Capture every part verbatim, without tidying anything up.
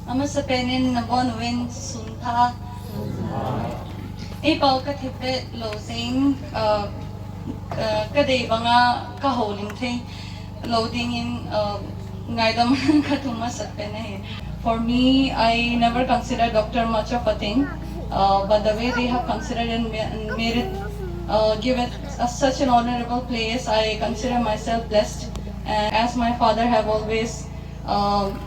Amasapen in nabonchauvin suntha. Eipao kathipbeh lou jeh in, uh, uh, kadei banga kahoulim thei lou dingin, uh, ngaidam kathum masat pen ahi. For me, I never considered doctor much of a thing, uh, but the way they have considered and ma-, and made it, uh, give it a, such an honorable place, I consider myself blessed. And as my father have always, um,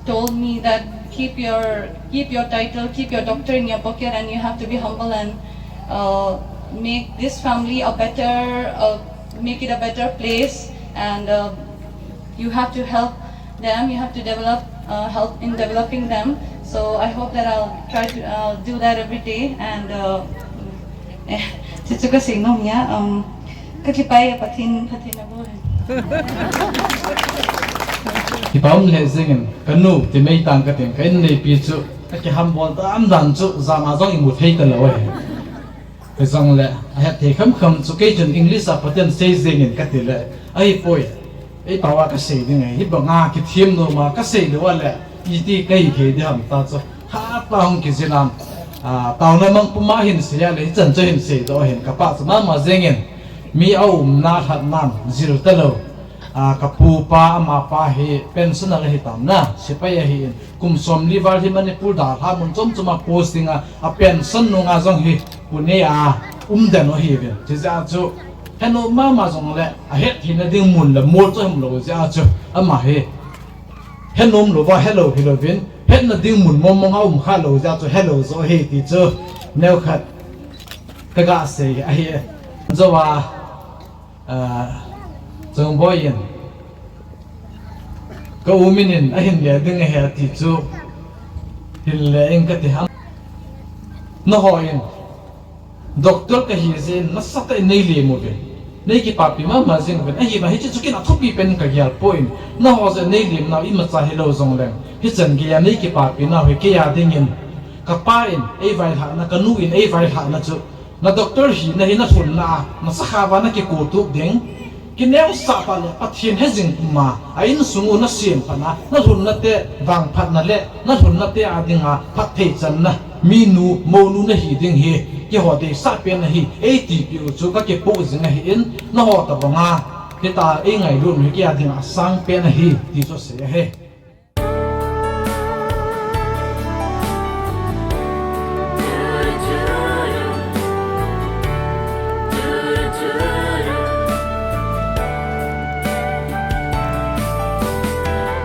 told me that keep your, keep your title, keep your doctor in your pocket, and you have to be humble and, uh, make this family a better, uh, make it a better place, and, uh, you have to help them, you have to develop, uh, help in developing them. So I hope that I'll try to, uh, do that every day, and, uh, eh, chuchu kasei nom ahi, um, kakipah e Pathen, Pathen nabol hen. Kipa um lheh jengin, kanu, timei tang kating, ka inneipi chu, kakihambol dan dan chu, jama jong imu thei talou ahi. Hijongle, ahet thei khamkham chu kei chun English a Pathen sei jengin kati le, ahipoi. Eipao a kasei ding ahi, hibanga kithem noma kasei lou a le, iti kahi thei ding ham ta chu. Hatah a hung kijil am, ah, taona mang puma hin sei a le, hichan chu hin seidoh ahin, kapa chu mama jengin, mi aumna lhatnan jil talou. Ah, kapu pa, amapa hi pensioner ahitan na, sepai ahin. Kum somli val hi Manipur dalha mun chom chom a posting a, a pension nunga jong hi Pune a umden u ahiuvin. Chujeh a chu, henom mama jongle, ahet theina ding mun le mol chu aum lou jeh a chu, ama hi henom louva helou hilouvin, hetna ding mun mong mong a um kha lou jeh a chu, helou joh ahi ti chu, neokhat kaga sei ahi. Jouva, Ah, Chongboi in, ka u min in ahin le ding ahi ati chu, hin le ing kati ham. Nangho in, doctor kahi jeh in, nasatah in nei lem uvin. Nei kipapi mama jing uvin, ahi vang hiche chu kin athupi pen kagel poi. Nangho jeh nei lemnau imacha hilou jongleng, hichan geiya nei kipapi nau hi kei a dingin, kapa in eivailhahna, kanu in eivailhahna chu, na doctor hina hi nalhunna a, nasakha uva nakiko tup ding. Kineosah phat le Pathen hejing puma, a insung u nasem phat na, nalhunna te vangphatna le, nalhunna te a dinga phatthei channa, minu, mounu nahi ding hi, keiho deisah pen ahi, eitipiu chu kakipoh jing ahin, nangho tobanga, hitia eingailut u hi kei a dinga asang pen ahi, ti chu asei ahi.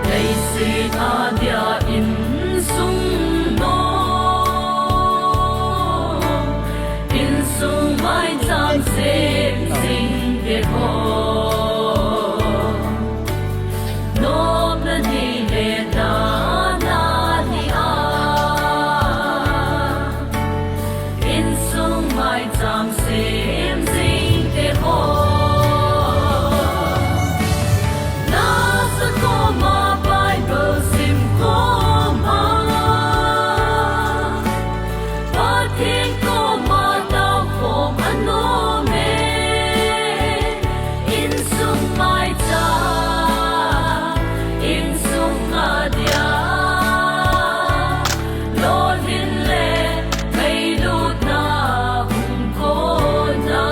Leiset a dia insung nom, insung maicham sem jing te ho. Nomna ni le dana ni a, insung maicham sem jing te ho. Nasa koma Bible sim koma, Pathen koma tao khom anom e, insung maicham, insung a dia, lolhin le ngailutna hung kona.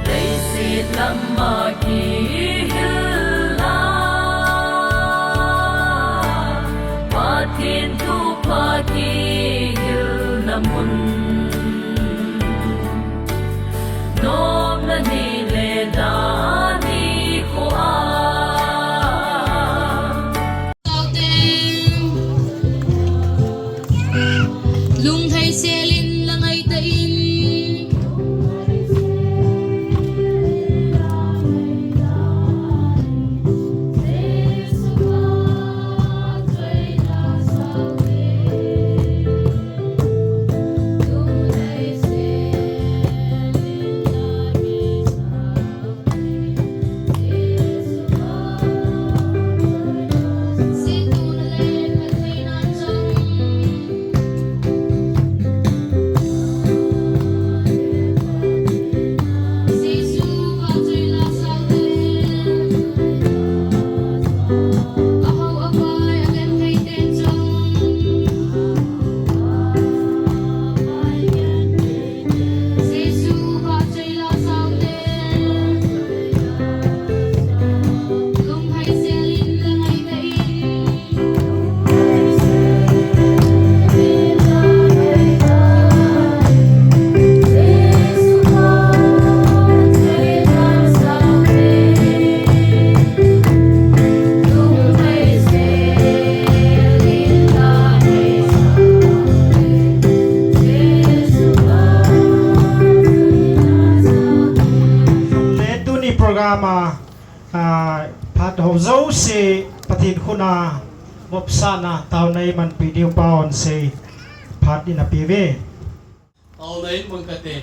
Leiset lama kihil a, Pathen thupha kihilna mun. Nomna ni le dana ni kho a. Lunghei selin la ngai ta in. Ama, a, phat ho jouse Pathen khut a vopsahna taona eimanpi diu pa Honsei phat in ape uve. Taona in mang kate.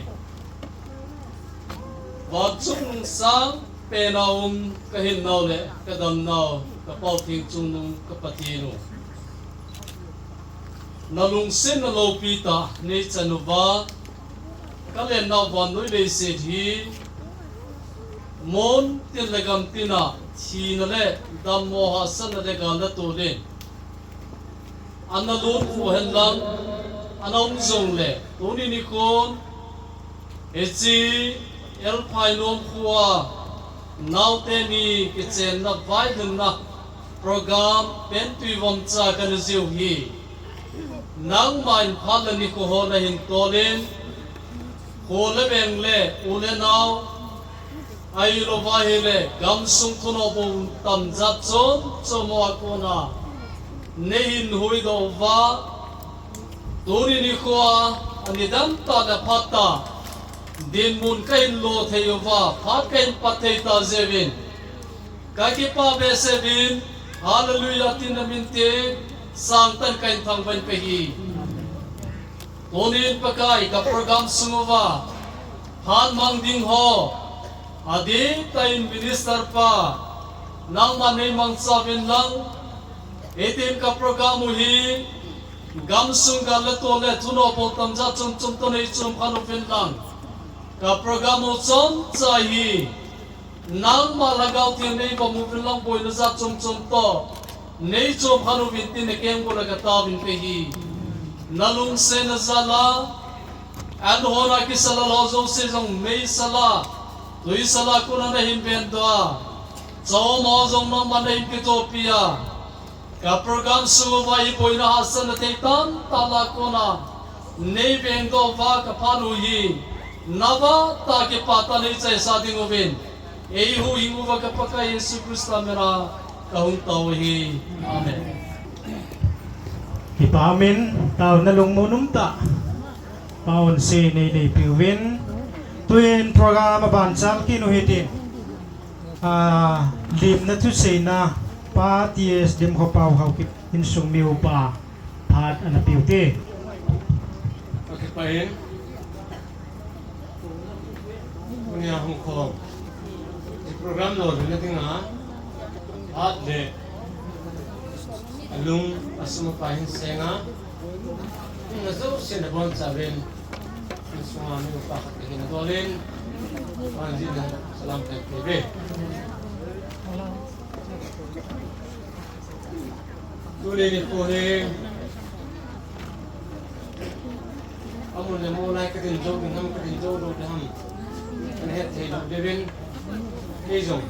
Vangchung nungsang pena um ka hinnau le ka damnau ka Pau Theng chungnung ka Pathen u. Na lungsetna loupi tah nei chan uva, ka lennau vannoi leiset hi, mun tin le gam tin a, thina le dammo hahsatna le gal le tol in ana lut u hen lang, ana um jongle, tuni nikhon, Hiche L. Phainom khoa naote ni kichenna vailhunna program Pentuivomcha kana jiu hi. Nangma in phat le nikho ho nahin tolin, kho le veng le u le nao, ahilouva ahile gamsung thunoh bou tamjat chom chom ho a kona neihin huhdoh uva, tuni nikhoa, ani dam tah le phat tah, dinmun kahin lo thei uva, phat kahin pat thei tah jeh uvin, kakipah behseh uvin, Hallelujah tin namin tin, sangtah in kahin thangvah in pe ahi. Tunin Pakai ka program sung uva, phat mang ding ho, adih tah in minister pa, nangman neimangcha uvin lang, hitin ka program u hi, gamsung gal le tol le thunoh bou tamjat chom chom toh neichom khen uvin lang. Ka program u chomcha hi, nangma Lhagao Theng neivom uvin lang boina jat chom chom toh neichom khen uvin tin nakeng bula kataovin pe ahi. Nalungsetna jal a, an hon a kisa lal ho jouse jong meisal a, tuisal a kona nahin vengdoh a, chom ho jong nangman nahin kitohpi a, ka program sung uva hi boina hahsatna thei tamtah lah a kona neivengdoh uva ka phat u hi, navah tah a kipah tah a neichaisa ding uvin, eihuhhing uva ka Pakai Jesu Christa mina kahung tao u ahi. Amen. Kipah umin, taona lungmon umtah Pa Honsei neineipi uvin, tuin program abanchan kit u hitin, a, limna thuseina Pa T S Dimkhopau Haokip insung mi upa phat ana pe ute. Akipah in, tunia hung khom, hiche program lolhinna dinga, phat le alung asum apa hin senga, hina jouse nabonchauvin, insunga mi upa khat kahina dolin, vanjin salam kape uve. Tuni nikho hi, amun le molai kadin jou ding ham, kadin jou lou ding ham, kana hethei lou diuvin, kei jong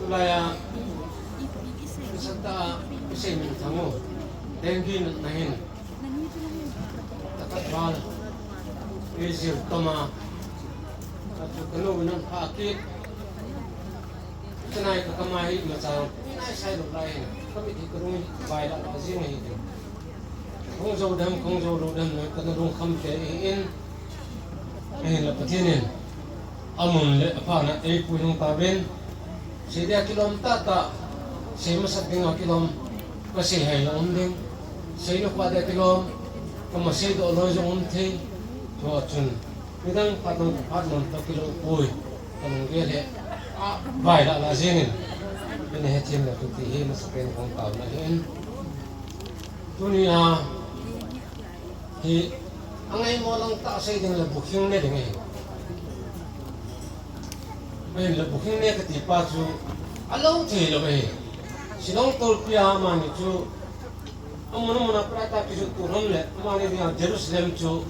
tulai a, nasatah a isei minthang u, dengue natna hin, takhat val, eijil toma, kanu in aphah kit, chulai kakam a hi imacha naisai lou lai hin, kamit hi karung hi vailhah lhah jeng ahi. Kahung jou dem, kahung jou lou dem, kana lungkham kei ahin, ahinla Pathen in amun le aphatna eipui hung tauvin, sei dia kilom tahtah, sei masat dinga kilom, kasei hei la um ding, sei nikho dia kilom, kamasei doh loi jong um thei, tua chun midang phat nom, phat nom toh kilou poi, kalunggel hi availhah lhah jengin, ina hethem le tuti hi masapen kahung taona ahin. Tunia hi angaimo lang tah sei ding le booking ne ding ahi. Ahinla booking ne kati pa chu alou thei lou ahi. Shillong tolpi a amani chu amun amun a prata kijot tu ham le amani dinga Jerusalem chu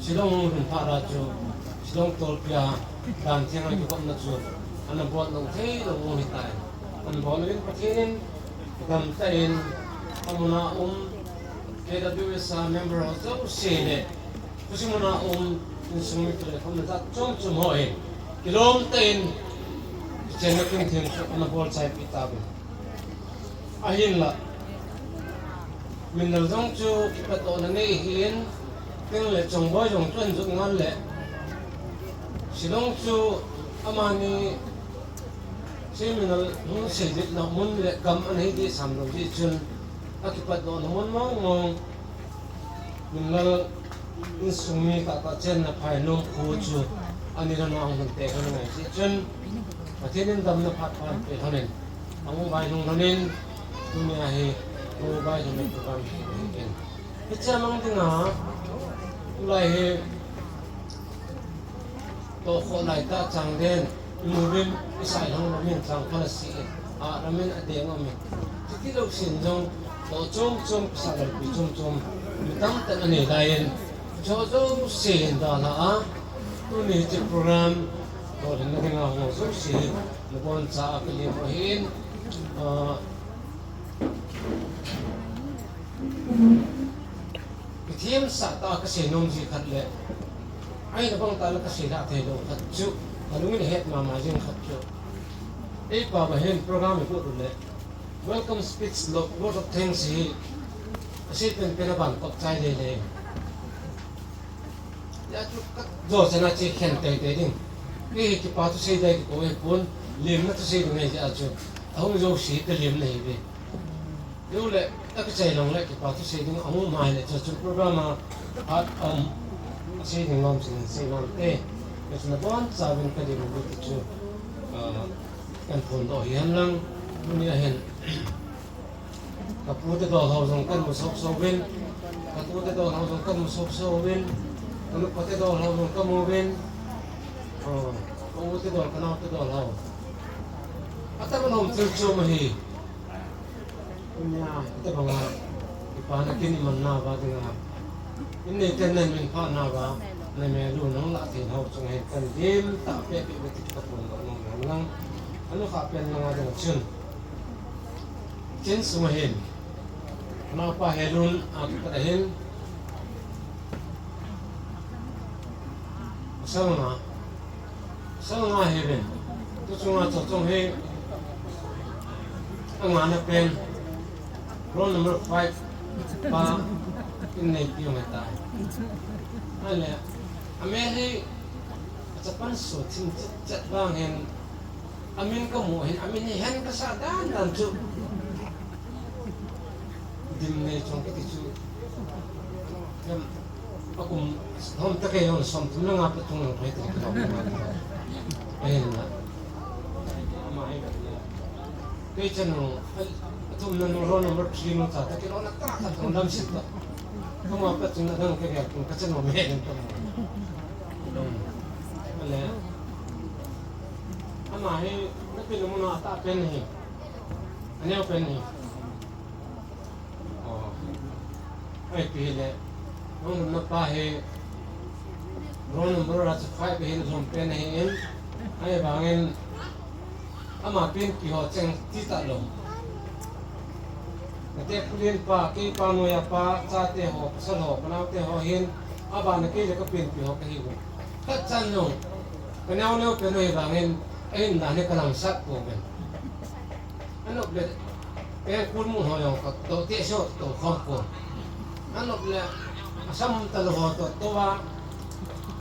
Shillong hung lhun phat a chu Shillong tolpi a dan theng a kikhopna chu ana bol lou thei lou u ahitai. Ana bol uvin Pathen in damtah in amuna um K W S a member ho jouse le, khusi muna um insung mite le khomna jat chom chom ho in kilom tah in kichenna kin thim chu ana bol chaipi tauvin. Ahinla, minnal jong chu kipatdohna nei ahin, tin le Chongboi jong chu ahin jot ngal le, Shillong chu amani seminar hung seiditna mun le gam anei di sam lou jeh chun, akipatdohna mun mong mong, Minlal insung mi tahtah chenna phai nom khu chu ani lona hung hun te hon ngai jeh chun, Pathen in damna phat phat pe hon in, ahung vailhung hon in, tunia hi hung vailhung in program hi hin. Hiche a mang dinga, tulai hi tohkhoh laitah chang den, imuvin, isailhang lamin chang phala si in, a lamin adeng umin. Chuti lou sin jong, toh chom chom, kisa lalpi chom chom, mi tamtah anei laiyin, cho jouse hin dalha a, tuni hiche program, toh lhinna dinga ho jouse hin, naboncha a kalem u ahin, ah, Kithemsah tah a kasei nom ji khat le, ahina bang tah le kasei lhah thei lou khat chu, kalung in ahet mama jing khat chu. Eipa ba hin program ibol u le, welcome speech lo, vote of thanks hi, asei penpen a ban kop chai lele. Hijeh chun kajo chana che khen teitei ding. Kei hi kipa thusei ding kikou hipon, lemna thusei ding ahi jeh chun, ahung jouse kalemna ahiuve. Jule, akichai lang le kipa thusei ding ahung um ahile, chuchun program a phat um, asei ding lom chun sei nante. Hichun nabonchauvin kalem uve ti chu, ah, kahin phondoh hi hen lang, tunia hin. Kapu te dol ho jong kamu soso uvin, katu te dol ho jong kamu soso uvin, kanupa te dol ho jong kamu uvin, oh, kau te dol, kanao te dol ho. Atahbeh lom thil chom ahi. Tunia, hitobanga, kipana kin iman nauva dinga, innei ten namin phat nauva, namel u nang lah thei nau chunga hin kahin lim tahpeh peh uve ti kaphondoh nom hen lang, anukhah pen langa dinga chun. Kin sunga hin, anaopa Helun akipat ahin, asal nga, asal nga ahiuvin. Tuchunga Chochong hi, angana pen, roll number five pa, inneipi jong ahitai. Ahile, amel hi, achapan so thim chet chet vang hin, amin kamu hin, amin hi hen kasah dan dan chu. Dimnei Chong kiti chu. Em, akum, hom takei hon som thum le nga pa chung lang pai te kilom na. Ahin na. Ama hi ka na. Kei chanu, a, athumna nu roll number three nu cha ta kilom na ta ta thum lam sit ta. Kama pa chung na dang kei ka kum ka chanu me hen ta. Hmm. Ale. Ama hi, na pin mu na ta pen hi. Aneo pen hi. Oh. Ahi pi le. Nung na pa hi. Roll number a chu five hin lhom pen ahin. Ahivangin. Ama penpi ho cheng ti talou. Nate Pu Lienpa, kei pa noiya pa, chate ho, pasal ho, kanaote ho hin, abana kei le ka penpi ho kahiu. Kachan jong, kaneo neo pen u ahivangin, ahin dan hi kalangsat pouve. Anop le, pengkul mun ho jong kato te so, to khom ko. Anop le, asam talou ho to, to a,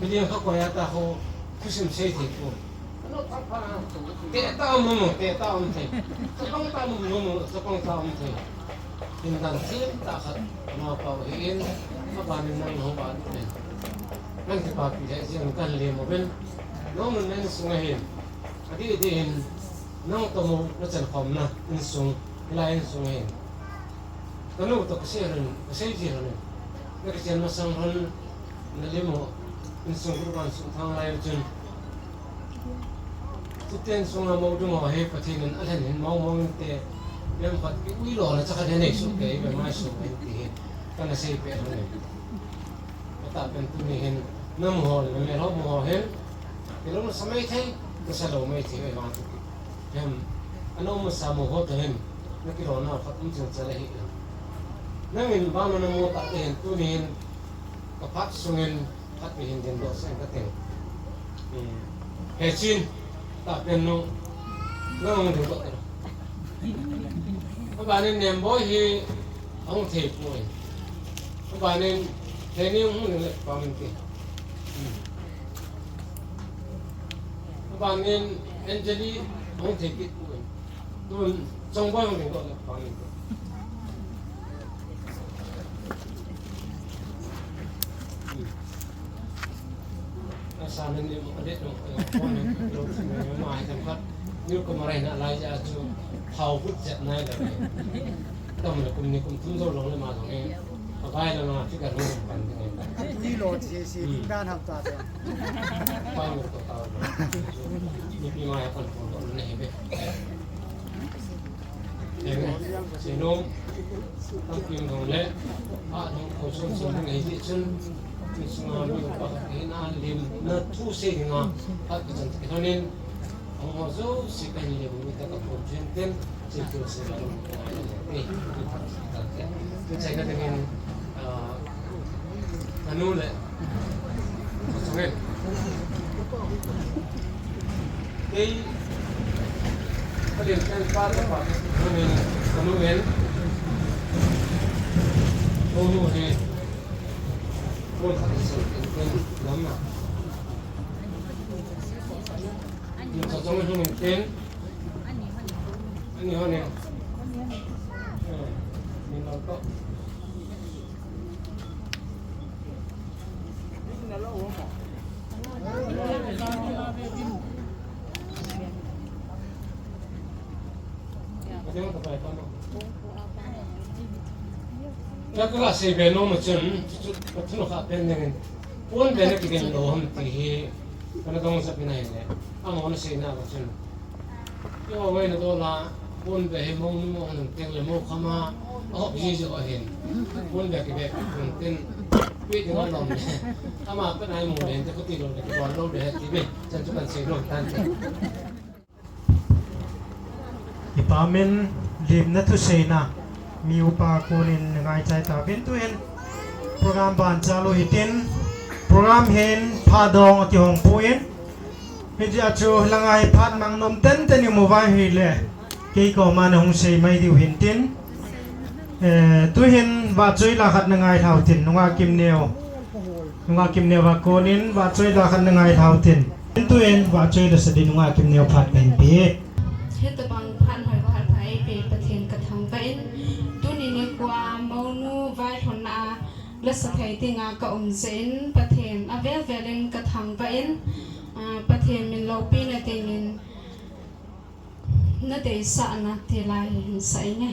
kiling kha koya ta ho, thusim sei thei ko. Te ta um, te ta um thei. Chapang ta um, um, chapang ta um thei. Tin dan thim ta khat, naopa u ahin, abanin nang ho ba ne. Nang kipapi le, jing kan le mo ben. Nong nun nen sung ahin. Adi di hin, nang tomo na chan khom na, insung, hilai insung ahin. Kanu to kasei hon, kasei ji hon. Na kichen masang hon, na limo, insung kurban sung thang lai chun. Tuten sunga mo dung ho hi Pathen in alhen hin mong mong inte, lem khat ki ui lo na cha khat hen ei su ke, be mai su hen ti hin, kana sei pe hon. Kata pen tuni hin, na mu ho, na mel ho mu ho hin, kilom sa mai thei, kasa lou mai thei, vang tu. Hem, ana um masa mo ho ta hen, na kilona khat um chang chale hi. Nangin bang na mo ta te hen tunin, ka phat sungin, khat pi hin din do sen ka teng. Hmm. He chin, ta pen nu, nang ding ko. Abanin nem boi hi, ahung thei poi. Abanin, he ni hung le pa min ti. Hmm. Panin Angeli hong thei kit poi. Tun chongboi hong ring doh le panin. Asa nan ni mo le no ko ni lo ni ma ai tam khat. Ni ko ma rai na lai ja chu thau but jet nai le. Tam le kum ni kum thum zo long le ma long e. Ka bai la na fi ka long pan ni. Ni lo chi si ding dan ham ta ta. Pa mo ko ta. Ni pi ma ya pan ko ni he be. Seinom, tampi dong le, a dong ko son son ding ahi chun, insung a mi upa khat kahi na lim na thu sei ding a, khat ka chan ka thonin, ang ho jouse kahin lim mi ta ka pon chen ten, sei tu sei la lo ka ai le, eh, tu sei ka ding in, ah, Ka nu le. Ka chang e. Kei. Ka lien pen pa le pa. Ka nu le. Ka nu le. Ka nu le. Ka nu le. Ka nu le. Ka nu le. Ani ho ne. Eh, ni lo to. Ya ka sei be nom chun, chu, chu, chu, chu kha pen ne. Pon be na kigin lou ham ti hi, kana dong sa pina hi le. Amahon aseina a chun. Keiho ngaina dola, pon be hi mong ni mo han teng le mo khama, a hop ji ji ahin. Pon be kibe, pon ten, pi ding alom le. Ama pen ai mo le, te khuti lou le, kibol lou le, ti be, chan chu kan sei lou tan te. Ipa min limna thuseina mi upa konin ngaichai tauvin tuhin program ban chalu hitin program hin phat dong ati hong puin hijeh a chu langa hi phat mang nom tenten i mu vai hile kei koma na hung sei mai diu hintin, eh, tuhin vahchoi la khat na ngai lhau tin nunga Kimneo. Nunga Kimneo a konin vahchoi la khat na ngai lhau tin. Tuin vahchoi la sa din nunga Kimneo phat kahin pe. Hitabang phat hoi phat pha eipe Pathen ka thangvah in. Tuni nikhoa mounu vailhonna a la sa thei dinga ka um jeh in Pathen avel vel in ka thangvah in, ah, Pathen min loupina dingin na deisahna tilai hin sa inge.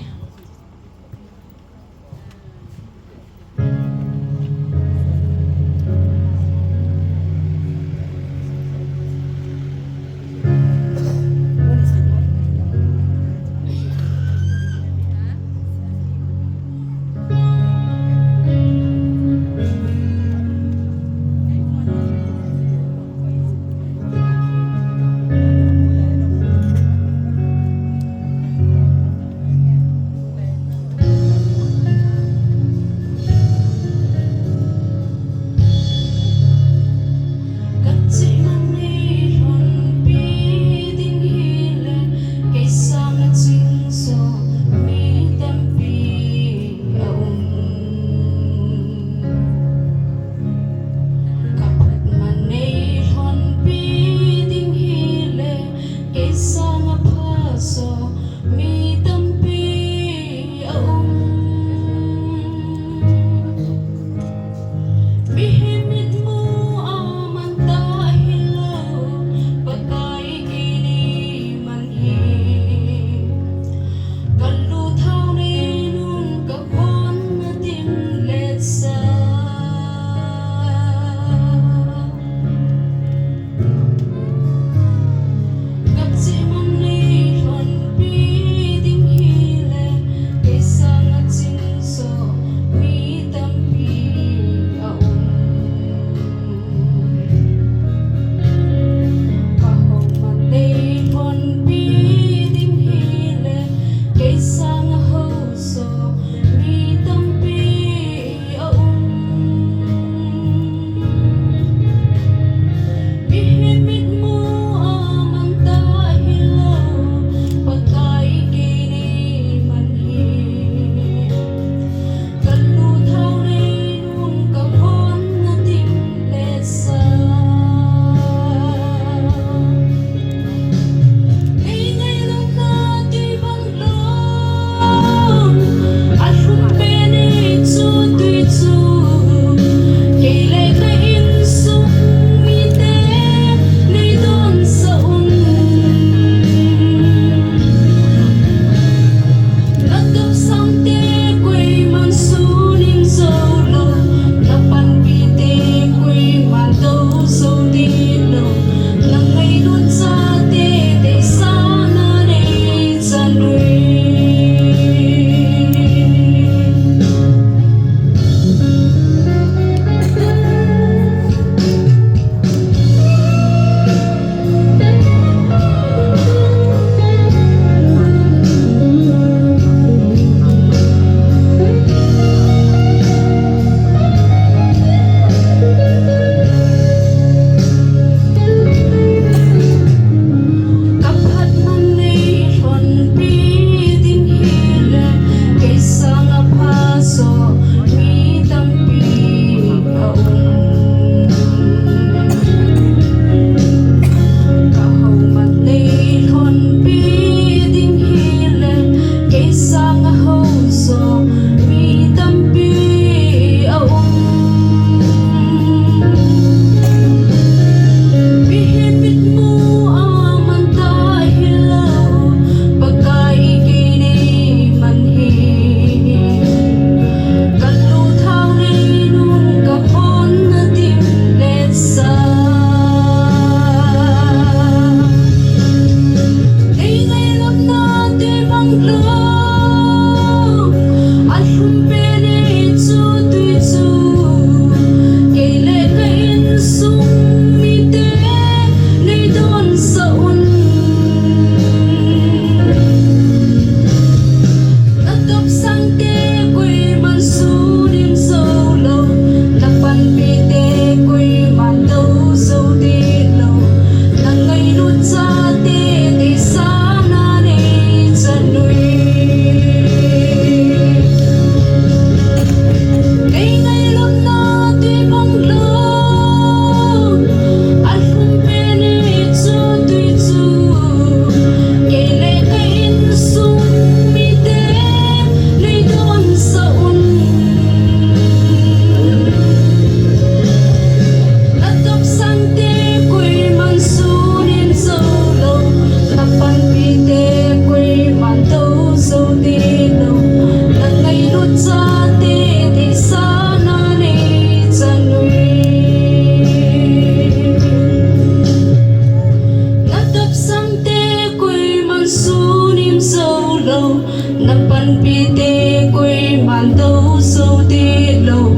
Na panpite koiman doh sou tilou,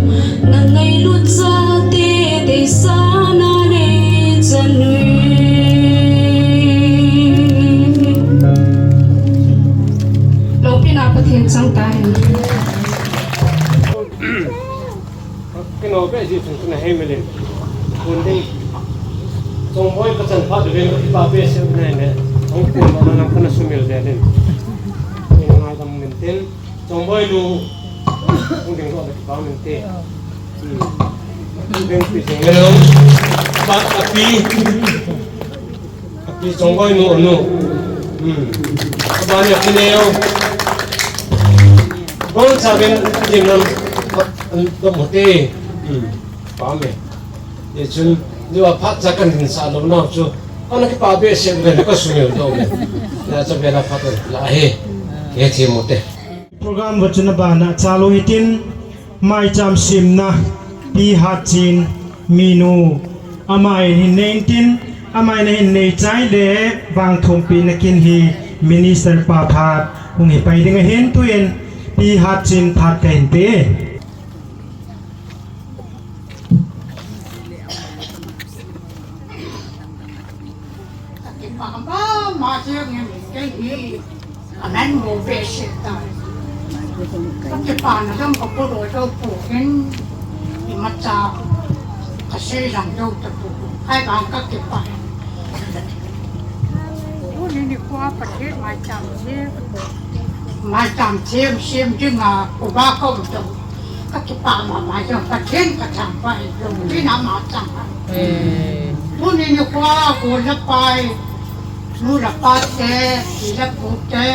na ngailut chate deisahna nei chan uvin. Loupina Pathen chang tahen. Kino be ji thung kuna hei melin. Kun ding. Chongboi ka chan phat uvin ka kipa behseh uvin ahi ne. Hung kun ma na kana sumil de din. Ni ngaidam min tin. Chongboi nu. Hung ding ko ka kipa min te. Hmm. Ding pi sing melin. Ba api. Api Chongboi nu, nu. Hmm. Abani api neo. Bol chavin jimlam dom hote. Hmm. Pame. Ye chun, ni wa phat cha kan hin sa lo nau chu. Ana kipa behseh le ka sumil doh le. Na cha vela phat la he. Ye thi mote. Program va chun abana chalu hitin, maicham semna, Pi Hatchin, minu, amai hin nei tin, amai na hin nei chai le, vangthumpi na kin hi, Minister pa phat, hung hi pai ding ahin tuin, Pi Hatchin phat ka hin pe. Ka kipa mama jeng in kei hi, amen mo behseh tai. Ka kipana jong ka polo jou poi, imacha ka sei lang jou tapoi. Kai bang ka kipa. Tuni nikho Pathen maicham sem, maicham sem, sem dinga, uva ka um jou. Ka kipa mama jong Pathen ka thangvah in, loupina ama chang. Eh. Tuni nikho, u le pai, nu le pa te, pi le pu te,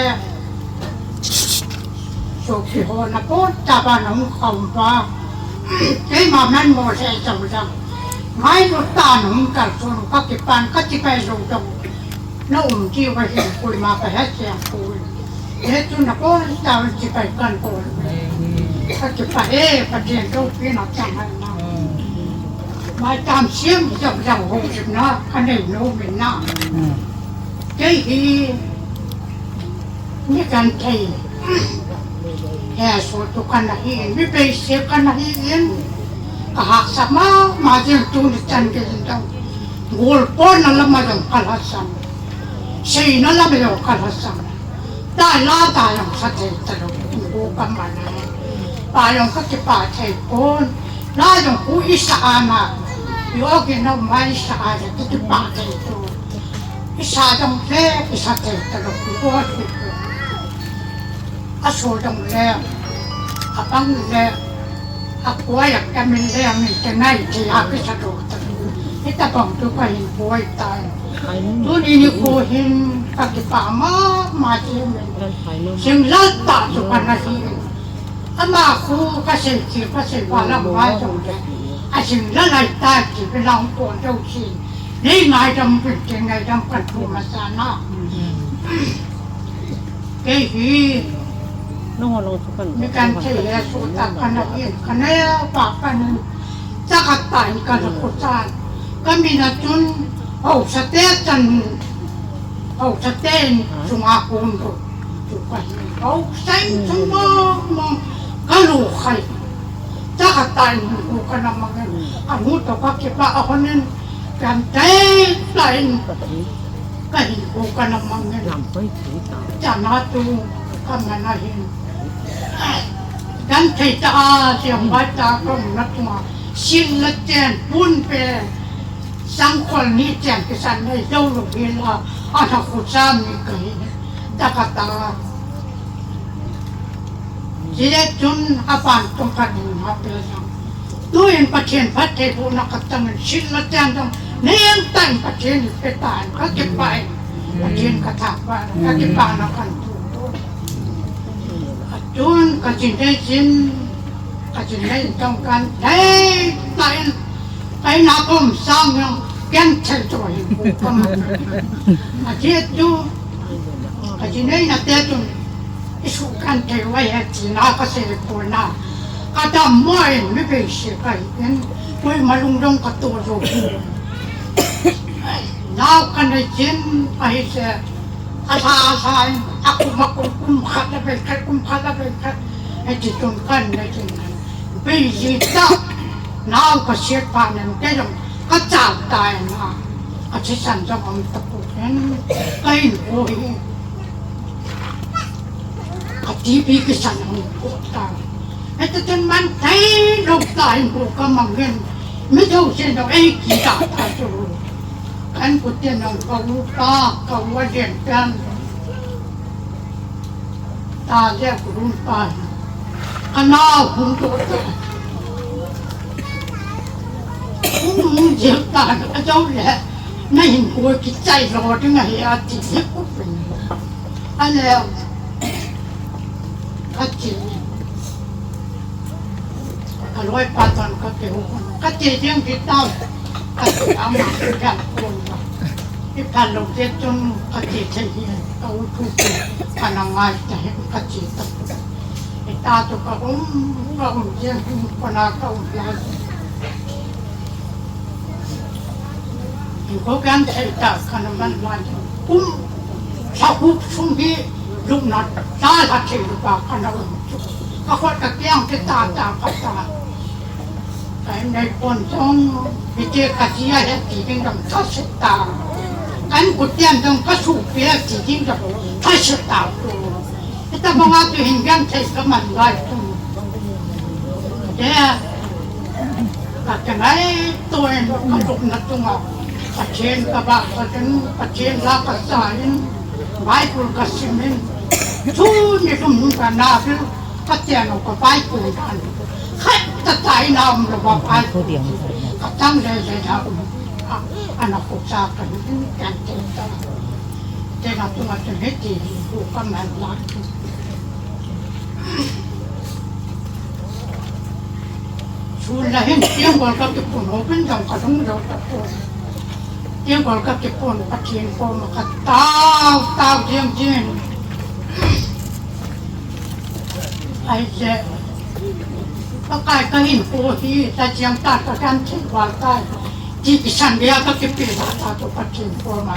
sopi ho na pon tah a na hung khom uva. Keima man mo le jong jong. Ngailut tah a na hung kalson u ka kipan ka chibai jou jou. Na um ji uva hin koima ka he chiang poi. Hichu na kon tah in chibai kan kon. Ka kipa e, Pathen loupina chang hai na. Maicham sem jong jong ho jep na, ka nei nom in na. Kei hi, mi genthei hesotu kana hi in, mi behseh kana hi in. Ka haksa mama jeng tuni chan gei in jong. Golpona lama jong ka lhasam. Seina lama jong ka lhasam. Tah la tah jong sa thei talou, bu ka man a. Pa jong ka kipa thei pon. La jong khu i sa ana. I o ki na mai sa ana, ki kipa thei tu. I sa jong le, i sa thei talou, i o ki. A so jong le, a pang le, a koi a ka min le, a min te nai thei a ki sa talou. Hitabang chu ka hin boi tai. Tuni nikho hin ka kipa mama jeng in. Singlal tah chu kana hi. Ama khu ka sei chi, ka sei pa lam ngai jong le. A singlal lai tah chi pe lang kon jou chi. Nei ngaidam pin, kei ngaidam kan thu masa na. Kei hi, mi genthei hesotu kana hi in, kana pa kana, cha ka ta in kana khu chan. Ka min a chun, haosa te chan, haosa te in chunga kon ro. Chu ka hi, haosa in chung mong mong ka lo khai. Cha ka ta in khu kana mang in, ka mu to ka kipa a hon in, genthei tah in. Ka hinkho kana mang in. Chana tu ka man ahin. Genthei tah a, siam bai tah a ka umna chunga. Sil le chen, pon pe, sangkhol ni chen kisan nei jou lou hi la, ana khu cha mi ka hi. Tah ka ta. Chule chun apan tong ka ding ha pe jong. Tuin Pathen phattheibohna ka tang in sil le chen jong. Neng tah in Pathen in pe tan ka kipa in. Pathen ka thangvah, ka kipana kan thu. Atun ka chin dei chin, ka chin dei tong kan dei tah in. Aina kom sang jong, genthei to hi bu kam. Ache tu, ka chin dei na te tu, i su genthei uva hi tina ka sei pon na. Ka dammo in mi behseh ka hi in, koima lungdong ka to jou. Nao ka nei chin, ahi se, Alha, alha in, akum, akum, kum khat le vei khat, kum khat le vei khat. Hiti chun kana jin. Bei jin ta. Nao kasiet pa nen, kei jong kachal tai na. Kathisan jong um tapon. Kahin koi. Ka TB kisan hung koi ta. Hiti chun man thei lou ta in ko kamang in. Mi thou sin jong ei kida ta chu. Kan kut in jong ka u pa, ka u a den pen. Ta le ku lum pa. Ka nao hung to ta. Hung hung jeng ta, ka jong le. Na hin ko kichai lo ding ahi ati hi ku pin. Ahile. Kati. Ka loi pa toh kati ho. Kati ding ti tao. Kati ama kati ko. I phalou te chun kati thei hi. Ka u thu te. Kana ngai ta hi kati ta. I ta toh ka um, ka um ding hi kona ka um lai. Ko kan thei ta kana man lai. Kum sa kum sung hi lupna ta la thei lu ka kana um chu. Ka khut ka kiang ke ta ta ka ta. Ka nei pon jong, mi te ka tia he ti ding dong ka se ta. Kan kut tian dong ka su pia ti ding dong ka se ta ko. Hitabang a tu hin genthei ka man lai tu. Te, ka te ngai tu in ka lupna tunga. Pathen ka ba ka ten, Pathen la ka sa in, Bible ka sim in. Tuni lum ka na bil, ka tian ka Bible dan. Khat ta tai na um lo ba Bible. Ka tang le le na um. A, ana ko sa ka ni kan te ta. Te na tunga te he ti ko ka man la. Sun la hin tiang gol ka kipun ho pin jong ka lung jo ta ko. Tiang gol ka kipun Pathen koma ka tao, tao jing jing. Ahile. Pakai ka hin ko hi ta chiang ta ka kan thei val ta. Ti kisan dia ka kipe la ta to Pathen koma.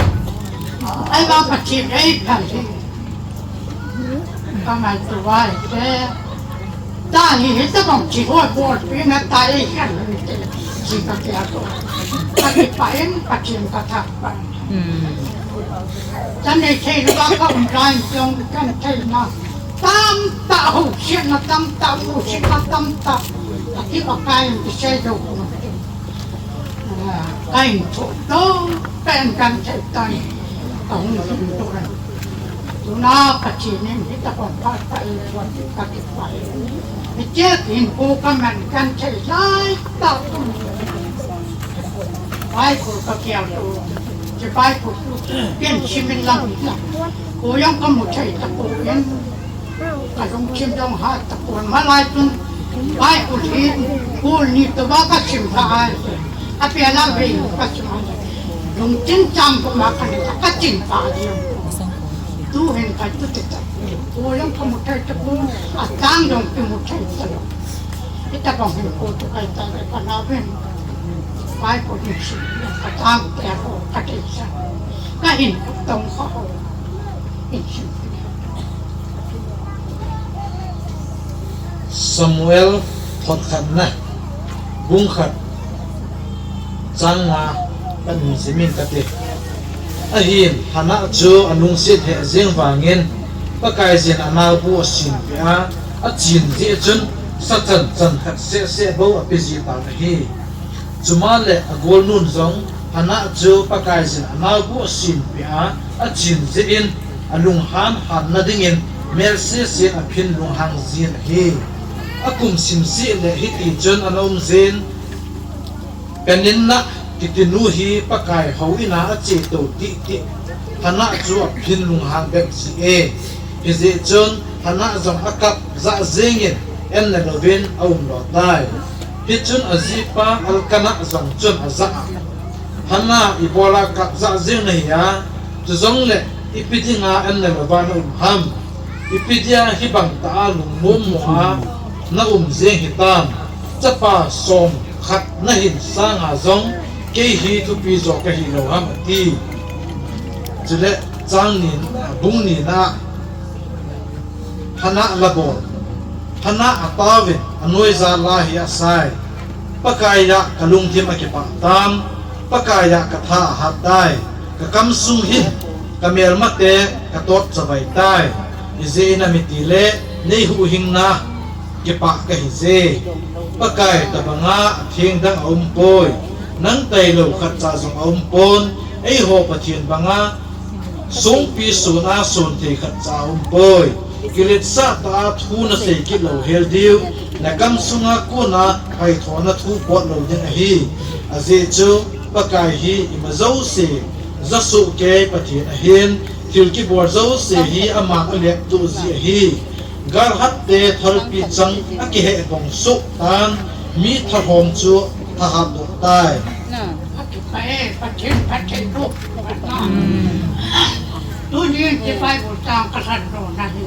Ai ba Pathen ei phal hi. Ka ngaito uva ahile. Ta hi hitabang chi hoi bol pi na ta ei khan hi te. Chi ka kia to. Ka kipah in Pathen ka thangvah. Hmm. Ka nei thei lou va ka um lai jong kan thei na. Tamtah housetna, tamtah musetna, tamtah. Ka kipa kai in kisei lou ko. Ka in tho to, pen kan thei tan. Ka hung hin to ran. Tuna Pathen in hitabang phat ka ei phat ka kipah. Hiche hin ko ka man kan thei lai ta. Bible ka kiang to. Hiche Bible tu ken simin lang lang. Ko jong ka mu thei tapon. Ka lungthim jong hat tapon. Malai tun Bible hi bul ni to ba ka sim pha ai. Apia la vei ka sim ai. Lungthim chang ko ma ka ni ka sim pha ai. Tu hin ka tu te ta. Ko jong ka mu thei tapon. Atang jong kimu thei ta. Hitabang hin ko tu kai ta le ka na ven. Bible ni sim. Ka tang te ko ka te sa. Ka hin ko tong ko. Samuel thot khatna, bung khat, chang nga, kan hin simin kate. Ahin, Hannah chu alungset heh jeng vangin, Pakaiyin anaobu asinpeh a, achin jeh chun, sachan chan khat seh seh bou ape ji tan ahi. Chuma le agolnun jong Hannah chu Pakaiyin anaobu asinpeh a, achin jeh in alunghan han nadingin mel sese in aphin lunghang jin ahi. Akum simseh le hiti chun ana um jin, Peninnah kitinu hi Pakai houin a ache to titi Hannah chu aphin lunghang bep ji e. Hijeh chun Hannah jong akap jah jengin en le louvin aum lo tai. Hichun ajipa Elkanah jong chun ajah a, Hannah, ibola kap jah jeng nahi a, chujongle ipi dinga en le louva na um ham? Ipi dia hibang tah a lungmong mong a na um jeng hitam? Chapa som khat nahin sanga jong kei hi thupi jo kahi lou ham, ati. Chule chang ni, bung ni na, Hannah la bol. Hannah a taovin anoija la hi asai. Pakaiya ka lungthim a kipah tam, Pakaiya ka tha a hat tai. Ka kamsung hin ka melmate ka tot chavai tai. Ijeh inem itile nei huhhingna kipah ka hi je. Pakai tabanga atheng dang a um poi. Nang tailou khat cha jong a um pon. Eiho Pathen banga songpi sona son thei khat cha a um poi. Kiletsah tah a thu na sei kit lou hel diu. Na kamsunga kona paithona thu pot lou ding ahi. Ajeh chu Pakai hi ima jouse ja soh kei Pathen ahin, thil kibol jouse hi aman aleptoh ji ahi. Galhat te thalpi chang a kiheh bong soh tan, mi thalhom chu thahat doh tai. Akipah e, Pathen phatthei boh. Tuni hiche Bible chang ka lhat lona hi.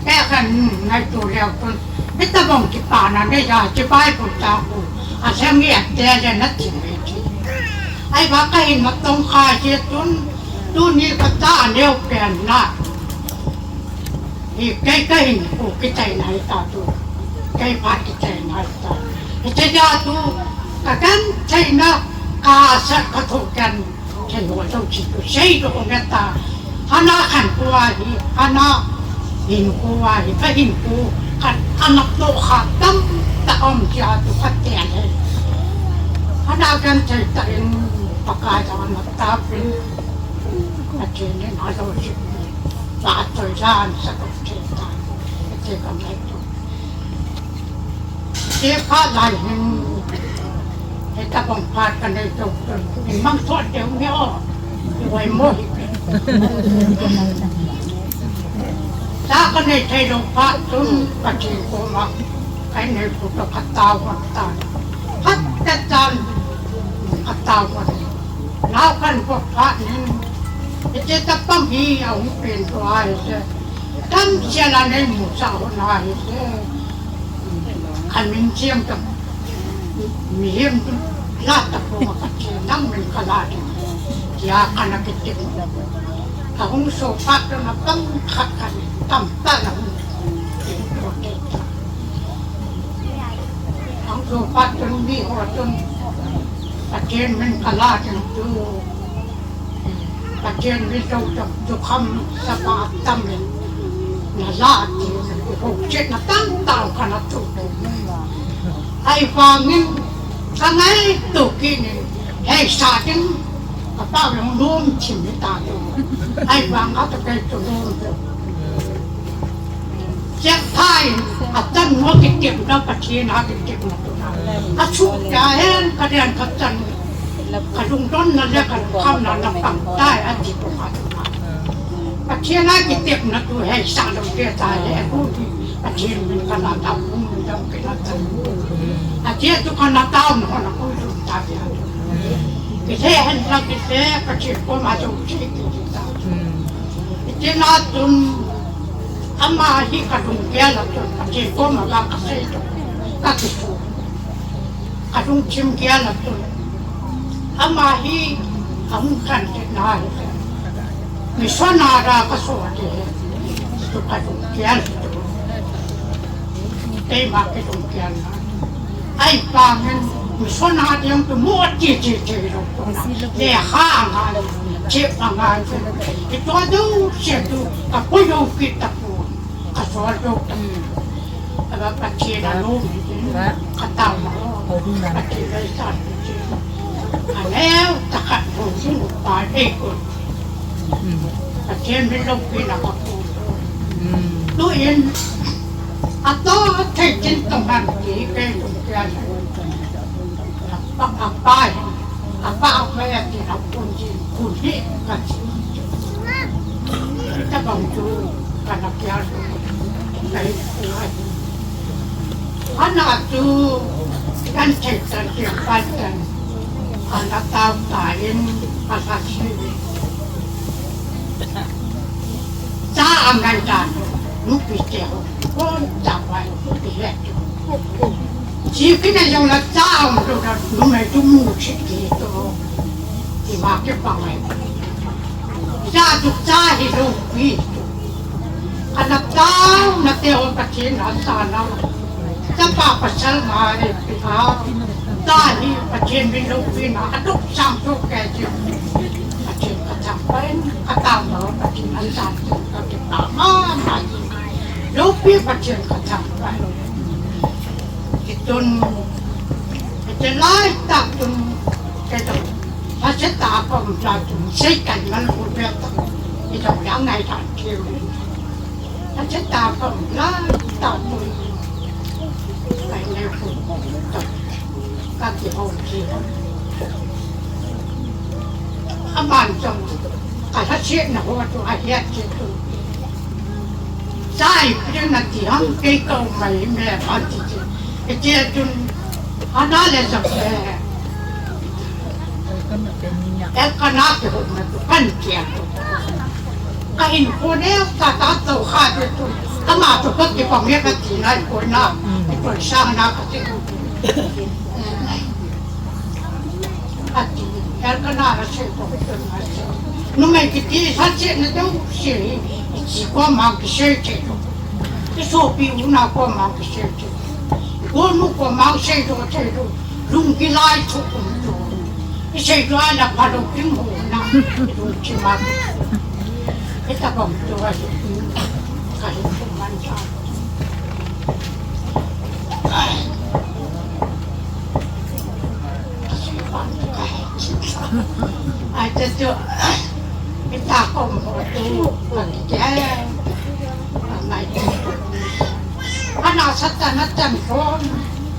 Kei khan ngaito leu chun, hitabang kipana neiya hiche Bible chang khu alheng e ati le na thim e ti. Ahivang ka hin natong kha jeh chun, tuni ka cha aneo pen na. Hi kei ka hinkho kichaina hita tu. Kei phat kichaina hita. Hiche jeh a tu ka gentheina ka sat ka thoh ken thei ho jouse chu seidoh nge ta. Hannah khankho a hi, Hannah hinkho a hi, ka hinkho khat anatdoh kha tamtah um jeh a tu ka tel e. Hannah genthei tah in Pakai jal a ana tap in, Pathen in aloujin, la choi la an sa ko thei ta. Hiche ka ngaito. Hiche phat lai hin, hitabang phat ka nei jou chun, in mang thot deu nge o. I oi mo hi. Cha ka nei thei lou phat chun, Pathen koma ka inneipu toh ka taona tan. Phat tah chan ka taona. Nao kan bol phat in, hiche chapang hi ahung pen tua hije. Damsel a nei musah hon a hije. Ka min chiang ta, mihem la tapou ma ka chi, nang min ka la ding, tia kana kitep. Ka hung so phat chun apang khat khat tamtah na hung tep. Ahung so phat chun mi ho chun, Pathen min ka la ding tu. Pathen min jou chun, jukham sapa tam in, na la ti, na kihou chet na tamtah kana tu tu. Ahivangin, ka ngaito kit in, heisa ding, ka pa jong nom thim hita tu. Ahivang a ka kei chu nom tu. Chepha in, atan mo kitepna, Pathen a kitepna tu na. Achu ta hen, ka den ka chan. Ka lungdonna le ka lungkhamna na pang tai ati ko ka tu na. Pathen a kitepna tu heisa lou te ta le, ku ti. Pathen min kana tao, ku min dam kina ta. Ati tu kana tao no na ku tu ta ya. Kile hen la kile, Pathen koma jouse kiti ta. Iti na tun, ama hi ka lunggel a tun, Pathen koma ka, ka sei tun, ka kisu. Ka lungthim gel a tun. Ama hi, ahung khan te na hi. Mission a ra ka so te. Tu ka lunggel a tun. Keima kilunggel na. Ahivangin, mission a ding tu mo ti ti ti lo. Lekha ngai, chepha ngai. Ito do se tu, ka po yo ki ta po. Ka sol jou ta. Ava Pathen a nom hi, ka tao ma. Pathen a san. Aneo ta khat ko sung pa e ko. Pathen min loupina ka pu. Tu in, ato thei tin tong han ki ke tu ke an. Apa, apa, apa, apa ya ti na pun ji, pun hi, ka ji. Tabang chu, kana kia chu, kai ku ai. Ana chu, kan che tan ke pa tan. Ana tao ta in, ana si. Cha angai ta, nu pi te ho, kon ta pai, nu pi he. Chi kina jong la cha ang lo na, numei tu mu chi ki to. Ti ma ke pa ngai. Cha chu cha hi loupi chu. Ana taona te ho Pathen a sana. Chapa pasal nga le pi a. Cha hi Pathen min loupina a dok sang chu ke chu. Pathen ka chang pai, ka tao ma Pathen a san chu ka kipah mama. Loupi Pathen ka chang pai. Chun, chulai tah chun, kei jong, lhasetah a ka um lhon chun, Satan man khu vel tah, kei jong jang ngai dan thei. Lhasetah a ka um lhon tah chun, kai ne khu, ka kihou thei. Aban jong, ka lhasetna ho chu ahet thei chu. Sai, prin na ti ham, kei ka um mai me, ban ti ti. Kei ti chun, Hana le Jabez. Elkanah kihou na tu, kan kiang tu. Ka hinkho ne, ka ta to kha tu tu. Ka ma tu ka kipang e ka ti na, ko na. Ko sa na ka ti tu. Ati, Elkanah asei to, numei kiti, lhasetna deuh sei, ichi koma kisei thei to. Isopi u na koma kisei thei to. Igonu koma sei to, thei to. Lung kilai thu um to. Isei to ana phalou ding ho na. Lung kima. Itabang to a, ka hinkho man cha. Ai, te tu, kita kom ho tu, kite, amai tu. Ana Satan a chan kom,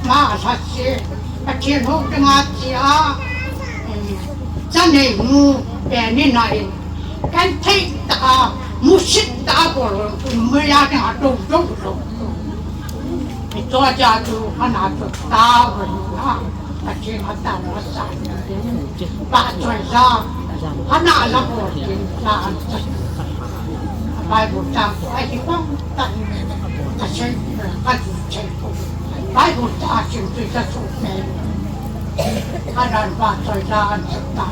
ma sa si, Pathen ho dinga tia, cha nei mu, pe ni na in. Kan thei ta, musit ta ko lo, tu maya ne ha do do lo. Ito ja tu, hana tu ta, na. Pathen a ta na sa. Ba choi ja. Hana la ko tin la an sa. Bible ta ko ai ki kong ta. Ka sei, ka sei ko. Bible ta sim tu ta su ne. Hana ba choi ja an sa ta.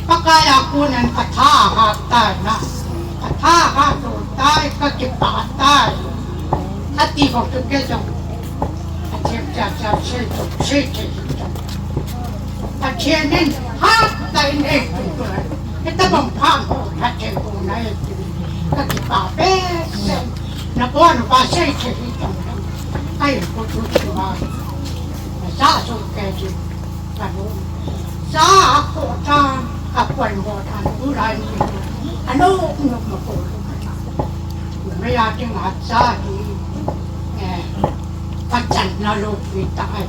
Pakai a kon in ka tha hat tai na. Ka tha hat tai, ka kipah tai. Ati ko tu ke jong. Pathen cha cha sei to, sei thei to. Pathen in hat tai in ei tu tu. Itabang pha ko, Pathen ko na ei tu. Ka kipah behseh. Na ko na ba sei thei to. Ai ko tu tu ba. Sa so ke tu. Ka nu. Sa a ko ta, a poi mo ta, nu lai ni. A nu, nu ma ko. Maya ding a cha hi. Eh, ka chan na lo pi ta ai.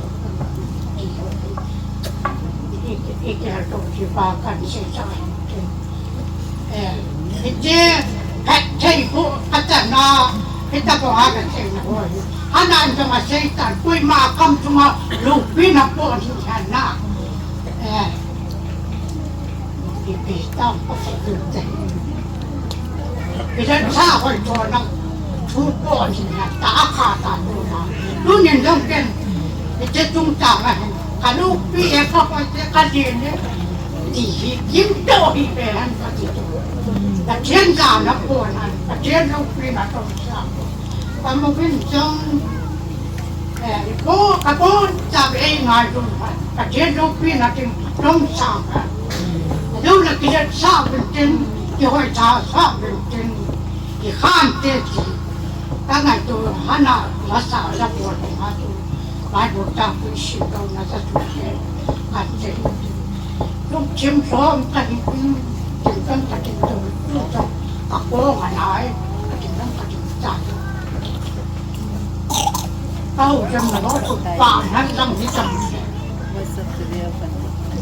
I, i, i ke to ki ba kan se sa. Eh, iti, phat thei khu, ka chan na, itabang a ka sei na ho hi. Hana in jong a Satan, koima kam chunga loupina po ni hana. Eh, ipi tam pa se tu te. Ijan sa hoi to na, thu po ni na, ta kha ta tu na. Tunin jong ken, iti tung ta nga hin. Ka loupi e ka hoi te ka din e. Ti hi, kim to hi pe han ka ti to. Pathen jana pon han, Pathen loupina tong sang. Ka mu vin jong, eh, i po, ka pon cha ve ngai dun han. Pathen loupina ting tong sang han. Lou la kilet sa vin tin, kihoi tha sa vin tin, kikhan te ti. Ka ngaito hana la sa la pon ha tu. Bible ta ku si to na sa tu ke. Ka te. Lungthim lhom ka hi, kum, kum kan ka tin to, tu to, ka kong a nai, ka tin kan ka tin cha. Ka u jam na lo tu pa nan lam ni jam.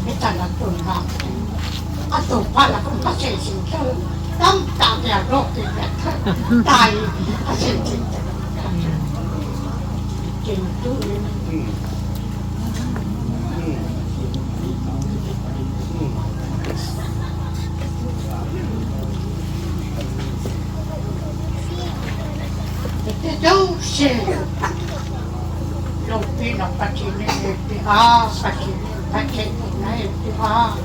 Ni cha na tu na. A tu pa la kan ka se sin ke. Tam ta ke a lo ke ke. Tai, a se tin. Tin tu ni. Ite dou se. Loupina Pathen in eipeh a, Pathen in phatthei bohna eipeh a.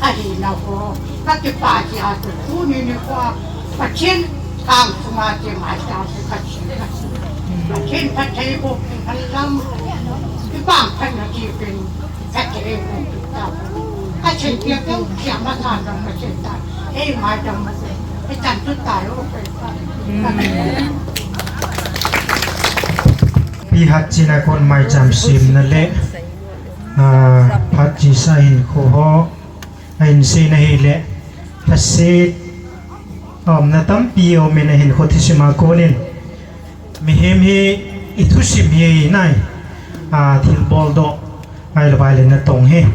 Ahi na ho, ka kipah jeh a chu tuni nikho a Pathen kang sunga che mai ta se ka chi ka chi. Pathen phatthei boh pi phalam, kipah phatna chi pen phatthei boh pi ta. Ka che pia pia pia ma ta dong ma che ta. Ei mai dong ma che. Ei chan tu ta lo pe ta. Pi Hatchina kon maicham semna le, ah, Phatchisa hinkho ho ahin seina hi le, lhaset aumna tampi aumin ahinkho thusim a konin. Mihem hi i thusim hi nai, a, thilbol doh, ahilou vai le natong hi.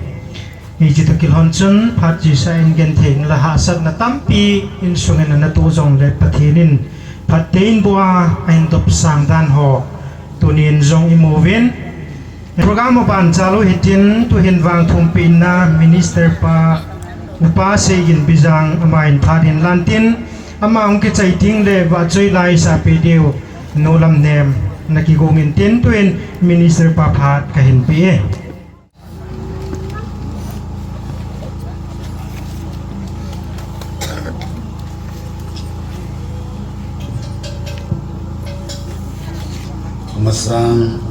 Hiche toh kilhon chun Phatchisa in gentheina le hahsatna tampi insungin ana toh jongle Pathen in phatthei in boh a, ahin dopsang dan ho tunin jong i mu uvin. Program aban chalou hitin tuhin vang thumpehna Minister pa Upa Seigin Bijang ama in phat hin lan tin, ama hung kichai ding le vahchoi la isah peh diu Nu Lamnem na kigong in tin tuhin Minister pa phat kahin pe e. Amasang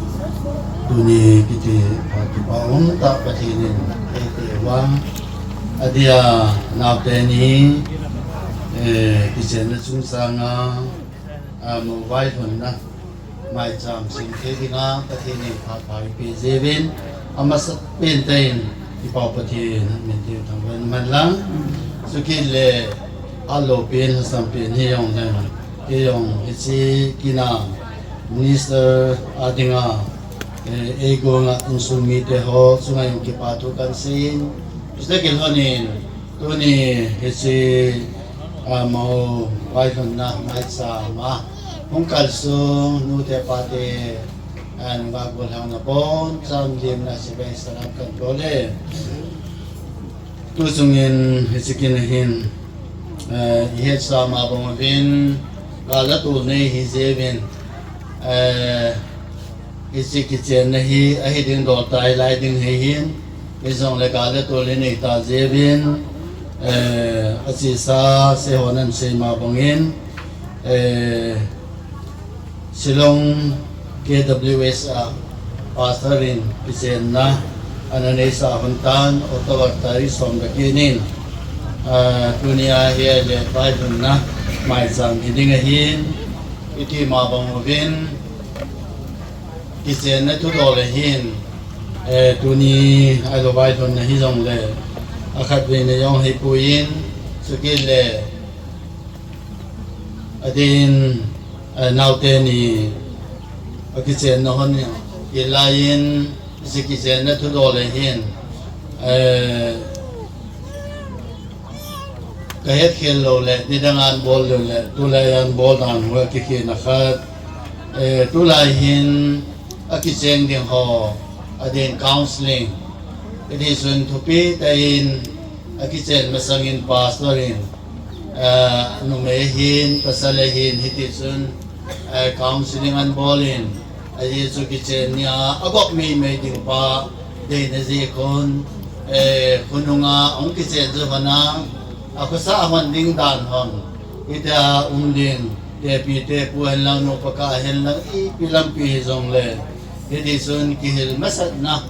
tuni kiti phat kipa umtah Pathen in eipeh uva, adia naote ni, eh, kichenna chungsanga, ah, mo vailhunna maicham sem thei dinga Pathen in phat pha eipeh jeh uvin, amasapen tah in i Pau Pathen min thangvah in um hen lang. Chukit le, alou pen, lhasam pen hi jong le, kei jong hiche kina Minister a dinga, eh, eigonga insung mite ho chunga jong kipa thu kahin seiyin, hiche kilhonin, tuni hiche, ah, mo vailhunna maicham a hung kalsong nute pate, ah, nungah gollhang nabonchauvin lim le chibai salam kahin bol e. Tu chungin hiche kin hin, eh, i hetsah ma bang uvin, gal le tol nei hi jeh uvin, eh, hiche kichenna hi ahi ding dol tai lai ding hi hin, hijongle gal le tol i nei ta jeh uvin, eh, achesa seiho nan sei ma bangin, eh, Shillong K W S a Pastor in kichenna ana neisah hon tan, October tarik som le get nin, ah, tunia hi ahile vailhunna maicham hi ding ahin, iti ma bang uvin, kichenna thudol ahin, eh, tuni ahilou vailhunna hijongle, akhat vei na jong hipui in, chukit le, adin, eh, naote ni akichenna hon hilai in, hiche kichenna thudol ahin, eh, kahet khel lou le, nidang a bol lou le, tulai a bol dan ho kikhel na khat, eh, tulai hin akicheng ding ho, adin counseling, hiti chun thupi tah in akichen masangin pastor in, eh, numei ahin, pasal ahin, hiti chun, eh, counseling ahin bol in, ajeh chu kichen nia agop meimei ding pa deina jeh khun, eh, khonunga hung kichen jou hon a, akhosah hon ding dan hon, hitia um ding, tepi tepu hen lang, nupa kah hen lang, ipi lampi hijongle, hiti chun kihil masatna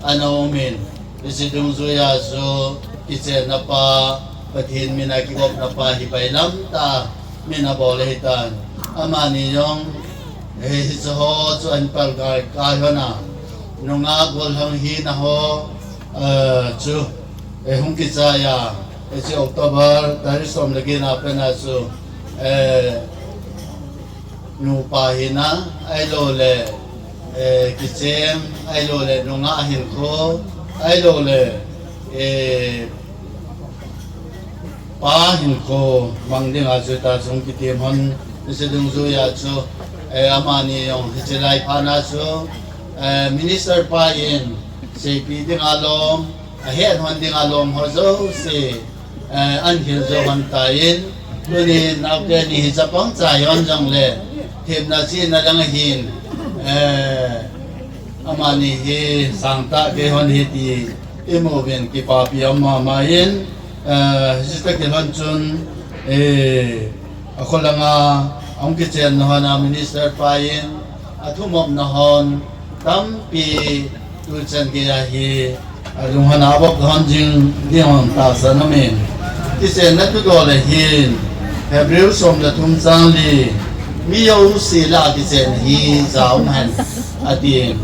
ana um in, hiche dungjuia chu kichenna pa, Pathen mina kigopna pa hi bailam tah a min abol ahitan. Amani jong, eh, hiche ho chu ahin palkai kai hon a, nungah gollhang hina ho, eh, chu, eh, hung kichai a, hiche October tarik som le get na pen a chu, eh, nupa hina, ahilou le, eh, kicheng, ahilou le nungah hinkho, ahilou le, eh, pa hinkho mang dinga chu ta chung kitem hon, hiche dungjuia chu, eh, amani jong hiche lai phat na chu, eh, minister pa in seipi dinga lom, ahet hon dinga lom ho jouse, eh, ahin hil jou hon tan, tuni naote ni hi chapang chai hon jongle, themna chihna lang ahin, eh, amani hi sangtah kei hon hi ti, Imuvin kipapi aum mama in, eh, hiche tah kilhon chun, eh, akholanga ahung kichenna hon a minister pa in, athumopna hon tampi tuchan geiya hi, alunghang a bok hon jing ding hon tahsan aum in. Kichenna thudol ahin, Hebrew som le thum chang li, mi jouse lah a kichen hi ja um hen, atin.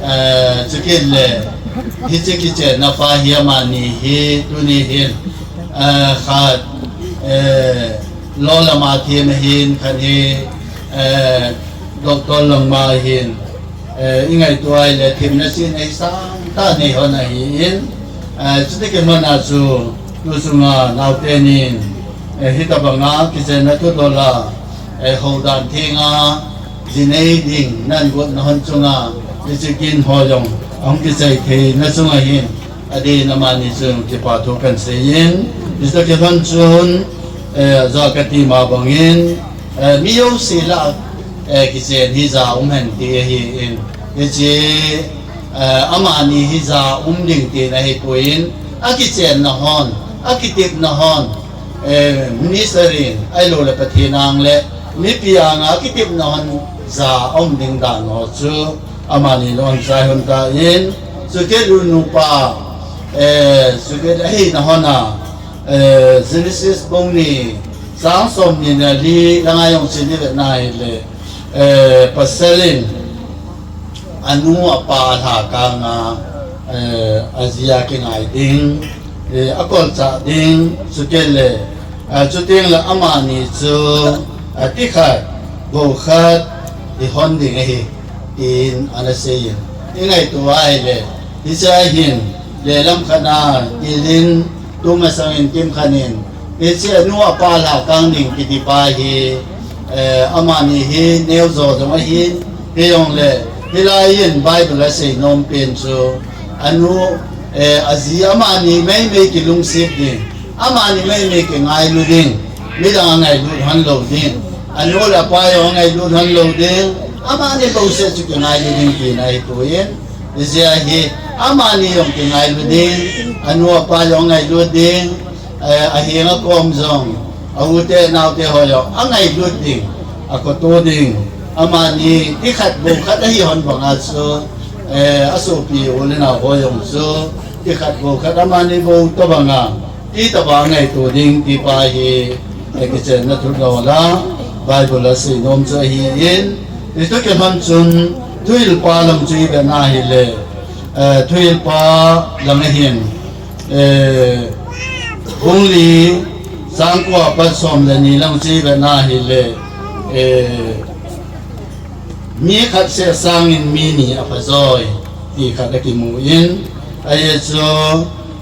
Eh, chukit le, hiche kichenna pa hi amani hi tuni hin, eh, khat, eh, lou lama them ahin, khat hi, eh, doctor lama ahin, eh, i ngaito a ahile themna chihna hi sangtah nei hon ahin, eh, chuti kilhon a chu tu chunga naote nin, eh, hitobanga kichenna thudol a, eh, houdan thenga, ji nei ding nan gotna hon chunga, hiche kin ho jong ahung kichai theina chunga hin, adin amani chun kipa thu kahin seiyin, hiche tah kilhon chun, eh, ja kati ma bangin, eh, mi jouse lah a, eh, kichen hi ja um hen ti ahin, hiche, eh, amani hi ja um ding tina ahipoi, akichenna hon, akitepna hon, eh, minister in, ahilou le Pathen ang le mipi anga kitepna hon ja aum ding dan ho chu amani lon chai hon tan, chukit le nupa, eh, chukit le ahina hon a, eh, Genesis bung ni chang som ni le li langa jong chun ivet na ahile, eh, pasal in anu apa alhakang a, eh, aji a kingai ding, eh, akolchah ding, chukit le, eh, chuteng le amani chu, eh, ti khat, bou khat, ihon ding ahi, tin ana seiyin. I ngaito a ahile, hiche a hin, le lam khat a, ilin, tumasang in kimkhat in, hiche anu apa alhakang ding kiti pa hi, eh, amani hi neo jo jong ahin, hijongle, hilai in Bible a seinom pen chu, anu, eh, aji amani meimei kilungset ding, amani meimei kingailu ding, midang angailut hon lou ding, anu le apa jong angailut hon lou ding, amani bouseh chu kingailu ding tina ahipoi, hiche a hi, amani jong kingailu ding, anu apa jong angailut ding, eh, ahenga kom jong, a u te nao te ho jong, angailut ding, akhoto ding, amani, ti khat bou khat ahi hon banga chu, eh, asopi u le nao ho jong chu, ti khat bou khat amani bou tobanga, ti tobanga ngaito ding, ti pa hi, eh, kichenna thudol a, Bible a seinom chu ahin, hiche tah kilhon chun, thuhilpa lang chu ivet na ahile, eh, thuhilpa lang ahin, eh, bung li, chang ko a pat som le ni lang chu ivet na ahile, eh, mi khat seh sangin mi ni apha joi, ti khat akimun, ahi chu,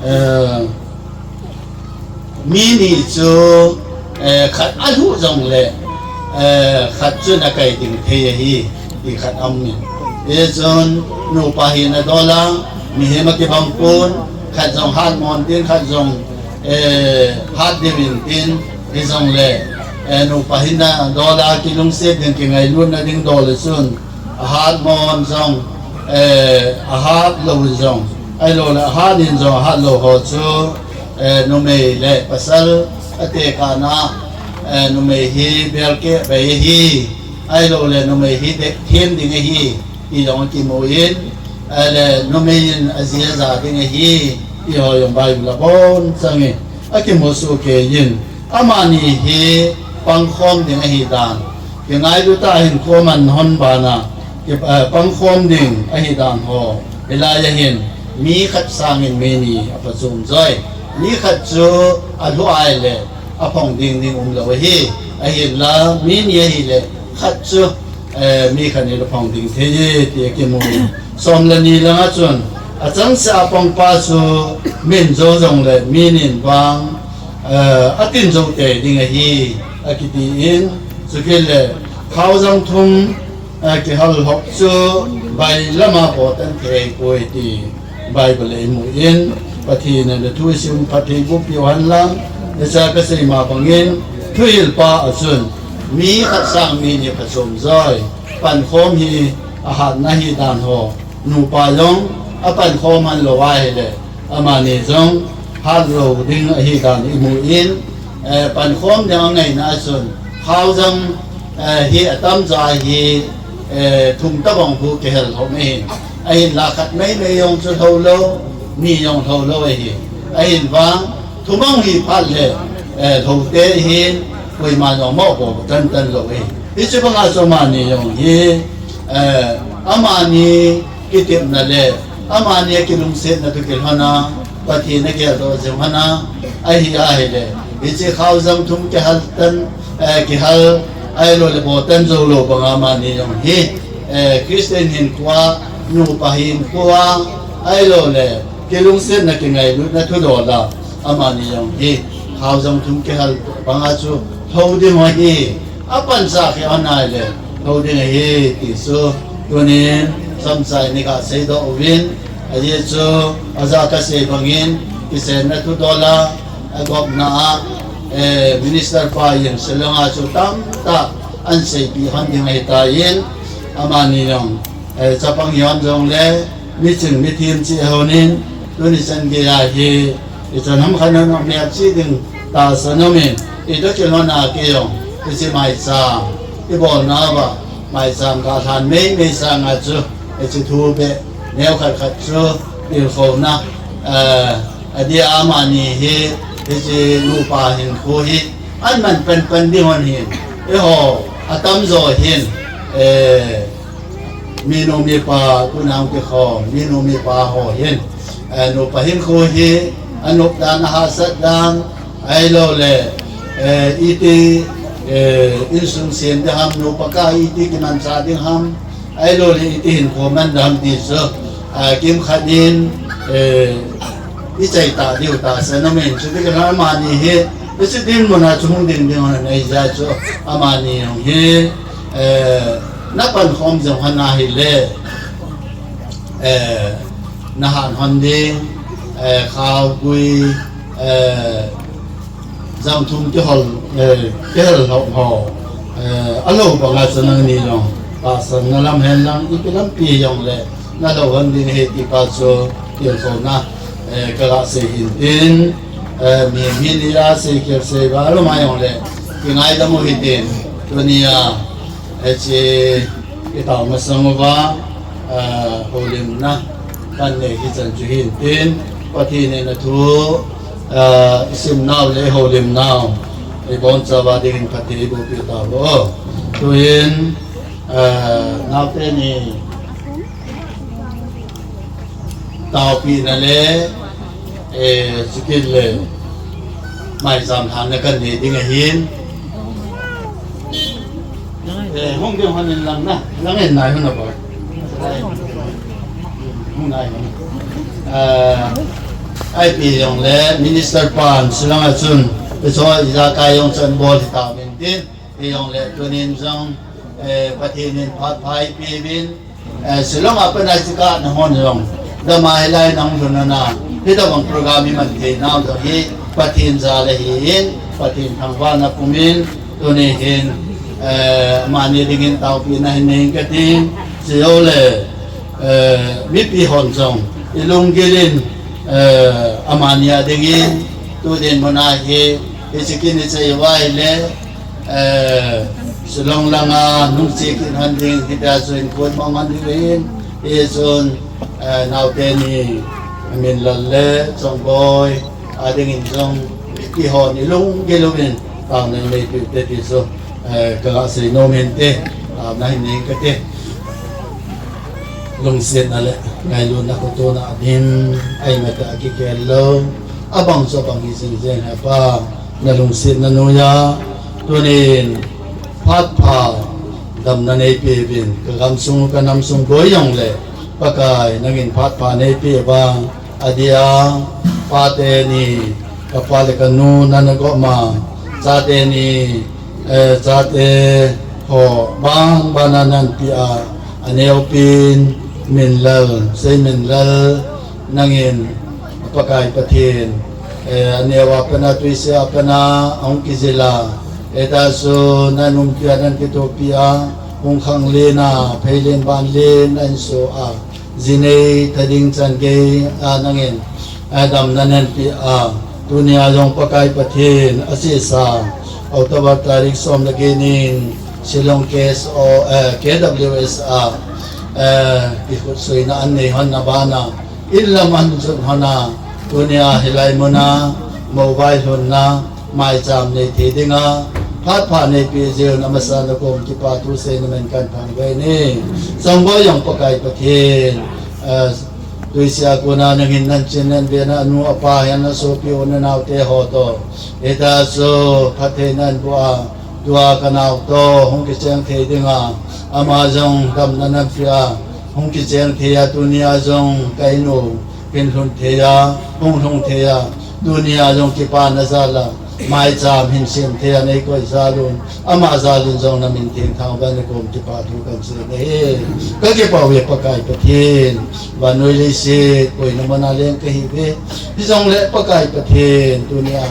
eh, mi ni chu, eh, khat alhuh jongle, eh, khat chun akai ding thei ahi, ti khat aum in. Hichun, nupa hin adol a, mihem akibang pon, khat jong hatmo in tin, khat jong, eh, hat diu in tin, hijongle, eh, nupa hin adol a, kilungset ding, kingailutna ding dol chun, ahatmo in jong, eh, ahat lou in jong, ahilou le ahat in jong, ahat lou ho chu, eh, numei le pasal atekah na, eh, numei hi belkeh bei ahi, ahilou le numei hi detthem ding ahi, ti jong akimun, eh, le numei in aji aja ding ahi, ti ho jong Bible a abonchan in akimu soh kei in, amani hi pangkhom ding ahi dan, kingailu tah a hinkho man hon bana, ki, eh, pangkhom ding ahi dan ho, hilai a hin, mi khat sangin mi ni aphachom joi, mi khat chu alhuh ahile, aphong ding ding umlou ahi, ahinla, mi ni ahile, khat chu, eh, mi khat in aphong ding thei e, ti akimun. Som le ni langa chun, achangseh a pangpa chu, min jo jongle, mi nin vang, eh, atin jou tei ding ahi, akiti in, chukit le, khaojang thum, eh, kihal hop chu, bai lama potan thei poi ti, Bible a imun, Pathen in athu isim phatthei boh peh u hen lang, hiche a kasei ma bangin, thuhilpa a chun, mi khat sang mi ni aphachom joi, pankhom hi ahatna ahi dan ho, nupa jong apankhom hon lou ahile, Amani jong hat lou ding ahi dan imu in, eh, pankhom ding angaina a chun, Khaojang, eh, hi atamjo hi, eh, thum tabang hu kihel lhom ahin. Ahinla khat maimai jong chu lhou lou, ni jong lhou lou ahi. Ahin vang, thum ahung hi phat le, eh, lhou te hin, koima jong mopo tantan lou ahi. Hiche banga chu amani jong hi, eh, amani kitepna le, amani kilungsetna thu kilhona, Pathen a geldoh jing hona, ahi ahile. Hiche Khaojang thum kihal tan, eh, kihal, ahilou le bo tan jou lou banga amani jong hi, eh, Christian hinkhoa, nupa hinkhoa, ahilou le, kilungsetna kingailutna thudol a, amani jong hi, Khaojang thum kihal banga chu, lhou ding ahi. Apansa khe anai le, lhou ding ahi, ti chu, tunin, chomcha in iga seidoh uvin, ajeh chu, aja kasei bangin, kisenna thudol a, agopna a, eh, Minister pa in, Shillong a chu tamtah, ahin seipeh hon ding ahitan, amani jong, eh, chapang hon jongle, miching mithem cheh honin, tuni chan geiya hi, ichan ham khat nanom nep cheh ding tahsan aumin, itoh kilhona kei jong, hiche maicham, ibolna uva, maicham kalhan meimei sanga chu, hiche thu beh, neo khat khat chu, tilkhouna, eh, adia amani hi, hiche nupa hinkho hi, ahin man panpan ding hon hin, eiho, atamjo hin, eh, minu mipa, tuna hung kikhom, minu mipa ho hin, eh, nupa hinkho hi, anop dan, ahahsat dan, ahilou le, eh, iti, eh, insung sem ding ham, nupa kah iti kimanchah ding ham, ahilou le iti hinkho man ding ham ti chu, ah, kimkhat in, eh, ichai ta diu tahsan aumin, chuti kila amani hi, hiche dinmun a chu hung ding ding hon ahi jeh chu, amani jong hi, eh, napankhom jing hon ahile, eh, nahan hon ding, eh, khao gui, eh, jang thum kihol, eh, kihel lhom ho, eh, alou banga chu nangni jong, tahsanna lam hen lang, ipi lampi jongle, nalou hon ding ahi ti pa chu, tilkhouna, eh, kaga sei hin tin, eh, mihem hina sei khel sei val lou ma jongle, kingaidam u hitin, tunia, hiche, itao masang uva, ah, houlimna, kanei hichan chu hin tin, Pathen in athu, ah, isimnau le houlimnau, ibonchauva dingin Pathen in eibohpeh tauhen. Tuhin, ah, naote ni, taopehna le, eh, chukit le, maicham lhanna kanei ding ahin. Eh, hung ding hon in lang na, lang in nai hon a boi. Hung nai hon. Eh, ipi jongle, Minister pan, Shillong a chun, ipi chu ijakai jong chun bol hita uvin tin, ipi jongle, tunin jong, eh, Pathen in phat pha eipeuvin, Eh, Shillong a pat a chikah nahon jong, dama hilai nahung lhun nana, hitobang program iman thei nau jong hi, Pathen jal ahin, Pathen thangvahna pumin, tuni hin, eh, amani dingin taopehna hin nei kati, chujou le, eh, mipi hon jong, ilunggil in, eh, amani a dingin, tu dinmun a hi, hiche kin ichai uva ahile, Eh, Shillong langa nungche kit hon ding, hitia chu inkho mang hon ding ahin, hichun, eh, naote ni, Minlal le Chongboi, adingin jong, mipi hon ilunggil uvin, taona nei peh ute ti chu, eh, kaga sei nom inte, taona hin nei kate. Lungsetna le ngailutna kho tona adim, aimata akikhel lou, abang chu abang hi jing jeng he Pa, nalungsetna noiya, tunin phat pha damna neipeuvin, kagamsung kanamsung boi jongle, Pakai nangin phat pha neipeh uva, adia, pate ni, kapa le kanu nana gom a, chate ni, eh, chate ho, bang bana nanpeh a, aneopin, Minlal, Seiminlal, nangin, Pakai Pathen, eh, aneo a pat a tuisea pat a, ahung kijil a, eh, tachu, nanumpi a, nakithopi a, hung khanglen a, pheilen banlen, ahinso a, jinei, thading changei, a nangin, Adam na nen pi a, tunia jong Pakai Pathen asesa, October tarik som le get nin, Shillong K S O, eh, K W S a, eh, kikhutsuina anei hon na bana, in lam anjot hon a, tunia hilai muna, mobile hon na, maicham nei thei dinga, phat pha nei pi jeh un amasa na kom kipa thu sei na men kan thang ve ni. Sangbo jong Pakai Pathen, eh, Tuisia kona nangin nan chin nan bena anu apa hian na sopi u na naute ho to. Hita chu phatthei nan bu a, tua ka nau to hung kicheng thei dinga, ama jong damna nan pia, hung kicheng thei a, tunia jong ka inu, kin hlun thei a, hung hlung thei a, tunia jong kipa na jala, maicham hin sem thei a nei koi jal un, ama jal in jong na min theng thang uva na kom kipa thu kan sei na hi. Ka kipa uve Pakai Pathen, vannoi leiset, koina mana leng ka hi ve. Hijongle Pakai Pathen, tunia,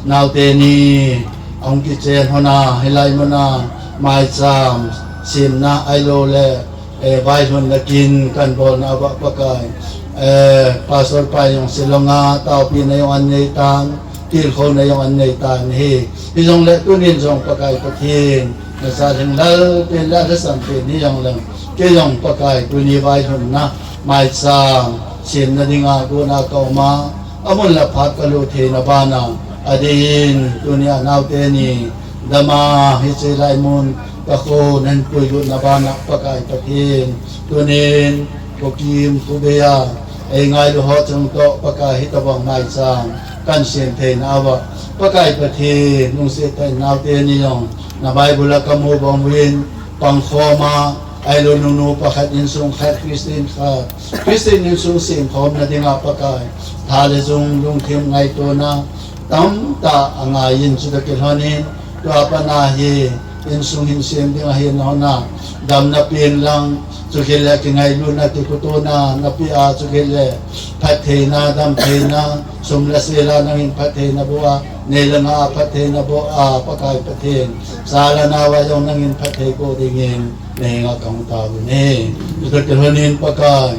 naute ni, ahung kichen hon a, hilai muna, maicham, semna, ahilou le, eh, vaihunna kin kan bolna uva Pakai, eh, Pastor pa jong Shillong a, taopina jong an nei tan, tilkhouna jong an nei tan hi. Hijongle tunin jong Pakai Pathen, na sa leng lal pen la la sam pen hi jong leng. Kei jong Pakai tuni vaihunna, maicham, semna dinga kona ka um a, amun la phat ka lut theina bana, adin, tunia naute ni, dama, hiche lai mun, ka kho nan puilut na bana, Pakai Pathen, tunin, Kuki Inpi a, ei ngailu ho chung to, Pakai hitabang maicham, kan sem theina uva, Pakai Pathen, lungset tah in naute ni jong, na Bible a ka mu bang uvin, pangkhom a, ahilou nunu pakhat insung khat, Christian khat, Christian insung semkhomna dinga Pakai, tha le jung, lungthim ngaitona, tamtah angai in chutoh kilhonin, tua pat a hi, insung hin sem ding ahin hon a, damna pen lang, chukit le kingailutna kikhutuona, na pe a, chukit le phattheina, damtheina, sum le sel a nangin phattheina boh a, nei le gou a phattheina boh a, Pakai Pathen, sa le nao a jong nangin phatthei boh dingin, na henga ka hung tao uve. Chutoh kilhonin Pakai,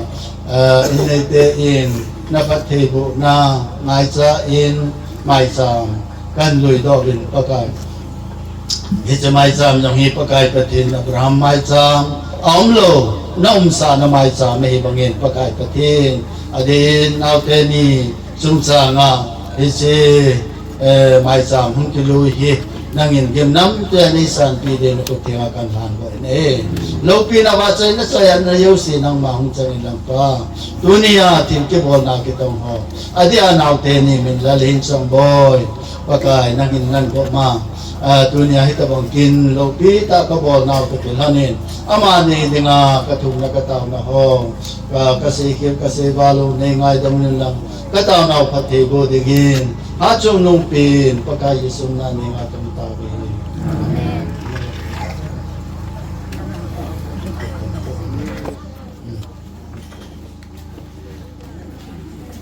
eh, in neite in, na phatthei bohna, ngaicha in, maicham, kan lui doh uvin Pakai. Hiche maicham jong hi Pakai Pathen Abraham maicham, aum lou, na umsahna maicham ahi bangin Pakai Pathen, adin naute ni chungchang a, hiche, eh, maicham hung kilui hi, nangin gimnamte a nei sanpi ding na kut thenga kan lhan boi ne. Loupina vahchoina choi-atna jouse nangma hung chang in lang Pa. Tunia thil kibolna kitong ho, adeh a naute ni min lal hin chang boi. Pakai nangin nan bou ma. Ah, tunia hitabang kin loupi tah ka bolnau ka kilhonin, amani dinga ka thumna ka taona ho, ka, ka seikhel ka seival u nei ngaidam un lang, ka taonau phatthei boh dingin, hatchungnung pen Pakai Jesu min a nei ngai ka hung tao uve. Amen.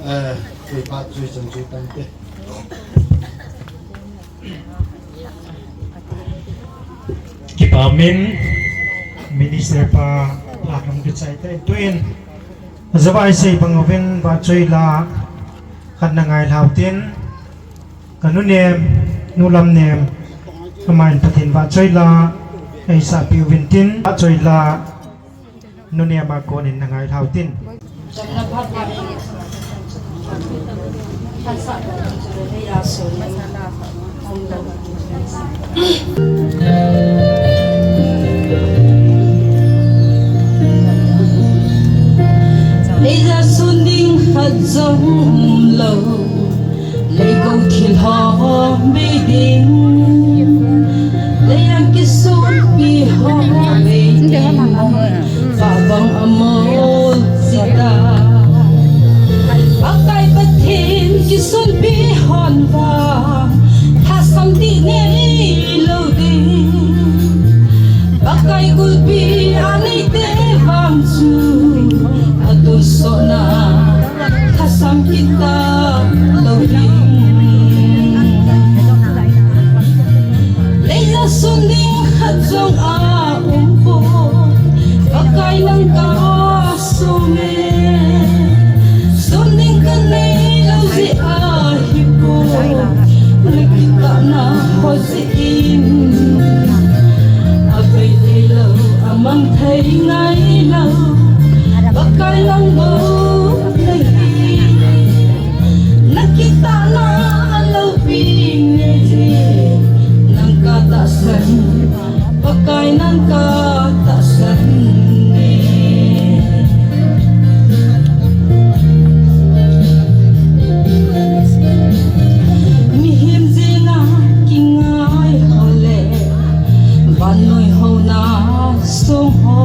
Eh, tui pa, tui chan, tui tante. Kipa min, Minister pa, pa kam kichai te. Tuin, ajawai sei bang uvin vahchoi la, khat na ngai lhau tin, ka nu nem, nu lam nem, amahin Pathen vahchoi la, eisahpi uvin tin, vahchoi la, Nu nem a konin na ngai lhau tin. Leija sun ding khat jong umlou. Leiko thil ho bei ding, leiang kisunpi ho bei ding, pa bang amol sita. Pakai Pathen kisunpi hon vang, thasam ti neilou ding. Pakai gulpi a neite vang chu, atonsotna thasam kit talou ding. Leija sun ding khat jong aum poi, Pakai nang kasome. Sun ding kanei lou Abei thei lou, amang thei ngai lou, Pakai nang bou nahi. Na kitahna aloupi nge ji, nang katahsan, Pakai nang katahsan nge. Mihem jeng a kingai ho le, vannoi houna song ho,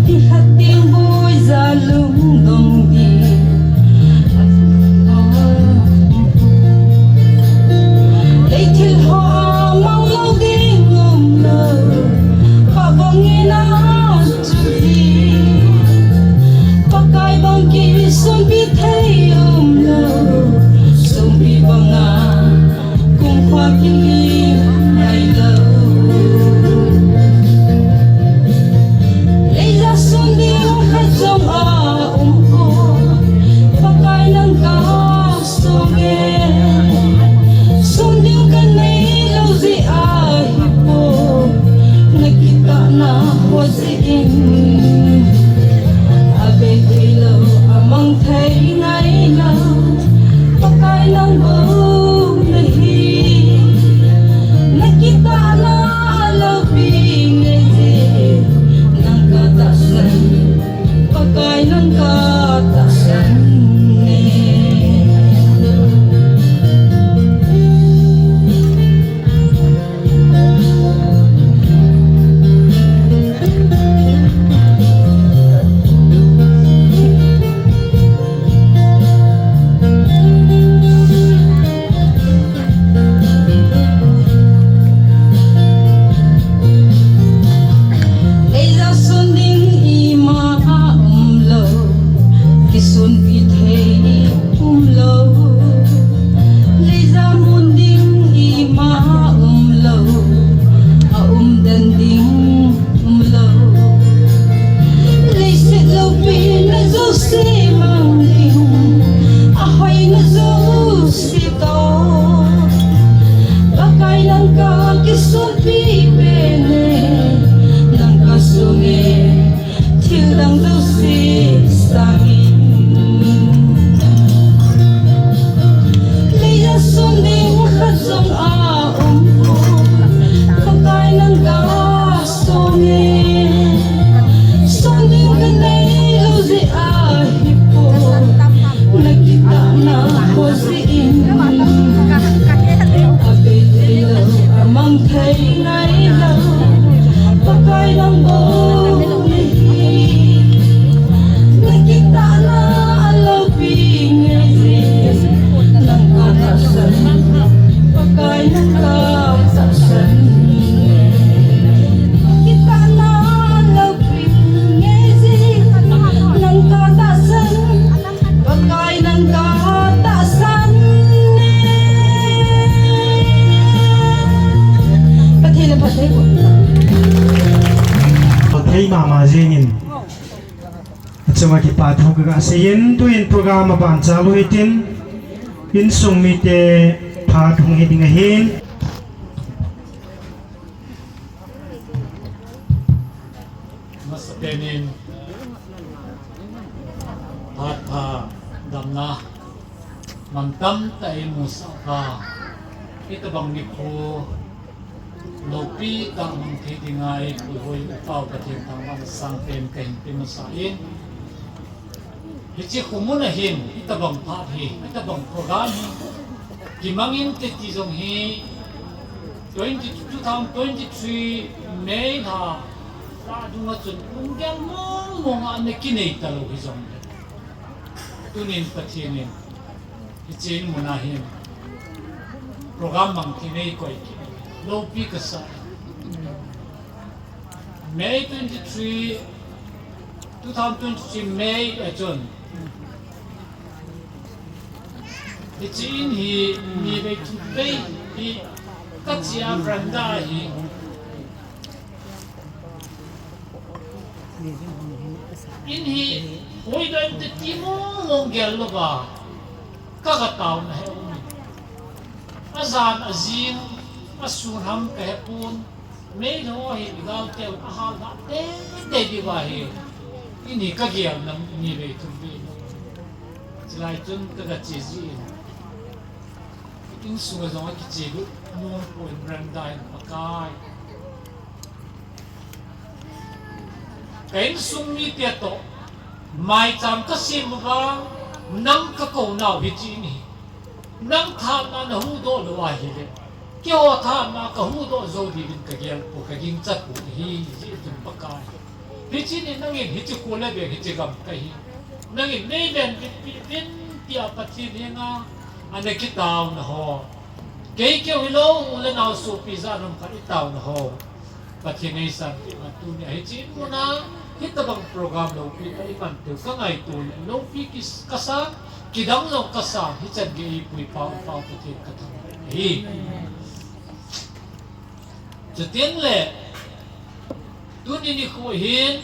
nikhat ding buija lungdong ding. Leithil ho a mang lou ding umlou, phabang in a chu ji. Pakai bang kisonpi thei umlou, sonpi banga kumkhua kilim ngai lou. Leija son ding khat jong aum poi, Pakai nang kasong e. Son ding kanei lou jeh ahi poi, na kitahna ho jeh in. Abei thei lou, amang thei ngai lou, Pakai nang bou nahi. Na kitahna aloupi nge ji, nang katahsan, Pakai nang katahsan nge. Leija son ding ima umlou, kisonpi thei umlou. Leija mun ding ima umlou, aumden ding umlou. Leiset loupina jouse mang ding, ahoina jouse toh, Pakai nang kakisonpi pen e, nang kasong e. Thil dang jouse sangin. Leija son ding khat jong aum poi, Pakai nang kasong e. Son ding kanei lou jeh ahi poi, na kitahna ho jeh in. Abei thei lou, amang thei ngai lou, Pakai nang bou nahi. Na kitahna aloupi nge ji, nang katahsan, Pakai nang katahsan. Na kitahna aloupi nge ji, nang katahsan, Pakai nang katahsan e. Pathen in phatthei boh. Phatthei mama jingin. Achunga kipathu kaga seiyin, tuin program aban chalu hitin, insung mite phat hung hi ding ahin. Masapen in phat pha damna mantam tah in musah pha, hitabang nikho loupi tah mang thei dinga eipuihoi u Pau Pathen thangvahna sangpen kahin pe masa in. Hiche khomun a hin, hitabang phat hi, hitabang program hi kimang inte ti jong hi, twenty, two thousand twenty-three May lha, lha dunga chun lunggel mong mong a ana kinei talou hijongle, tunin Pathen in hiche mun a hin program mang thei nei koi kit, loupi kasa. May twenty-three, two thousand twenty-three May a chun, hiche in hi, ni vei thum vei hi, kache a veranda hi, in hi, hoilou inte ti mong mong gel louva, kaga taona hi um in. Ajan ajing, Asun ham kahepon, mei lo hi igal teu ahal ha te te di va hi. Ini kagel nam ni ve thum ve. Chilai chun kaga che ji in. Insung a jong akiche lut nom pon, Brenda in Pakai. Ka insung mite toh maicham kasem uva, nang kakou nau hiche in ahi. Nang thahatna nahuhdoh lou ahile, keiho thahatna kahuhdoh jou diuvin kagel poi, kagingcha poi ahi, jeh chun Pakai. Hiche ni nangin hiche kho le veng hiche gam kahi. Nangin neiven uvin, pi uvin tia Pathen henga ana kitaona ho. Kei keu hilou, u le nao sopi jat nom khat itaona ho. Pathen in eisanpeh uva tunia hiche muna, hitobang program loupi tah iman diu kangaito le, loupi kis-, kasang, kidang jong kasang, hichan gei eipui pau, pau Pathen kathangvah e. Chuteng le, tuni nikho hin,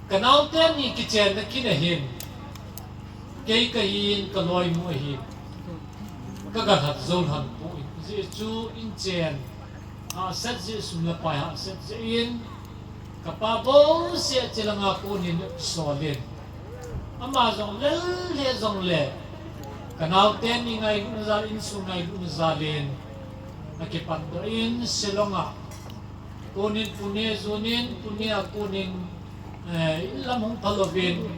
kanaote ni kichenna kin ahin, kei kahin, kaloinu ahin, kaga lhat jou lhon poi. Ajeh chu inchen hahsat jeh, sum le pai hahsat jeh in, kapa bouseh chelanga konin asol in. Ama jong lel le jong le, kanaote ni ngailutna jal, insung ngailutna jal in, akipan doh in Shillong a konin Pune jon in, Pune a konin, eh, in lam hung phal uvin,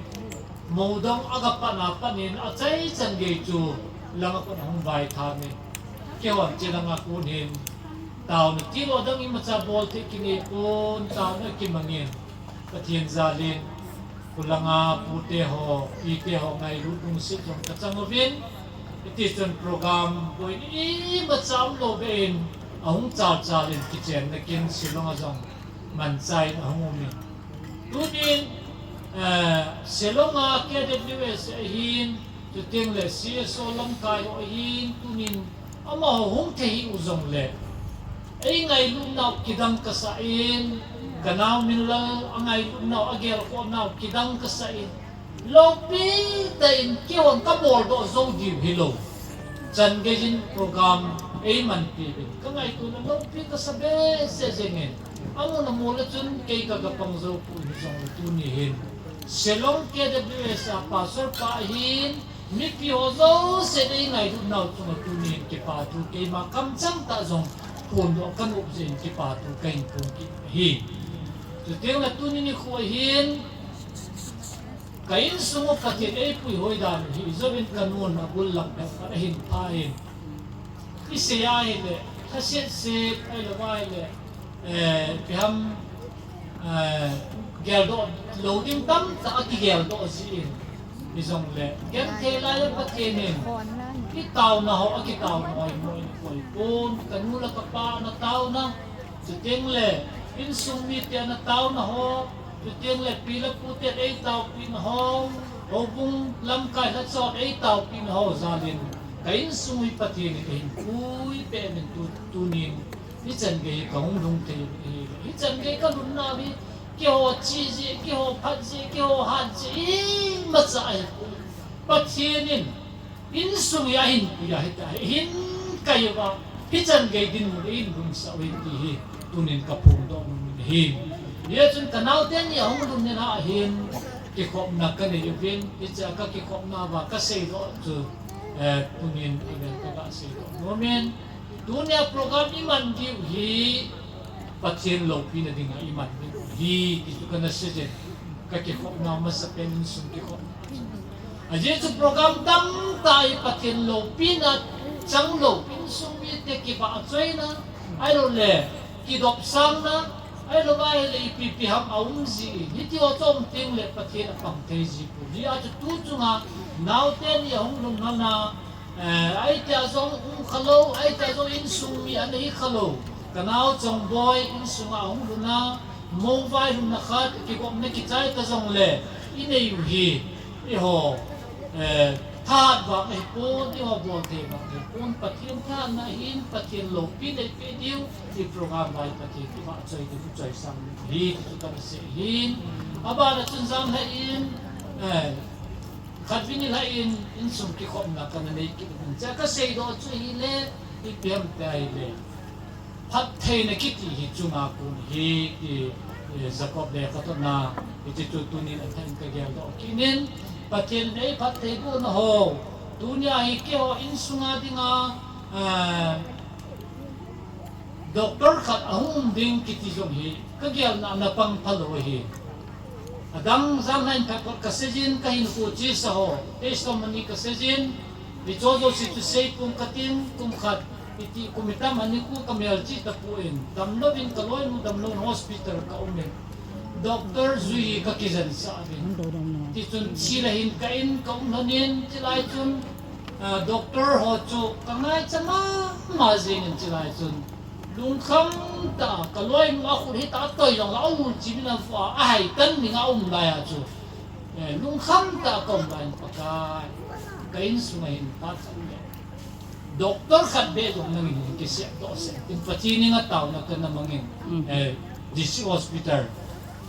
moudong aga pan a pan in, achaichan gei chu langa kon ahung vaitham in. Keihon chelanga konin, taona tilou dang imacha bol thei kinei pon, taona kimangin, Pathen jal in, Khulanga pute ho, pite ho ngailut lungset jong kachang uvin, hiti chun program boi ni imacha umlou beh in, ahung chal chal in kichenna kin Shillong a jong manchah in ahung um in. Tunin, eh, Shillong a K W S ahin, chuteng le C S O lamkai ho ahin, tunin amaho hung thei hih u jong le, eingailutnau kidang kasah in, kanao Minlal angailutnau, agelkhohnau kidang kasah in, loupi tah in keihon kabol doh jou diu hilou. Chan gei in program eimanpi uvin, kangaito le loupi kasa behseh jeng in, amun amun le chun kei kaga pang jou poi, hijong le tuni hin Shillong K W S a pastor pa ahin, mipi ho jouse le eingailutnau chunga tunin kipathu, keima kamchang tah jong phondoh kanop jeh in kipathu kahin phong kit ahi. Chuteng le tuni nikho hin, ka insung u Pathen eipui hoi dan u hijouvin kanun abul lang phat ahin pha in, isei ahile, lhaset set ahilou ahile, eh, ipi ham, eh, geldoh lou ding tamtah akigeldoh jeh in, hijongle, genthei lai a Pathen in, itaona ho, akitaona ho, imo in koi pon, kanu le kapa ana taona, chuteng le, insung mite ana taona ho, chuteng le pi le pute eitaopina ho, houbung lamkai lhacha eitaopina ho jal in, ka insung hi Pathen in eihin pui peh in tu, tunin, hichan gei kahung lhung thei u ahi. Hichan gei kalhunna hi, keiho chih jeh, keiho phat jeh, keiho hat jeh, imacha ahi. Pathen in, insung hi ahin pui ahitai, ahin kai uva, hichan gei dinmun eihin lhunsah u ahi ti hi, tunin kaphongdoh nom in ahi. Hijeh chun kanaote ni ahung lhun ni a hin, kikhopna kanei uvin, hichea kakikhopna uva kaseidoh chu, eh, tunin avel kaga seidoh nom in, tunia program iman diu hi, Pathen loupina dinga iman diu ahi, ti chu kana sei jin, kakikhopna masapen insung kikhopna. Ajeh chu program tamtah hi Pathen loupina changlou, insung mite kivahchoina, ahiloule, kidopsangna, ahilou ahile ipi ipi ham aum ji in, hitiho chu um tengle Pathen apang thei ji poi. Hijeh a chu tu chunga, naote ni ahung lhun lhon a, eh, ahitia jong um khalou, ahitia jong insung mi ana hi khalou, kanao Chongboi insunga ahung lhun a, mou vailhunna khat, kigopna kichai ta jongle, inei u hi, eiho, eh, thahat vang ahipon, eiho bolthei vang ahipon, Pathen thahatna hin, Pathen loupina eipeh diu, i program vai Pathen ivahchoi diu, ichoisang diu ahi, ti chu kana sei ahin. Abana chun janhi in, eh, Khatvei nilhah in, insung kikhopna kana nei kit in. Chua kaseidoh chu hile, ipi ham tia hile, phattheina kiti hi chunga kon ahi, ti, eh, Jacob lekhathotna, hiche chu tunin athah in kageldoh kit in, Pathen in eiphatthei bohna ho, tunia hi keiho insunga dinga, eh, Doctor khat ahung um ding kiti jong hi, kagelna ana pang phalou ahi. Adang janhi in phabep kaseijin, kahinkho chesa ho testimony kaseijin, hicho jouse chu seipon katin, kum khat, iti kum itam a nikho kamelchih tapon, damlouvin kaloinu damlouvin hospital ka umin. Doctor jui kakijensah uvin. Tichun thil ahin kah in kaum lhonin, chulai chun, ah, doctor ho chu kangaicha mama jengin chulai chun. Lungkham tah a kaloinu akhut hitah a toi jongle aul chim in afu a, ahaitan ding a um lai a chu. Eh, lungkham tah a kaum lai in Pakai, ka insunga hin phat khat le. Doctor khat beh jong nangin hin kisep doh seh. Tin Pathen henga taona kana mangin, eh, District Hospital,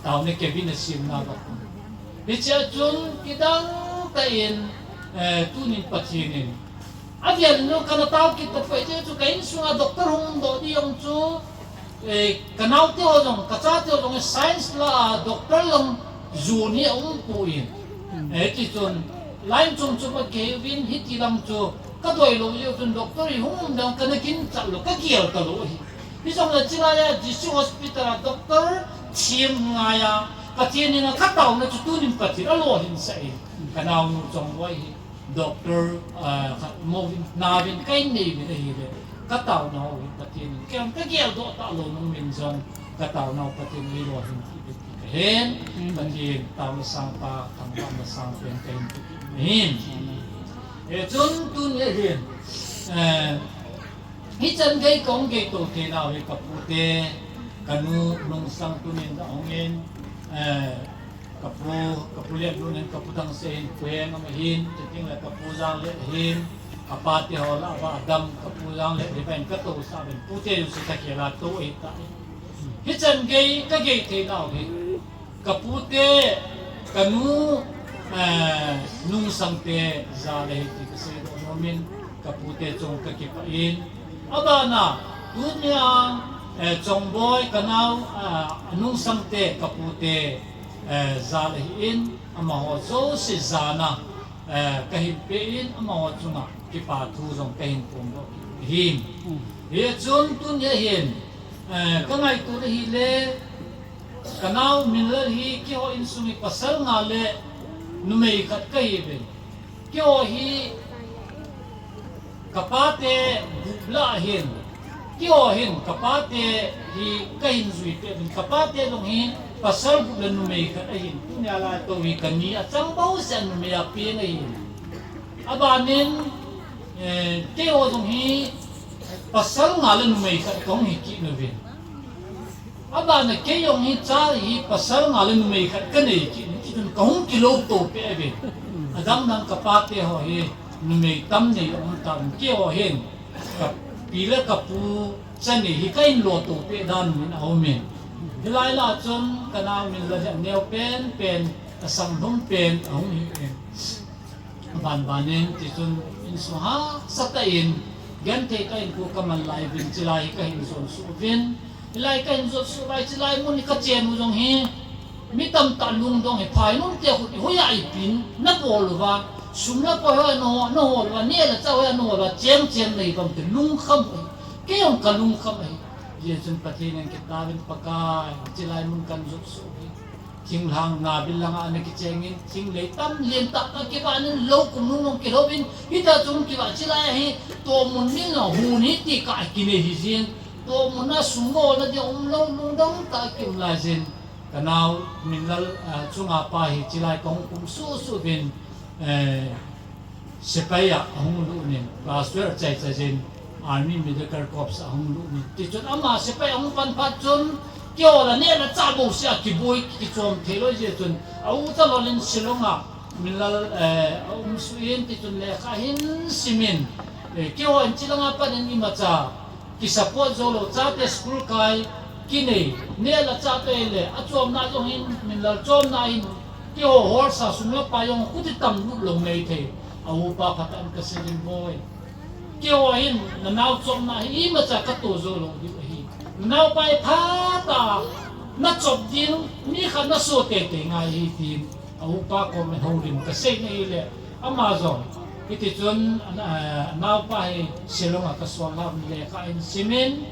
taona cabin asemna bang. Hichea chun kidang tah in, eh, tunin Pathen in avel in kana tao kit tapoi, hiche chu ka insunga doctor hung doh ding jong chu, eh, kanaote ho jong, kachate ho jong science la a doctor lang jon hi aumpoi. Eh, tichun line chom chom a kiheuvin, hiti lang chu kadoi lou jeh chun doctor hi hung um ding kana ginchat lou, kagel talou ahi. Hijongle chulai a District Hospital a doctor them ngai a, Pathen henga kataona chu tunin Pathen in alolhinsah in, kanaonu Chongboi hi doctor, ah, khat mouvin, nauvin ka innei uvin ahile, kataona ho hi Pathen in, kei jong kageldoh talou nung min jong, kataona ho Pathen in eilolhin kit uvin ti kahen, Pathen taona sangpa, thangvahna sangpen kahin pe kit nahin. Hichun tunia hin, eh, hichan gei kahung gei to thei nau hi kapute, kanu Nungsang tunin ahungin, eh, kapu, kapu Letlut in, kapu Thangse hin, Pu Heng ama hin, chutengle kapu Jangleh ahin, apate ho lah a va adam, kapu Jangleh hi vang katousah uvin, pute jouse kakhel a to ahitai. Hichan gei kagei thei nau hi kapute, kanu, eh, Nungsangte jal ahi ti kaseidoh nomin, kapute chunga kakipah in. Abana, tunia, eh, Chongboi kanao, ah, Nungsangte kapute, eh, jal ahin, amaho jouse jana, eh, kahin pe in, amaho chunga kipa thu jong kahin phongdoh ahin. Hichun tunia hin, eh, kangaito ahile, kanao Minlal hi keiho insung hi pasal nga le numei khat kahiuvin. Keiho hi kapate gup lah ahin. Keiho hin kapate hi kahin juipeh uvin. Kapate jong hi pasal gup le numei khat ahin. Tunia laitoh hi kani achang bouseh a numei a peng ahin. Abanin, eh, keiho jong hi pasal nga le numei khat kahung hi kit uvin. Abana kei jong hi cha hi pasal nga le numei khat kanei kit in, tichun kahung kilou to peh uvin. Adang dang kapate ho hi numei tam nei um tauvin, keiho hin kapi le kapu cha nei hi kahin lo to peh dan in aumin. Hilai lah chun kanao Minlal hi aneo penpen, asanglhum pen ahung hi in. Banbanin, tichun insung hahsa tah in, genthei tah in kho kaman lai uvin, chulai hi kahin jotsuh uvin. Hilai kahin jotsuh lai, chulai mun hi kachen u jong hi, mi tamtah lungdong hi, phainom te khut hi hoiya ipin nabol uva, sum le pai hoiya nahol, nahol uva, neh le chah hoiya nahol uva, cheng cheng nahi uvem ti lungkham u ahi. Kei jong kalungkham ahi. Hijeh chun Pathen in kitauvin Pakai, chulai mun kahin jotsuh u hi. Thinglhang Nabil langa ana kichengin, thinglei tam lentah tah kivah in, lou kum nunung kilhouvin, hitia chu kivah chulai ahi, tohmun min jong hun hi ti kah kinei hijin, tohmun a sum golna ding umlou lungdong tah kium laijin, kanao Minlal, ah, chunga pa hi chulai kahung kum suhsuh uvin, eh, sepai a ahung lut in, class twelve achai chai jin, Army Medical Corps a ahung lut in. Tichun ama sepai ahung pan phat chun, keiho la neh le chah bouseh a kiboi kichom thei lou jeh chun, a u cha lolin Shillong a Minlal, eh, aum suh in, tichun lekha ahin simin, eh, keiho in chulanga pat in imacha kisupport jou lou, chate school kai kinei, neh le chah toh le, achomna jong hin, Minlal chomna hin, Keiho holsa sum le pai jong khuti tam lut lou nei thei. A upa phatah in kasei in boi. Keiho hin nanao chopna hi imacha kato jou lou diu ahi. Nanaopa hi phatah a nachop ding mi khat naso teitei ngai ahi tin. A upa kom in houlim kasei in ahile. Ama jong. Hiti chun, a, a, naopa hi Shillong a kasol lhah in lekha ahin sim in,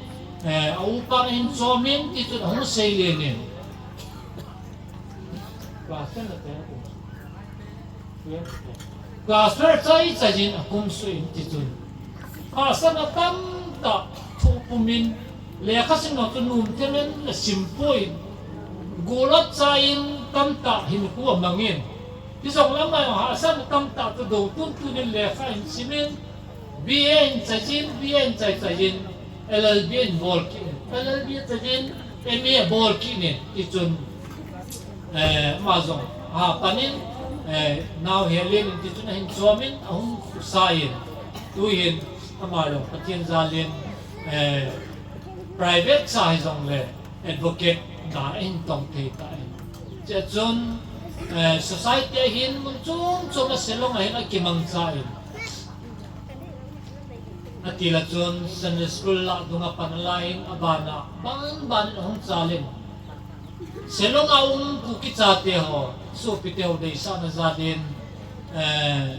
eh, a upa ahin chom in, ti chun ahung sei len in. Class ten a te a kum. Class twelve chai chai in akum suh in ti chun. Hahsatna tamtah thoh pum in lekha simna chu nom thim in asim poi. Golap cha in tamtah hinkho amang in. Hijongle ama hahsatna tamtah chu dou tun tun in lekha ahin sim in. B A ahin chai in, B A ahin chai chai in. L L B ahin bol kit in. L L B chai in, M A abol kit in. Ti chun, eh, ama jong. Apan in, eh, nao hel in, ti chun ahin chom in, ahung sa in. Tu hin, ama jong, Pathen jal in, eh, private cha hijongle, advocate na ahin tong thei tan. Chea chun, eh, society a hin mun chom chom a Shillong a hin akimangcha in. Atil a chun Sunday school lah dung a pan alai in abana ban ban in ahung chal in. Shillong a um Kuki chate ho, sopite ho deisahna jal in, eh,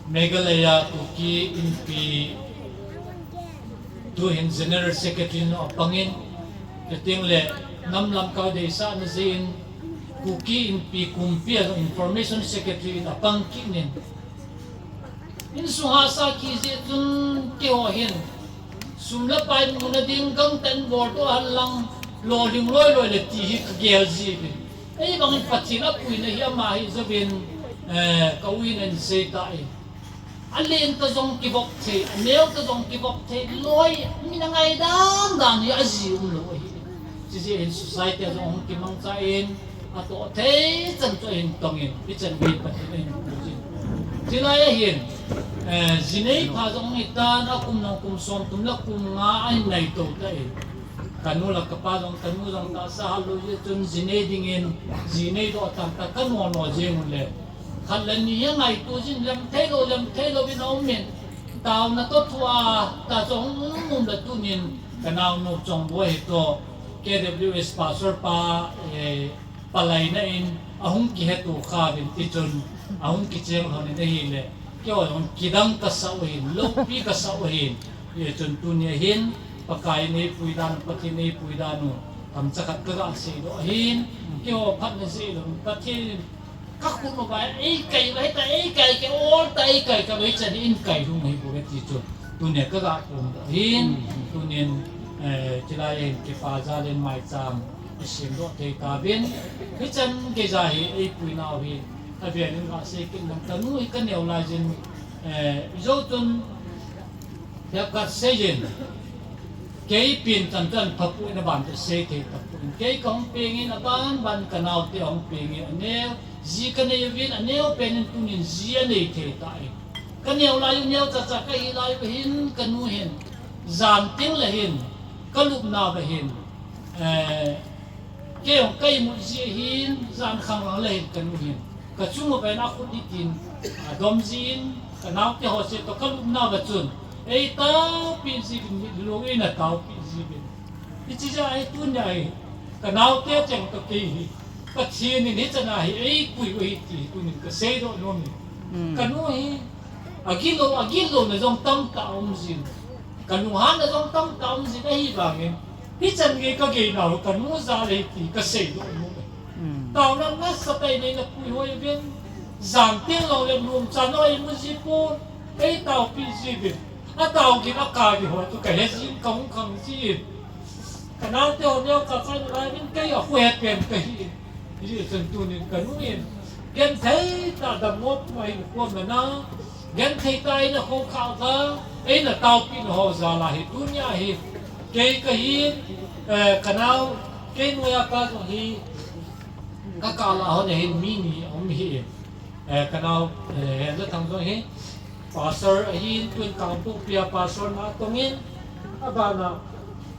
Meghalaya Kuki Inpi tu hin General Secretary in apang in, chuteng le nam lamkai deisahna jeh in Kuki Inpi kumpi a Information Secretary in apang kit in. Insung hahsa kit jeh chun keiho hin sum le pai muna ding gangtah in bol to hen lang lolhing loi loi le ti hi kagel ji uvin. Ei bang in Pathen apuina hi ama hi jouvin, eh, ka u hin ahin sei tan. Alen ta jong kivop thei, aneo ta jong kivop thei, loi, mi na ngai dan dan hi aji um lou ahi. Chijeh hin society a jong hung kimangcha in, atoh thei chan chu ahin tong in, hichan gei Pathen ahin puijin. Chulai a hin, eh, ji nei pha jong hitan, akum nung kum som thum le kum nga ahin nai to tan. Kanu le kapa jong, kanu jong tahsa hal lou jeh chun ji nei ding in, ji nei doh tan ta kanu no jeng un le. Khat le ni hi ngaito jin lem thei lou, lem thei lou in aum in. Taona toh thua, ta jong um um le tunin, ka naonu Chongboi hi toh, K W S pastor pa, eh, palaina in, ahung kiheto kha uvin ti chun, ahung kicheng lhon in ahile, keiho jong kidang kasa u ahin, loupi kasa u ahin, hijeh chun tunia hin, Pakai in eipui dan u, Pathen in eipui dan u, tamcha khat kaga seidoh ahin, keiho phatna jeh lou, Pathen in Ka khut uva, ei kai uva, hita, ei kai, kai ol ta, ei kai, kai uva, hichan in kai lhung ahi bouve ti chu. Tunia kaga pom doh ahin, tunin, eh, chulai a hin kipa jal in maicham, i semdoh thei tauvin. Hichan geiya hi, eipui nau hi, avel in gasei kit lang kanu hi kaneo lai jin, eh, ijou chun, Hia kasei in, kei pen chan chan phapu in aban te sei thei tapon. Kei kahung peng in aban ban kanaote ahung peng in aneo, ji kanei uvin aneo pen in tunin ji anei thei tan. Kaneo lai u neo chacha kahi lai u hin kanu hin, jan teng le hin, kalupna uva hin, eh, Kei jong ka imut ji hin, jan khang lang le hin kanu hin. Kachung uva in akhut hitin, adom jin, kanaote ho cheh toh kalupna uva chun. Eitaopi ji uvin, mitlhi lou in ataopi ji uvin. Hiche jeh a hi tunia hi, kanaote cheng toh kei hi. Pathen in hichan a hi eipui u ahi ti hi tunin kasei doh nom in. Kanu hi, Agilou, agilou na jong tamtah aum jin. Kalunghan na jong tamtah aum jin ahivangin. Hichan gei kagei nau kanu jal ahi ti kasei doh nom e. Taona nasatah in eina puihoi uvin. Jan teng lou le nom chan lou imu ji pon. Eitaopi ji uvin. Atao gin akah gin ho chu kahe jin kahung khang jin. Kanaote ho neo kachai nalai uvin kei akhohet pen kahi. Hijeh chun tunin kanu in, genthei tah dammo puma hin kuam na na, genthei tah in akhou khah uva, eina taopi na ho jal a hi tunia hi, kei kahin, eh, kanao, kei noiya pa jong hi, kakah lah hon a hin mi ni aum hi, eh, kanao, eh, Henjathang jong hi, pastor ahin, tun Kangpokpi a pastor na tongin, abana,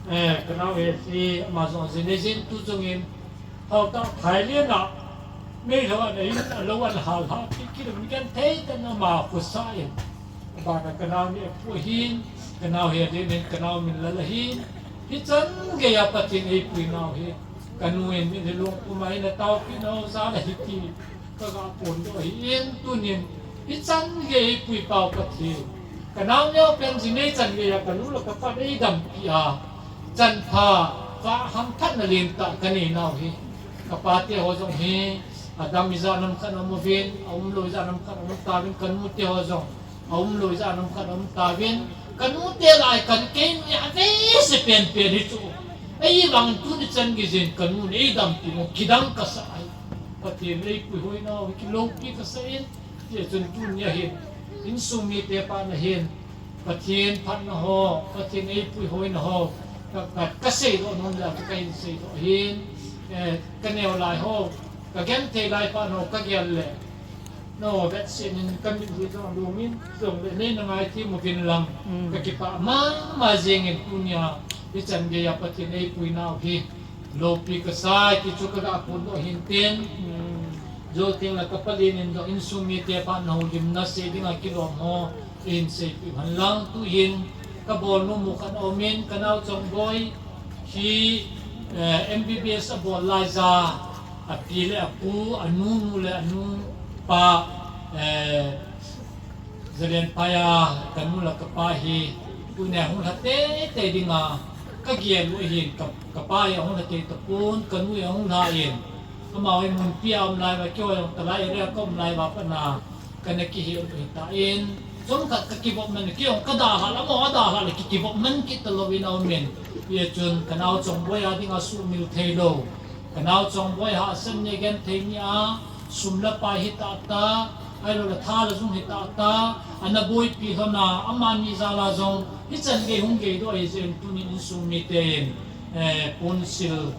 eh, kanao hi, ama jong jin, jin tu jong in, Hou ta Thailand a, Meilhou a nei in, alou an hal ha, pi kilo mi kan thei ta na ma ko sa in. Ba na ka nau ni pu hin, ka nau he de nen ka nau min la la hin. Hichan gei a Pathen eipui nau hi. Ka nu in min he lung pu mai na tao pi nau sa la hi ti. Ka ga pon do hi in tunin. Hichan gei eipui pau Pathen. Ka nau neo pen jing nei chan gei a ka nu la ka pa nei dam pi a. Chan pha, pha ham phat na len ta ka nei nau hi. Ka pa te ho jong hi, a dam ijat nam khat a um uvin, a um lou ijat nam khat a um tauvin, ka nu te ho jong, a um lou ijat nam khat a um tauvin, ka nu te lai kan kei nu a ve se pen pen hi chu. Ei vang tuni chan gei jin ka nu nei dam pi mo kidang ka sa ai. Pathen eipui hoi nau hi kiloupi ka sa in, ti chun tunia hin, insung mi te pa na hin, Pathen phatna ho, Pathen eipui hoina ho, ka, ka, ka seidoh nom le, ka hin seidoh hin, eh, ka neo lai ho, ka genthei lai pa no, ka gel le, no, vet sin in ka mit hi jong lum in, jong le, nei na ngai thei mo vin lang, Mm. ka kipah mama jing in tunia, hichan gei a Pathen eipui nau hi, loupi ka sa, ti chu ka ga pon doh hin tin. Mm. Jou teng le ka palen in jong insung mi te pa na houlimna sei ding a kilom ho, hin seipi hen lang tu hin ka bol nom u khat a um in ka nau Chongboi hi, eh, M B B S a bol lai ja a pi le a pu, a nu nu le a nu pa, eh, Zalen pai a ka nu le ka pa hi tunia hung lha teitei ding a ka gel u hin ka, ka pa hi a hung lha tei tapon ka nu hi a hung lha in. Amau hi munpi a um lai uva, keiho jong talai area ka um lai uva pat na, kana kihe u hi ta in. Chomkhat ka kivop man, kei jong ka dalha le, amau adalha le ki, kivop man kit talou in a um in. Hijeh chun ka nau Chongboi a ding a sumil thei lou. Ka nau Chongboi hahsat ni genthei ni a, sum le pai hi tah tah, ahilou le tha le jung hi tah tah, ana boipi lhon a, amani jal a jong, hichan gei hung gei doh ahi jeh in tunin insung mite in, eh, ponsil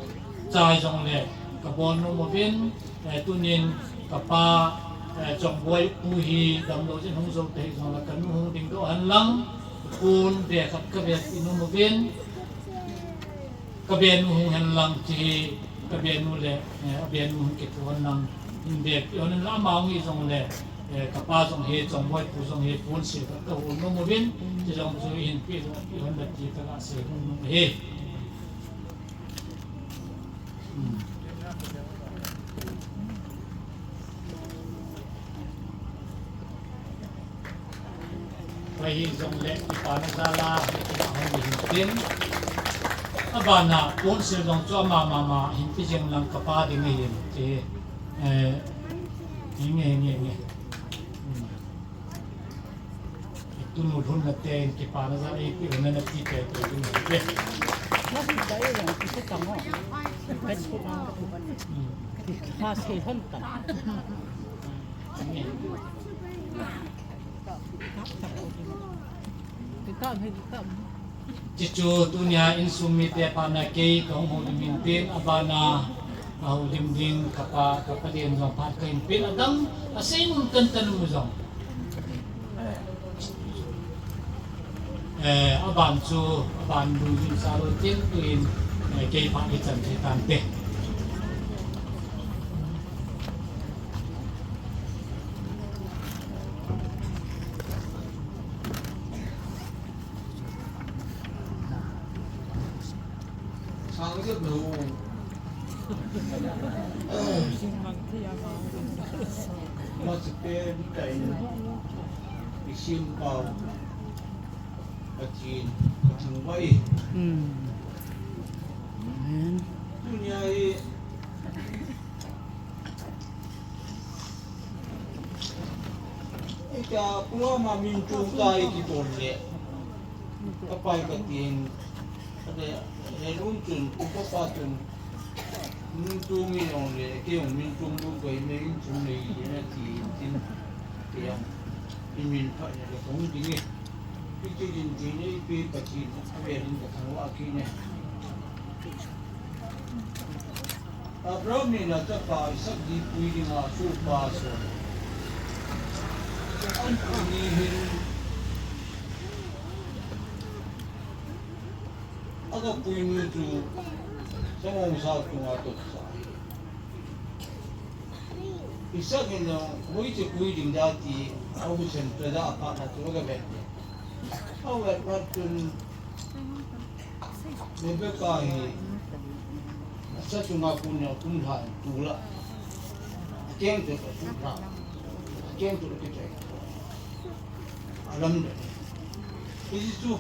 chai jong le ka bol nom uvin, eh, tunin ka pa, eh, Chongboi pu hi damlou jin hung jou te hi jong le ka nu hung ding doh hen lang, pon be khat ka be nom uvin, ka be nu hung hen lang ti hi, ka be nu le, eh, a be nu hung kitho hen lang, hin be pi hon lang ama hung hi jong le, eh, ka pa jong hi, Chongboi pu jong hi, ponsil khat ka hon nom uvin, ti jong chu hin pe jong pi hon le ti ka ga sei nom u hi. Pai hi jong le, kipana jal a, kipana hon le hin tin. Abana, ponsil jong chu ama mama, hin ti jeng lang ka pa ding hin ti. Eh, nge, nge, nge. Hmm. Tunu lhun na te in kipana jal a ipi hon na ti te te ding te. Na hi ta e jong ti te tang o. Kan ku na. Hmm. Ki, ki, ha sei hon ta. Hmm. Ti chu tunia insung mite pa na kei ka hung houlim in tin, abana ka houlim ding ka pa, ka palen jong phat ka hin pen, adam asei nom tan tan u jong. Eh, aban chu, aban lungjing sa lou tin tuin, eh, kei phat hi chan thei tante. Sang jep lou. Masa pen kain isim pau. Pathen, ka thangvah e. Hmm. Amen. Tunia hi, ita pulama min chu kai kibol le. Ka pai ka tin, ka de, he lun chun, upa pa chun, min chu min ong le, kei ong min chu min kai me in chu nei, na ti, tin, kei ong, i min pha ne le kong ding e. Iti din ti ne, ipi Pathen, a ve din ka thangvah kit ne. Abraham in achapa Isaac dipui dinga asohpa ason. An tuni hin aga puinu chu samong sao chunga totsa ahi. Isak in jong, hoiche pui ding da ti, a husen pe da a phat na chu ka vet le. A vet phat chun, Rebecca hi, a sa chunga kun a kum lha in tu la. A keng chu a su lha. A keng chu a kichai. A lam le. Hichu,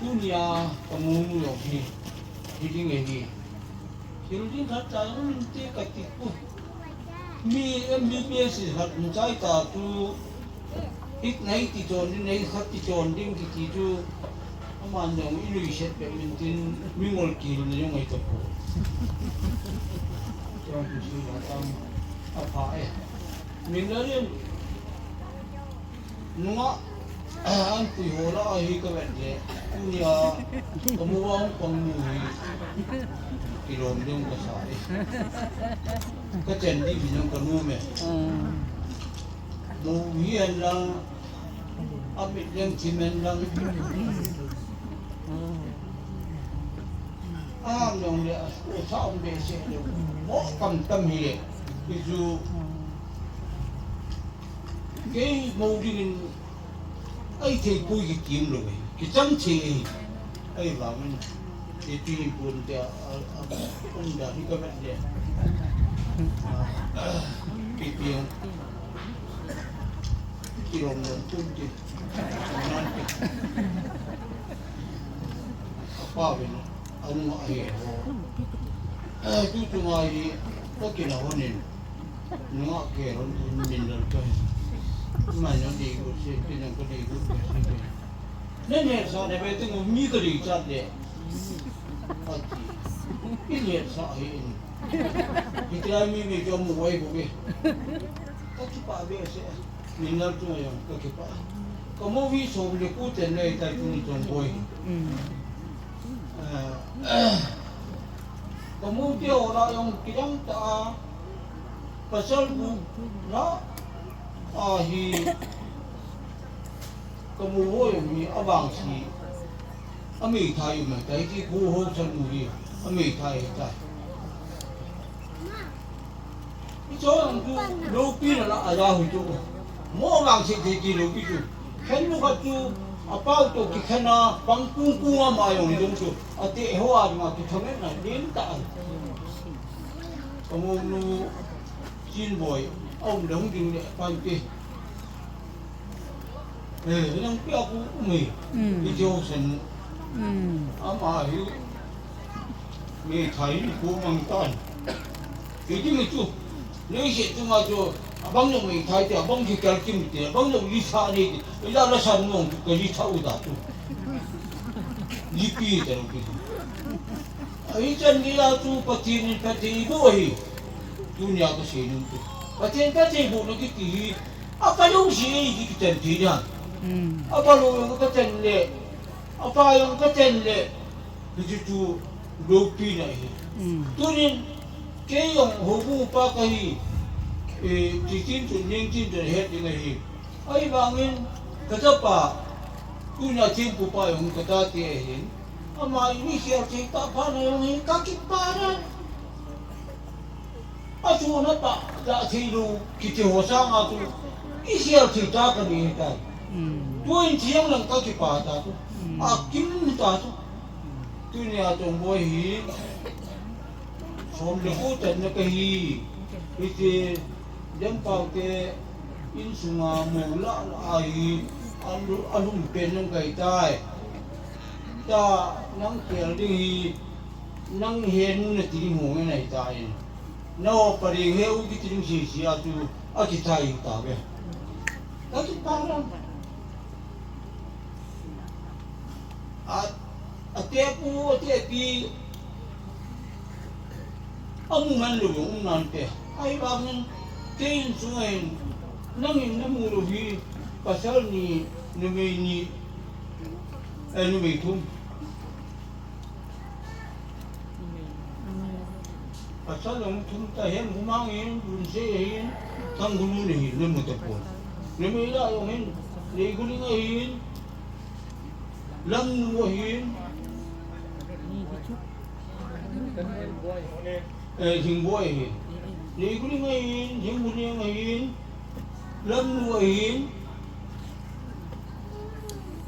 tunia ka mu nu jong hi, hi ding ahi. Thil ding khat cha jong min ti ka ti pu. Mi M B B S khat min chai ta chu, hit nei ti chon ding, nei khat ti chon ding kiti chu, aman jong i lui set pe min tin, mi ngol kil na jong ai ta pu. Chong tu si la tam, a pha e. Min la rin. Nunga, an pui ho la ahi ka vet le, tunia, ka mu vang pang nu hi, kilom ding ka sa e. Ka chen di min jong ka nu me. Mu hi an lang, a mit leng thim an lang. A ham jong le, a sa um be se le, mo kam tam hi le, i chu, Kei mo dingin ai thei pui ki kim lo ve. Ki chang thei ai. Ai vang in. Te ti ni pun te a, a, a, um da hi ka vet le. A, pi pi ang. Ki rom rom pun te. Nan te. A pa ve no. A nu a he ho. A, tu tu ngai ni. Ka ki na ho nin. Nunga ke hon min lal ka. Ma na di gu se, ti nang ka di gu ke se ke. Ne ne sa ne be tu mi ka di cha de. Ati. I ne sa he in. Ki tra mi mi jo mu wai bu ke. Ka ki pa be se. Min lal tu yang ka ki pa. Ka mo vi so le ku ten le ta tu ni tong boi. Ka mu te ho la jong kidang ta a, pasal bu la ahi, ka mu ho jong hi avangsi, a meithai um tai ti ku ho chan u hi, a meithai tai. I cho ang chu lopi na la a la hu chu. Mo vangsi thei ti lopi chu. Khen nu khat chu a pau to kikhen a pang kung kung a ma jong jong chu. A te ho a ma kikhen na din ta. Ka mo nu chin boi. A um dong ding le pan ti. Eh, nang pia ku umi. Mm. Video sen. Mm. Ama hi. Meithai ni ku mang tan. Iti mi chu. Nei se tu ma chu. Abang no meithai te, abang ki kal kim te, abang no li sa ni te. Ila la san no ka li sa u da tu. Li pi te ro ki. Ahi chan ni la tu Pathen in Pathen bo hi. Tunia ka se nu tu. Pathen Pathen bo no ki ti hi. A pa jong si ei ki kitan thei dan. Mm. A pa lo jong ka chen le, a pa jong ka chen le, hichu chu lopi na hi. Mm. Tunin, kei jong houbung pa ka hi, eh, titin tu, ningtin tu het ding ahi. Ahivangin, ka chapa, tunia thempu pa jong ka tate ahin. Ama i ni sia thei ta pa na jong hi, ka kipa na. A chu na pa, da thei lou, kiti ho sanga chu, i sial thei ta ka ni tai. Mm. Tuin thiang lang ka kipa ta chu. Mm. A kim ta chu. Tunia Chongboi hi, som le ko chan na ka hi. Hiti, Jampau te, insunga mo la la a hi, a lu-, a lum pen nang kai tai. Ta, nang kel ding hi, nang he nu na ti ding ho nge nai ta in. Na o pa ding he u ki ti ding si si a tu a ki thai ta ve. Ka ki pa ra. A, a te pu, a te pi. A mu man lu um nan te. Ahivangin kei in sunga in nang in na mu lou hi pasal ni, numei ni, eh, numei thum. Pasal jong thum ta hen, Humang hin, Lunse hin, Thanggulu hin, na mu ta pon. Numei la jong hin, Leiguling hin, Lamnu hin, eh, Hingboi hin. Neiguling ahin, Hinghuling ahin, Lamnu ahin,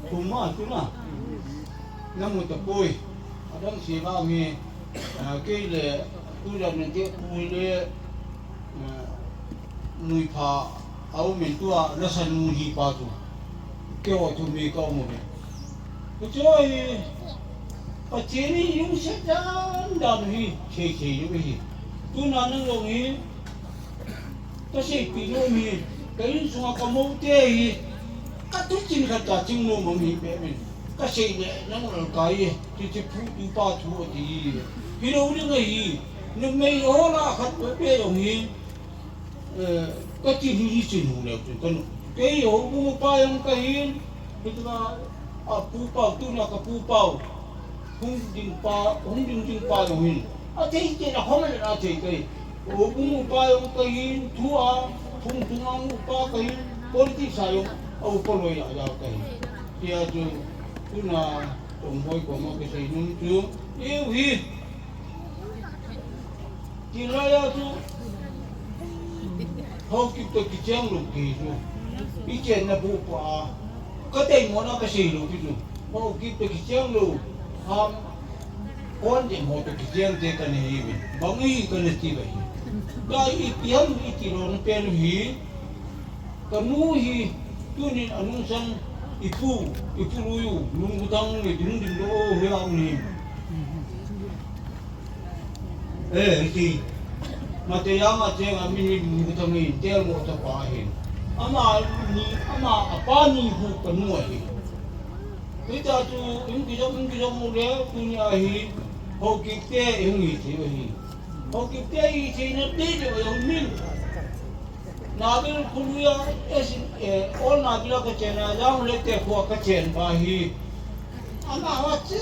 thum a chu na. Namu tapoi. Adang se vang hi, ah, kei le, tu le nante pu le, ah, Nuipha a um in tua, Lasanu hi pa tu. Kei ho thum hi ka um uve. Hiche hi, Pathen in lungset dan dan hi, sei sei u hi. Tuna nang jong hi, ka seipeh nom hi, ka insunga ka moute hi, ka thuchin khat a ching nom ahi beh in. Ka sei le, nang lalkai e, ti ti phu tu pa thu ati. Hilou ding ahi, numei ho la khat beh beh jong hi, Eh, ka ti hi hi chin hu leu chun ka nu. Kei houbung upa jong ka hin, hitia a pu pau, tuna ka pu pau. Hung ding pa, hung ding ding pa jong hin. A thei thei na hom le na thei thei. Houbung upa jong ka hin, thu a, phung thung a upa ka hin, politics a jong a upa loi a jao ka hin. Tia chu, tuna, Tongboi koma ka sei nom chu, eu hi. Tilai a chu, Haokip toh kicheng lou kei chu. I chenna bu pa. Ka teimo na ka sei lou kei chu. Haokip toh kicheng lou. Ham, kon te mo toh kicheng te ka nei hi. Bang hi ka nei ti ba hi. Ka ipi ham iti lou na pen hi. Ka nu hi, tunin a nungsang ipu, ipu lui u, Lungkuthang le ding ding lo, hela u ni. Eh, hiti. Mate ya ma che nga mi ni Lungkuthang ni, tel mo ta pa hin. Ama ni, ama apa ni hu ka nu ahi. Hita chu, in ki jong, in ki jong mu le, tuni ahi, Haokip te, in hi te ahi. Haokip te hi te na te de, ahi min. Nabil khuluya, esin, eh, ol Nabil a ka chen a, jang le te khua ka chen ba hi. Ama wa chu.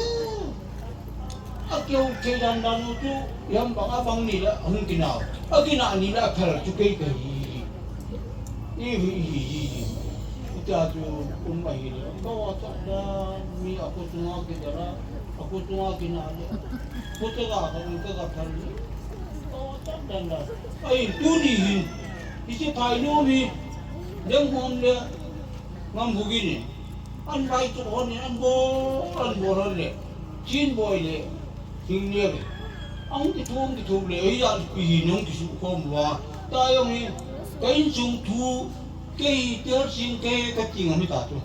A keu thei dan dan u chu, yam bang a bang ni la, hung kinau. A kina ni la, a phal chu kei ka hi. Hi, hi, hi, hi, hi. Ita chu, um ahi le. Ka wa cha da, mi a ko chunga ki da la, a ko chunga kina le. Ko te ga ka, ka ga phal ni. Ai, tuni hin, hiche phai nom hi, Lenghom le, Ngamhugin in, an vai tu hon in, an bol, an bol hon le, Chinboi le, Thinglel le, ahung kithu, ahung kithu le, ei a pi hi nung kisu khom uva, ta jong hi, ka insung thu, kei, Telsing kei, ka ti ngam hi ta chu.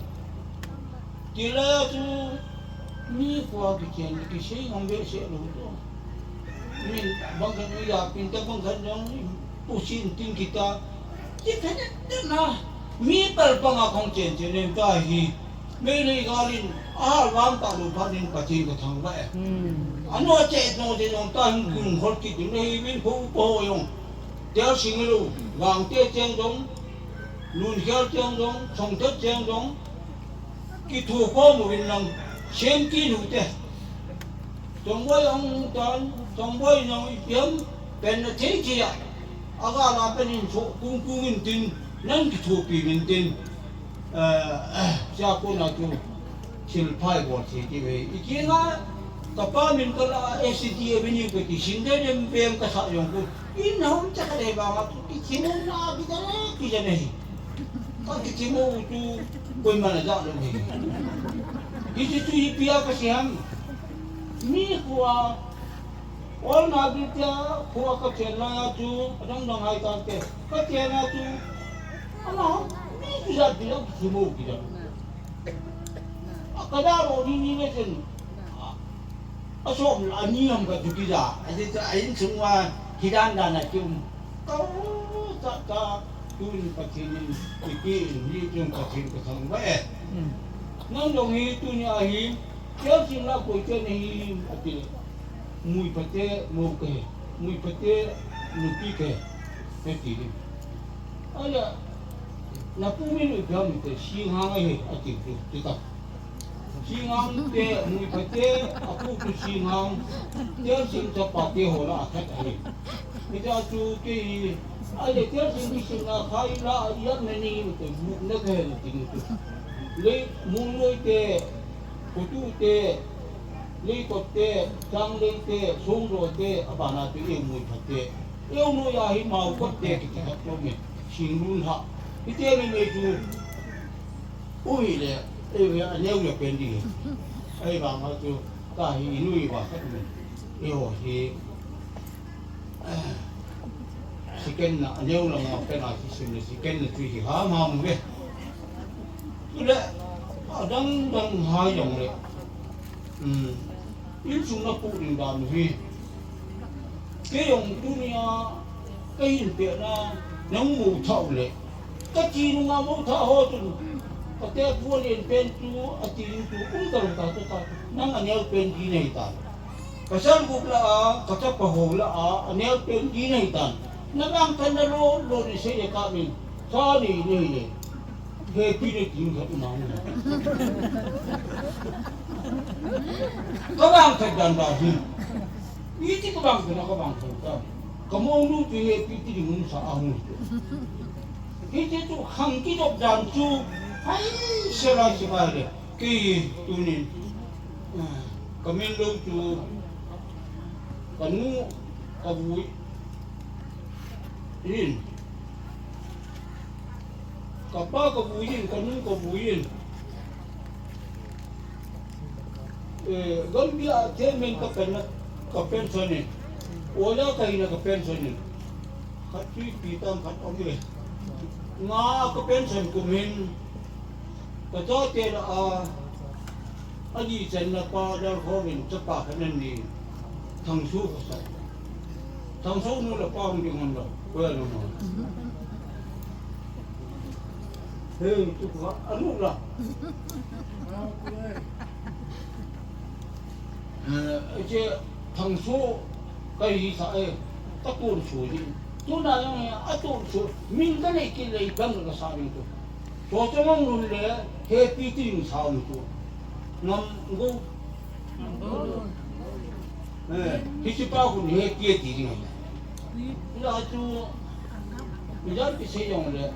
Tilai a chu mi kua kichen kisei ngam behseh lou chu. Min bang khat mi ya pin ta bang khat jong pu sin tin kita. Ti phet na mi pal pang a khong chen chen nem ta hi. Meilhei gal in a hal vang ta lou phat in Pathen ka thangvah e. Hmm. A no che no che jong ta hin kun hol kit ding hi min pho pho jong. Telsing lou, Gangte cheng jong, Lunkhel cheng jong, Songthet cheng jong, kithu khom uvin lang, Semkit nu te. Chongboi ahung tan, Chongboi nang ipi ham, pen na thei thei a. Aga la pen in so, kung kung in tin, nang kithopi min tin. Eh, sia ko na chu, thil phai bol thei ti ve. I ki nga, ka pa min ka la, S D A min ka ki sin de dem bem ka sa jong ko. In hom cha ka le ba ma tu ki thimo na ki da le ki ja nei. Ka ki thimo u tu koi ma na ja lo nei. Hi ti tu hi pia ka si ham. Mi kua ol na bi tia kua ka chen la ya tu adang dang hai ka te. Ka chen la tu. Ama mi ki ja bi la ki thimo ki ja. A ka da ro ni ni le chen. A som la ni ham ka tu ki ja. A je ta a in sung wa ki dan dan a ki um. Ka ta ta, tun Pathen in, ipi in, ni tun Pathen ka thangvah e. Hmm. Nang jong hi tuni a hi, Telsing la koi te nahi, ati le. Mui phate, mou kahi. Mui phate, nupi kahi. Ati le. Ala, na pu min u gam te, Singhang ahi, ati tu, ti ta. Singhang te, Muiphate, a pu tu Singhang, Telsing chapa te ho la a khat ahi. Hita chu kei, a le Telsing kisim na khai la, a yam na ni, te bu na ke na ting tu. Le, Mungloi te, Kutu te, Leikop te, Changlei te, Songdo te, a bana tu e Muiphate. Teu noi a hi mau kot te kiti khat lou me. Sing lun ha. Hiti ni me chu. Ui le. Ei ve a neu le pen di. Ei vang a chu. Ka hi inui va khat me. Ei ho hi. Second na, a neu langa pen a kisim le second na chu hi ham ham ve. Chule, adang dang ha jong le. Um, insung na pu ding dan hi. Kei jong tunia, ka hin pe na, nang mu thau le. Ka ti nunga mo tha ho chun, ka te pu len pen chu, a ti ding chu, um ka ta chu ta, nang a neo pen di nei ta. Pasal gup la a, ka chapa ho la a, a neo pen di nei ta. Na vang kan na lo, lo ni sei le ka min, sa ni nei le. He pi ne ting ka tu na ni. Ka vang ka dan da hi. Iti ka vang ka na ka vang ka ta. Ka mo nu tu he pi ti ding um sa a mu. Hiti chu khang kidop dan chu, hai, sela sela le. Kei tunin, ah, ka min lo chu, ka nu, ka vui in. Ka pa ka vui in, ka nu ka vui in. Eh, Gambia a te men ka pen na, ka pension in. Ola ka ina ka pension in. Khat tui pi tam khat om le. Nga ka pension kum hin. Ka chate la a. A di chan na pa dal kho min chapa khat nan ni. Thang su ka sa. Thang su nu la pa hung ding hon lo. Ko ya lo no. He, tu ka anu la. Eh, che thang su ka hi sa e. Ka tun su ni. Tu na yang a tun su. Min ka nei ki lei bang ka sa ni tu. Cho cho ngam lun le, he pi ti ning sao ni tu. Ngam go. Eh, hi chi pa kun he pi ti ning. Ila chu, ila pi se yong le.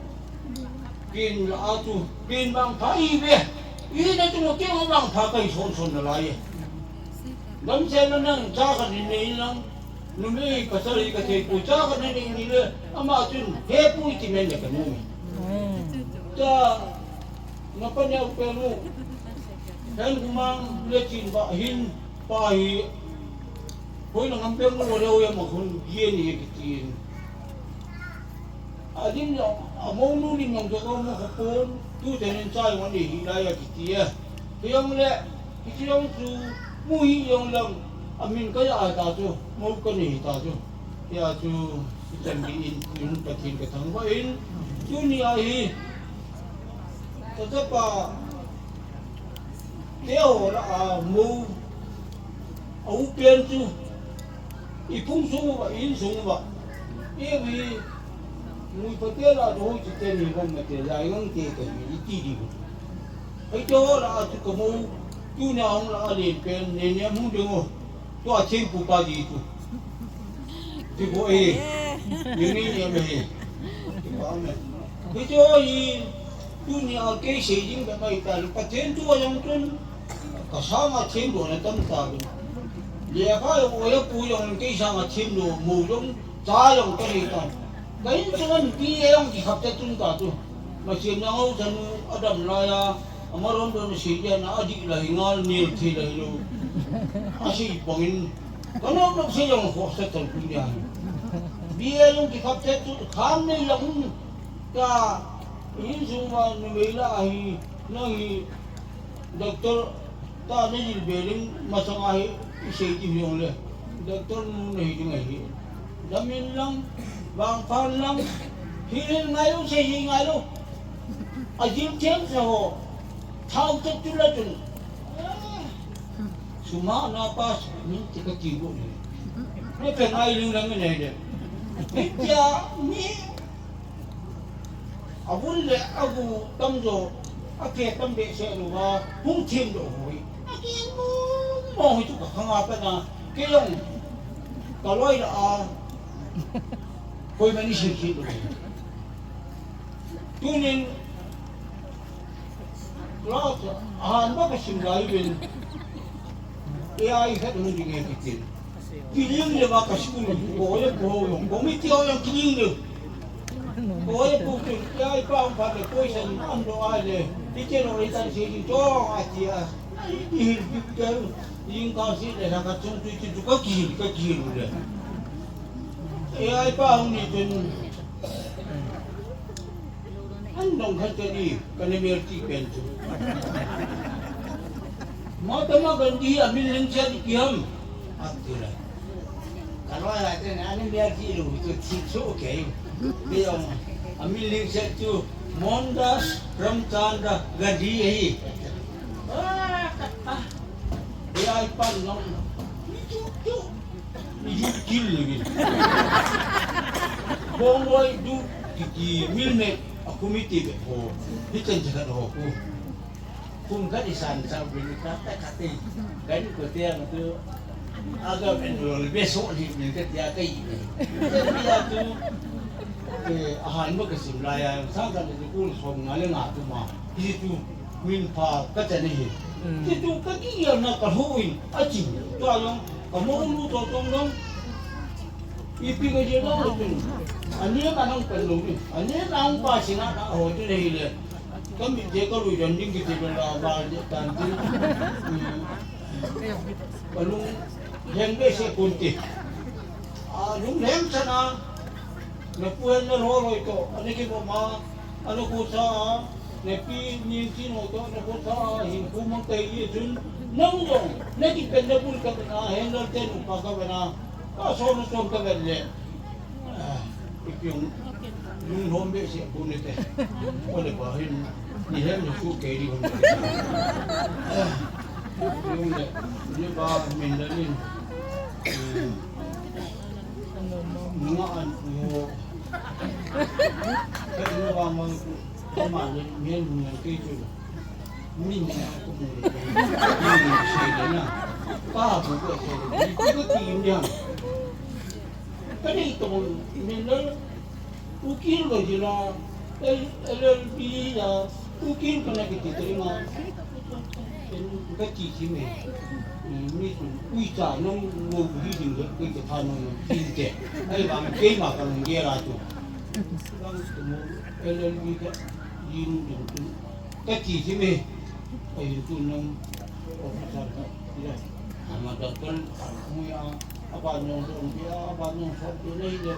Kin la a chu, kin bang pha i ve. I na chu mo kin bang pha kai son son na lai. Lam se na nang cha ka ni nei lang. Numei pasal hi ka thei pu cha ka nei ni le, ama chun he pu ti men le ka nu. Cha, na pa neo pe nu. Hen kumang le chin ba hin pa hi. Hoi na ngam pe mu lo le o ya ma khun ye ni ye ki tin. A lim jong, a mo nu lim jong jong mo kha pon, tu te nin cha jong ani hi lai a kiti a. Kei jong le, kiti jong chu, mu hi jong lang, a min ka ya ta chu, mo ka ni ta chu. Ya chu, chan bi in, in Pathen ka thangvah in, tuni a hi, ka chapa, te ho la a mo, a u pen chu, I phung sung uva, i in sung uva. Ivi, mui patel a doh chi teni vang mate, lai ngang te ka hi, i ti di. Ai to la a tu ka mo, tu na hong la a len pen, ne ne mung ding o. Tu a chim pu pa di tu. Ti ko e. Ni ni ni me. Ti pa me. Ti to i, tuni a kei sei ding ka mai ta, Pathen tu a jong tun. Ka sanga themlou na tam ta ve. Lekha jong oi a pu jong kei sanga themlou, mo jong cha jong ka nei ta. Ka insung a nupi e jong kikhap ta chun ka tu. Masem jong o chanu a dam lai a, ama rom don sei dia na a dik lai ngal nel thei lai lou. A sei bangin. Ka nop nop sei jong khoh sa chal tu dia. Bi e jong kikhap ta tu kham nei la hun. Ka insung ma numei la ahi, nang hi Doctor ta na jil belin masang ahi, i sei ti hiong le. Doctor nu na hi ding ahi. Damin lang, vangphan lang, hi hi ngai lo, sei hi ngai lo. A jil thiang sa ho, thau tek tu la tun. Suma na pa, min ti ka ti bo ni. Ne pe ngai ling lang ne le. Ni tia, ni A vun le a gu tam jo, a ke tam behseh lou a, hung thim lou hoi. A ke mong mong hi chu ka khang a pat na, kei jong ka loi la a, koima ni sim thim lou. Tunin, class, a han ba ka sim lai uvin, A I khat hung ding e kitin. Kiling le ba ka school, ko le ko ho jong, committee ho jong kiling le. Ko le ko ke, ya i pa um pa le ko i san am do a le. Teacher ho i tan se jing to a ti a. I hil ki ke, ling ka si le sa ka chung tu ti tu ka ki, ka ki le. Ya i pa um ni tun. An dong khat ka di, ka le mer ti pen chu. Mahatma Gandhi a min ling chet i kiam. Ati le. Ka loi a te na, ani mer ti lu, tu ti chu ke. Ti jong, a min ling chet chu Mohandas Ramchandra Gandhi ahi. Ah, ka, ah. Ya i pan nong. Ni chu chu. Ni chu kil ni. Bong wai du, ki, ki, mil me, a committee be ho. Ni chen chen ho ku. Kum khat i san chau bin khat ta khat te. Kan ko te ang tu. Aga ben lo be so ni ni ka tia kai ni. Ka tia tu. Eh, ahan ma ka sim lai a, sang kan tu kul som nga le nga tu ma. Hi tu min pha ka chan hi. Mm. Hi tu ka ki ya na ka hu in a chi. Tu a long ka mo lu to tong long. Ipi ka je long tu. Ani ka nang kan lo ni. Ani ka ang pa sina na ho tu ni le. Ka mit je ka lui don ding kiti don la ba je tan ti. Ka lunglhem behseh pon te. A, lunglhem chan a, na pu hen na loi loi toh, ana kibom a, ana khosa a, na pi Niangthin ho toh, ana khosa a, hinkho mang tei chun, nang jong, na kipen na bul ka ven a, hen lal te nu pa ka ven a, ka som na som ka ven le. Ah, ipi jong lunglhom behseh pon te. Ole ba hin, ni hem ni su ke di hon. Ah, ipi jong le, ni ba min da nin. Hmm. Nga an ko. Ka ni ba mang ko. Ka ma ni, ni ni ke chu. Ni ni ko mo. Ni ni se de na. Ka bu ko se de. Ni ko ti ni. Ka nei tong, min le, ukil ka jila, L-, L L B ya, ukil ka na kiti teri ma, ka ti si me, mi tu, ui cha, nong mo hi ding ka, ka ti pa nong, ti te, ai ba, kei ma ka nong gera tu. Bang tu mo, L L B ka, yin ding tu, ka ti si me, ai tu nong, officer ka, ya, ama doctor, mu ya, Aba nong dong pia, aba nong sot pia nei le.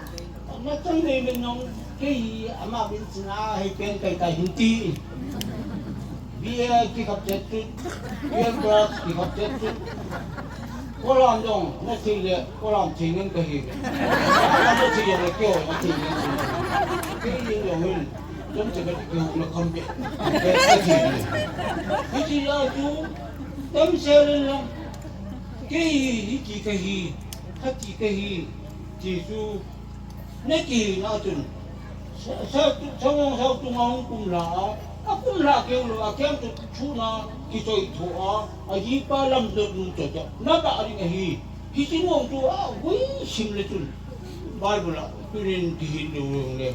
Ama chang nei le nong, kei ama bin china hei pen kai kai hin ti. B A ki khap chet chu, B A plus ki khap chet chu. Kolam dong, na thei le, kolam thei ngen ka hi. Na thei le kyo, na thei ngen. Kei dong hin, dong che ka kyo na kham pe. Ka thei le. Hiti a chu, tam se le lang. Kei hi, hiti ka hi. Khat ti ka hi, ti chu, na kihina chun, sa, sa, sa ngong sa tunga hung kumla a, a kumla keu lou a, keu chu chuna kichoi tho a, a jipa lamdot nu cho cho, na ba ring ahi, hichi ngong chu a, gui sim le chun, Bible a, tunin kihin lou lou le,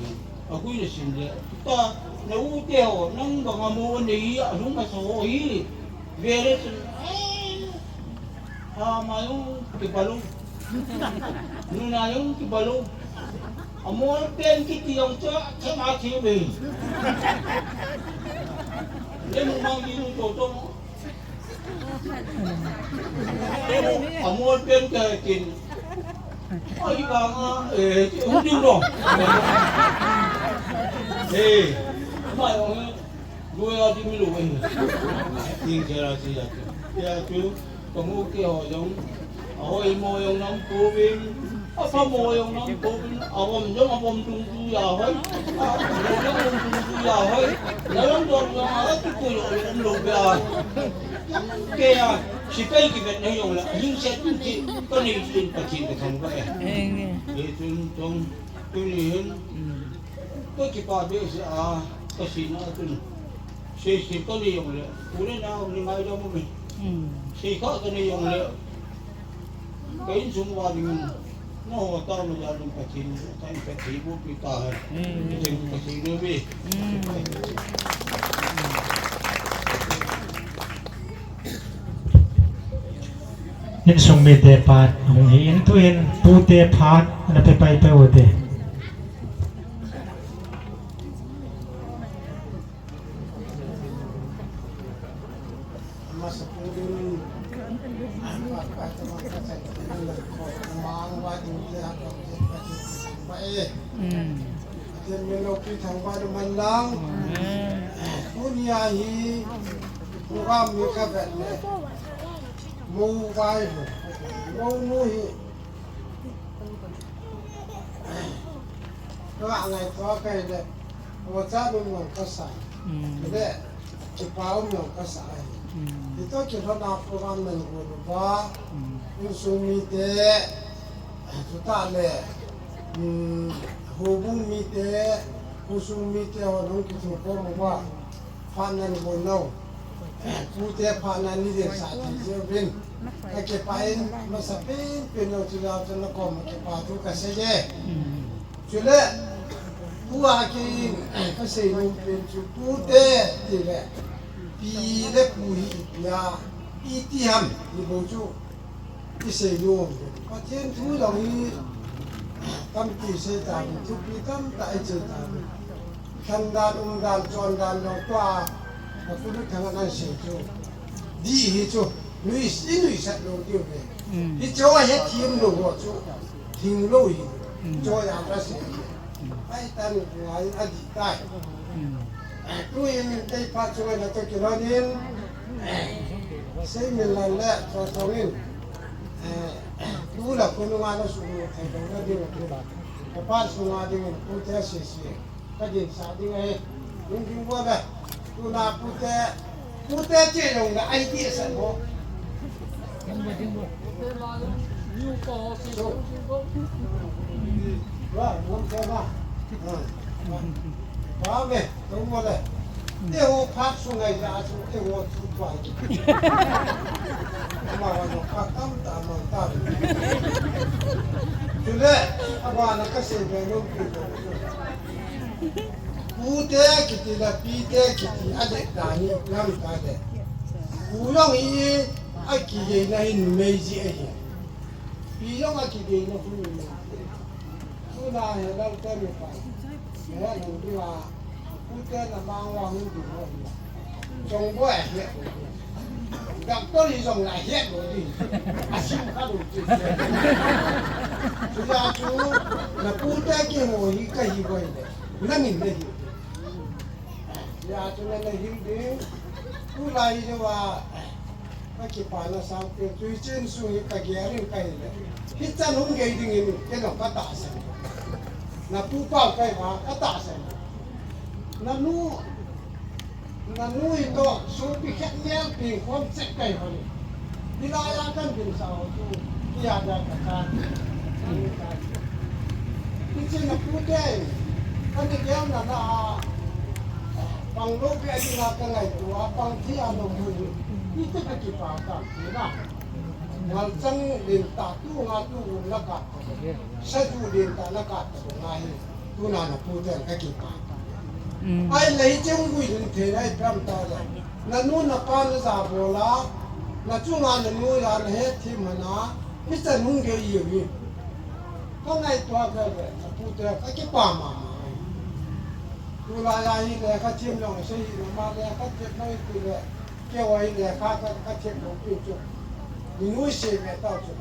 a gui na sim le, ta, na u te ho, nang bang a mo nei a, lung a so hi, ve le chun, ai, Ama jong kibalu. Nuna jong kibalu. Amol pen kiti jong chu, chama thiu be. Le mu mang di nu to to. Amol pen ka kin. Ai ba nga, eh, hu diu lo. Eh, ma jong, lu ya di mi lu eh. Ting kera si ya tu. Ya tu. Ka mu kei ho jong, a hoi mo jong nang pouvin, a pha mo jong nang pouvin, a vom jong a vom dungjuia hoi, a vom jong a vom dungjuia hoi, na lam dong jong a tu ko jong a um lou pia. Kei a, sipai kivet na jong le, hing se tu ti, ka nei tin Pathen ka thangvah e. Amen. Ei tun tong, tuni hin, ka kipa behseh a, ka sina tun. Seiset ka nei jong le, u le nao ni ngaidam u me. Hmm. Seikhah ka nei jong le, ka insung uva dingin, nangho tao na jal in Pathen, ka in Pathen bu pi ta hai. Hmm. Pathen, Pathen ne ve. Hmm. Insung mite phat hung hi in, tuin pute phat ana pe pai peh u te. Mm. Pathen min loupi thangvah in um hen lang. Amen. Tunia hi program hi kavet le, mouvai hi, mounu hi, ka ngaito kei le, ocha min mong kasa. Mm. Le, kipa um jong kasa ahi. Mm. Hitoh kilhon a program nagon uva, mm, insung mite, chutah le, mm, houbung mite, khosung mite ho nahung kithokhom uva, phat nagon u. Pute phat nani dinsah thei jeh uvin, kakipah in, masapen pen u chu jao chun nakom a kipa thu kasei e. Mm. Chule, tua kei in kasei nom pen chu pute tile, pi le pu hi ipi a, iti ham, ti bou chu isei nom. Pathen thu jong hi tampi sei tauvin, thupi tamtah isei tauvin. Lhandan, umdan, chondan jong tua, ka pu nu thang a nasei chu. Dih hi chu, nui, inuisat lou diu ve. Mm. Hiche hethem lou ho chu, thing lou hi. Mm. Choi a kasei. Ahi tan ngai adih tai. Mm. Tuin tei phat chunga natoh kilhon in, Seiminlal le Chotong in, tu la khonunga nasuh thei lou na diu. Kapa sunga dingin pute sese. Ka dinsah ding ahi. Ding ding bou le. Tuna pute, pute che jong le idea sa mo. So. Wa, ngom ke ma. Ha. Wa me, to mo le. Te ho phat sunga ja su, te ho chu pa. Ma wa no ka tam ta ma ta. Chule, abana kasei be lo pi. Pute kiti le pite kiti a le dan hi lam ka le. Pu jong hi akigeina hi numei ji ahi. Pi jong akigeina hi numei ji. Tuna hi lam ka le pa. He lam ki wa. Pute na mang wa hun di wa. Chongboi ahi. Doctor hi jong la het lou ding. Asim kha lou ding. Chuja chu, na pute kiho hi kahi boi le. Nangin nahi. Chuja chu nana hil ding. Tulai hi jong a, kakipana sangpen chu hiche insung hi kagel in kahi le. Hichan hung gei dingin, kei jong katahsan. Na pu pa kai va, katahsan. Nanu, nanu hi toh, sopi khat nel peng khom chet kai hon. Hilai a kan dinsah u chu, hia dia ka chan. Hiche na pute, kani gel na na a, pang lou pi a dinga ka ngaito a, pang thi a lou mu. Hiti kakipa ta, hina. Ngalchang din ta tu nga tu um na ka. Saju din ta na ka ta nga hi. Tuna na pute kakipah. Mm. Ahile hiche hung gui ding thei na ipi ham tile. Nanu napa naja bol a, nachunga nanu ja nahethem hon a, hichan hung gei jeng in. Kangaito a kave, napute kakipah mama. Tulai a hi lekha them jong sei hi, nama lekha them lou hi tile. Keiho hi lekha ka, kathem lou pi chu. Ni nuisat ve tau chu.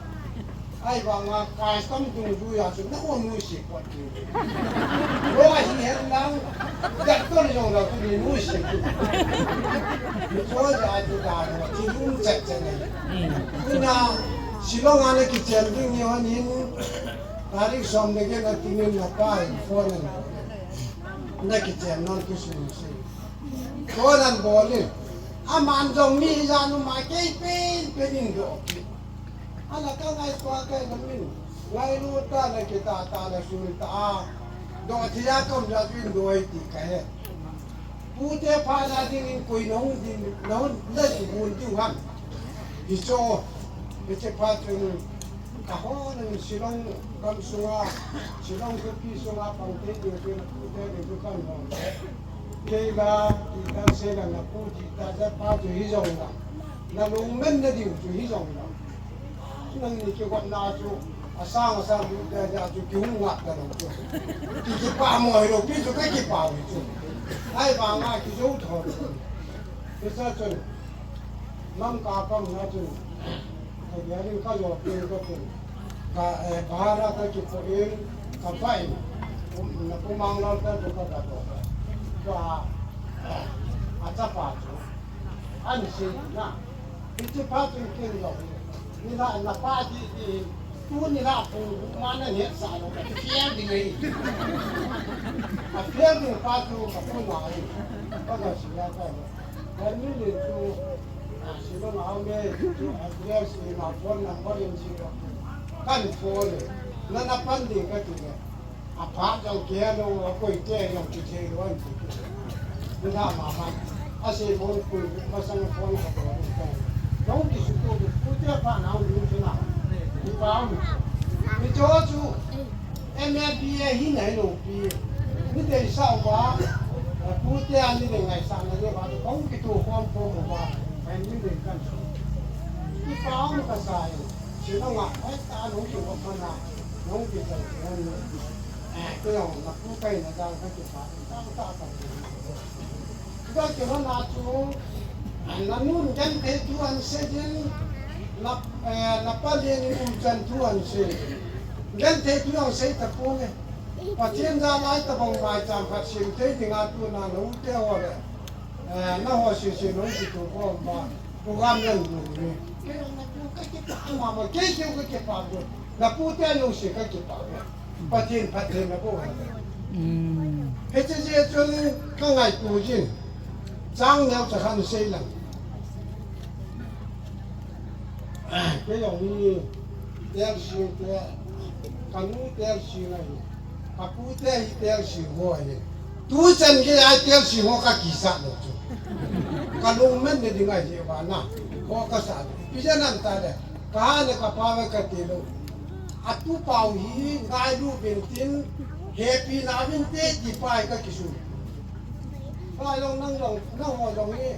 Ahivanga custom dungjui a chu nahung nuisat pot pi. Lo ahi hen lang, doctor jong lou chu ni nuisat chu. Ni cho ja chu da lo, chi lum chet chet nei. Tuna, Shillong a nakichen ding ni hon hin, tarik som le get a dingin napa in phone in. Nakichen nom tu sung sei. Konan bol in. Aman jong mi ijat um a kei pen pen in doh kit. Ala ka ngaito a kai na min. Ngailut ta na kita ta na sui ta a. Doh thei a kom ja pin doh ti kahe. Pute phat na dingin koi nahung din, nahung la ding hun diu ham. Hicho. Hiche phat chun. Kahon in Shillong gam sunga, Shillong khopi sunga pang thei diu chu, pute diu chu kan hon. Kei la, ti ta sei la na pu ti ta ja pa chu hijong la. Na lungmen na diu chu hijong la. Nangni kigotna chu, asang asang lu te dia chu kihung ngat ta lou chu. Ki, kipah mo hi lou pi chu kakipah u chu. Ahivanga kijou tho chu. Hiche chun, Lamka kaumna chun, ka gel in kajo pen kapen. Ka, eh, bhara kakipoh in, kapa in. Um, na Pu Manglal te chu kaga doh. Ka, eh, achapa chu. Ahin sei na. Hiche phat chun ken jong, nilhah napa didi, tu nilhah pung gup ma nanhetsah lou, ka fail ding ahi. A fail ding pa chu ka pu nga ahi. Ka ga sei a ka lo. Ka mi le chu, a, Shillong a um e, chu address in a phone number in ji ka. Kan phone le. Na na pan ding kati le. Aphat jong kihei lou, akoite jong kithei lou ahi ti. Nilhah mama. Asei bol pui, masang phone khat lou. Jong kisuto, pute aphat nau lung chu na. Ni pau. Ni cho chu. M A B A hi nai lou pi. Ni deisah uva. Pute ani dei ngaisah na le ba. Jong kitukhom khom uva. Ni dei kan. Ni pau kasai. Shillong a, ai ta nung kihom mana. Nung kithei. Eh, kei jong na pu kaina jang kakipah, tang tah ka. Kakilhon a chu, na nun genthei thu ahin sei in, na, eh, na palen in umchan thu ahin sei. Genthei thu ahin sei tapong e. Pathen jal a itobang maicham khat sem thei dinga tuna na u te ho le. Eh, naho sese nung kitukhom uva, program nalhun u hi. Kei jong na pu kakipah mama, kei keu kakipah u. Na pute lungset kakipah u. Pathen phatthei nabol hen. Mm. Hiche jeh chun kangaito jin. Chang neocha khat sei lang. Kei jong hi Telsing te, kanu Telsing ahi. Kapu te hi Telsing ho ahi. Tuchan gei a Telsing ho kakisah lou chu. Kalungman na ding ahi vana. Ho kasah lou. Ipi jeh ham itile. Kaha le kapa ve kati lou. Atupa u hi ngailu uvin tin, hepina uvin te ti pa hi kakisun. Ka jong nang jong, nangho jong hi,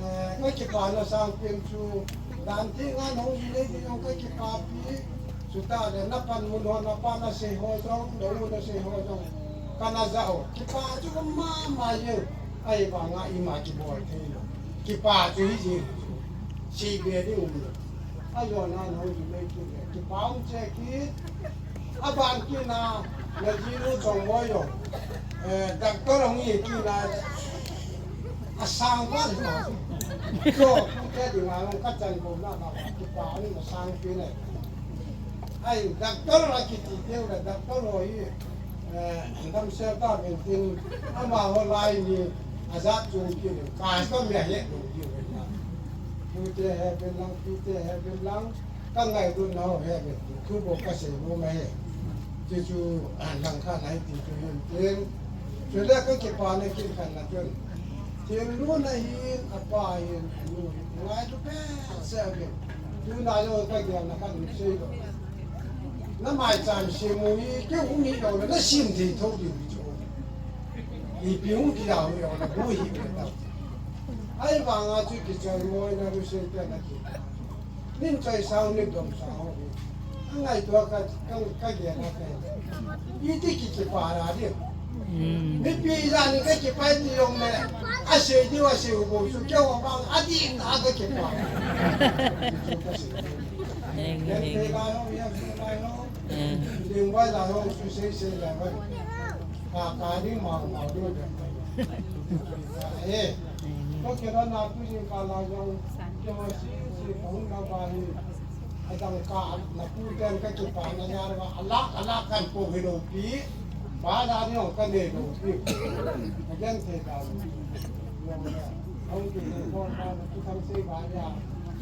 eh, kakipana sangpen chu, dan theng a nahung ji nei ding jong kakipapi, chutah le napanmun ho, napa nasei ho jong, na u nasei ho jong, kana ja u. Kipa chu ka mama jeng, ahivanga ima kibol thei lou. Kipa chu hijeng chu, sei be ding um lou. Ajona nahung ji nei kit le, kipa um cheh kit. Aban kit na, najinu Chongboi jong. Eh, doctor hung hi kit na, asang val hi na. So, pute dinga jong kachan bou na, na, kipa um asang kit na. Ai, doctor akiti teu le, doctor ho hi, eh, damsel tauvin tin, amaho lai ni, ajat chung kit le, custom a het lou kit le na. Pute heben lang, pute heben lang. Ka ngailutna ho hi ve, thu bou kasei nom ahi. Chuchu, ah, langkhat ahi ti chu hin tin. Chule kakipana kin khat na chun. Thinlhun ahin, apa ahin, anu ahin. Ngailu behseh uvin. Tuna jong kagelna khat in sei lou. Na maicham sem u hi, kei hung hi lou le, nasem thei thou diu chu. Ipi hung kila u hi lou le, bu hi ve ta. Ahivanga chu kichoi ngoi na lu sei te na ki. Nin choi sao, nin dom sao. Angaito ka, ka, kagel a ka. Iti ki kipah a di. Mm. Mipi ijat in kakipah ti jong le. Asei diu, asei u bou chu keiho vang adih tah a kakipah. Eng, eng. Eng, eng. Eng. Eng, eng. Ka, ka ding mau, mau ding. Eh. Ka kila na tu jing ka la jong, kei ho si, si, ka hung na ba hi. Adang ka, na pu ten kakipana nia ba, alak, alak kan po hi lou pi. Ba da ni ong ka nei lou pi. Again, te da. Ong ki, ong ka, na tu kan sei ba ya.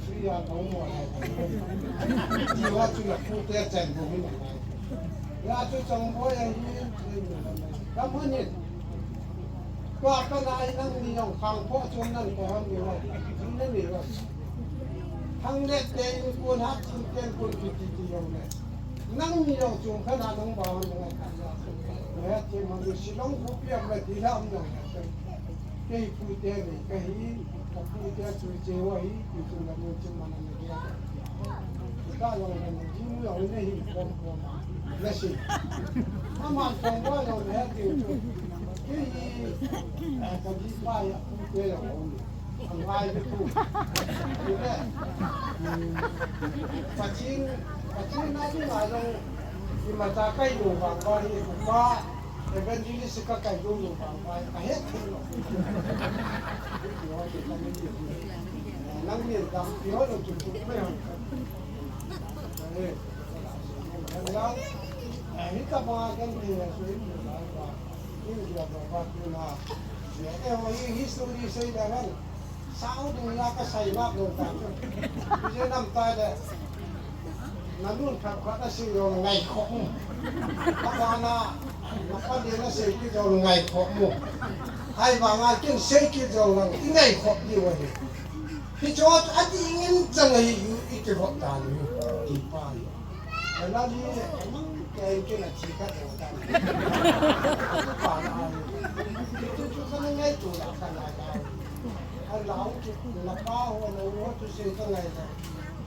Si ya, ka hung mo ya. Ti wa chu na pu te chen bo hi na. Ya chu Chongboi a hi. Ka mo ni. Tua kana ai nangni jong khang pho chung nang ko ham ni ho. Nang ni ho. Thang le te in kun hat chin ten kun ki ti ti jong le. Nangni jong chung kana nang ba hon ngai ka. Ne te ma ni Shillong ko pi am le ti lam jong le. Kei pu te ni ka hi. Ka pu te chu che wa hi, ti chu la mun chu man na ge. Ka lo na na ji mu lo ne hi pom pom ma. Na si. Ma man pom wa lo ne ti chu. Ki hi, eh, ka ji pa ya pu te lo ne. Ang ai tu. Ni le. Hmm. Pachin, pachin na ni ma lo. Ni ma ta kai lo ba ba hi pa. Evangelist ka kai dong lo bang bai, ka het thei lo. Nang ni dam pi ho lo chu chu mai ho. Eh, eh, hita ba kan ni so in ba ba. In dia ba ba tu na. Eh, eh, history sei da ngan. Sao ding la ka sai map lo ta. Kuje nam ta le. Na nun phat phat na sei lo ngai khop mu. Ka ba na, na pa le na sei kit lo ngai khop mu. Hai ba nga kin sei kit lo nang i ngai khop di wa hi. Hi cho a ti ngin chang hi yu i ti khop ta ni. Ti pa ni. Na ni mang ke ke na chi ka lo ta ni. Pa na ni. Chu chu ka na ngai tu la ka na ya. A lau chu na pa ho na wo chu sei ka ngai la.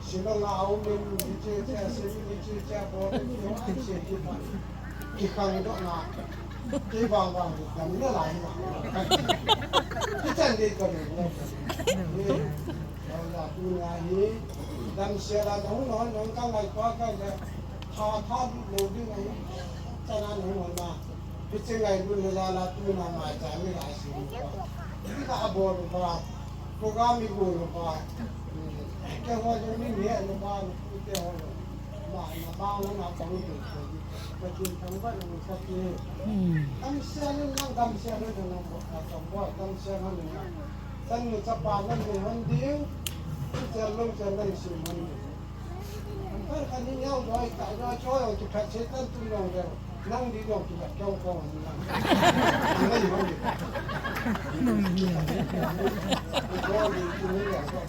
Shillong a um in, hiche hiche, hiche hiche, bol in, hiche hiche, ki khang doh na, ki bang bang, dam na lai na. Ki chan ding ka mu na. Ni, la tu na hi, damsel a nong nong nong ka ngai pa ka le, tha tha lo ding ahi, chan a nong nong na. Hiche ngailutna jal a tuna maicham mi lai sum uva. Ina abol uva. Program igon uva. Keiho jong min he uva, na pu te ho jong. Ma, na bang na pang tu tu. Pathen thangvah in um kate. Hmm. Damsel in lang, damsel in lang, ah, thangvah, damsel in lang. Chanu chapa nang nei hon ding. Chanu chapa nang sim hon ding. An par khat ni neo doi, ta doi, choi, ong kiphat che tan tu nong deu. Nang di nong kiphat kong kong nang. Nang di nong kiphat. Nang di nong kiphat. Choi di tu ni nong kiphat.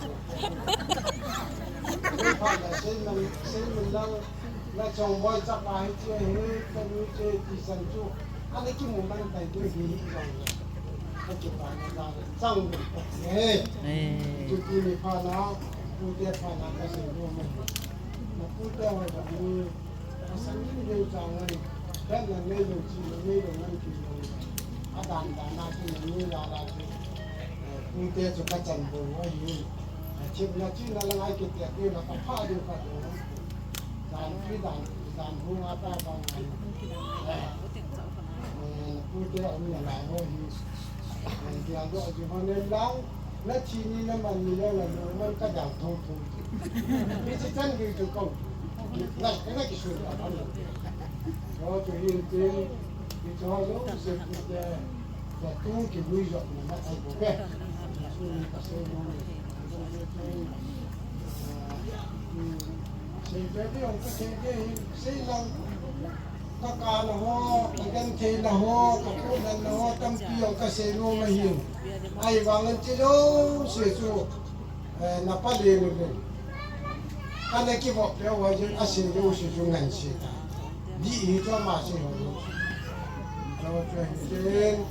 Kiphat la sei nang, sei nang lang, la chong boi chapa hi che hi, ka ni che ti san chu. Ana kimu man tai tu hi hi jong. Ka kipana jong chang e. Eh. Chuti ni pha na, pu te pha na ka sei lo mai. Na pu te wa da ni, ka san ni le chang ngai. Kan na nei lo chi, na nei lo ngan ki lo. A dan dan na ki ni la la ki. Eh, pu te chu ka chan bo wa hi. A chip na chi na la ngai ki te ki na ka pha di pha di. Dan ki dan, dan hu nga pa ba ngai. Eh. Eh, pu te a um na lai ho hi. Eh, dia do ji ho ne lang, na chi ni na man ni na la lo man ka dang thong thong. Mi chi chan gi tu kong. Na, na ki su ta ban. Ho tu hin tin, ki cho lo se pu te, ta tu ki bui jo na na ai ko ke. Su ni ka se mo ni. Sei pe di ong ka sei de hin, sei lang. Ka kana ho, ka gentheina ho, ka puhnatna ho, tampi jong ka sei nom ahin. Ahivangin chi jouse chu, eh, na palen uvin. Kana kivop leu hoi jin, asei jouse chu ngan sei ta. Di hi chu ama sei ho jouse. Chu chu hi jin,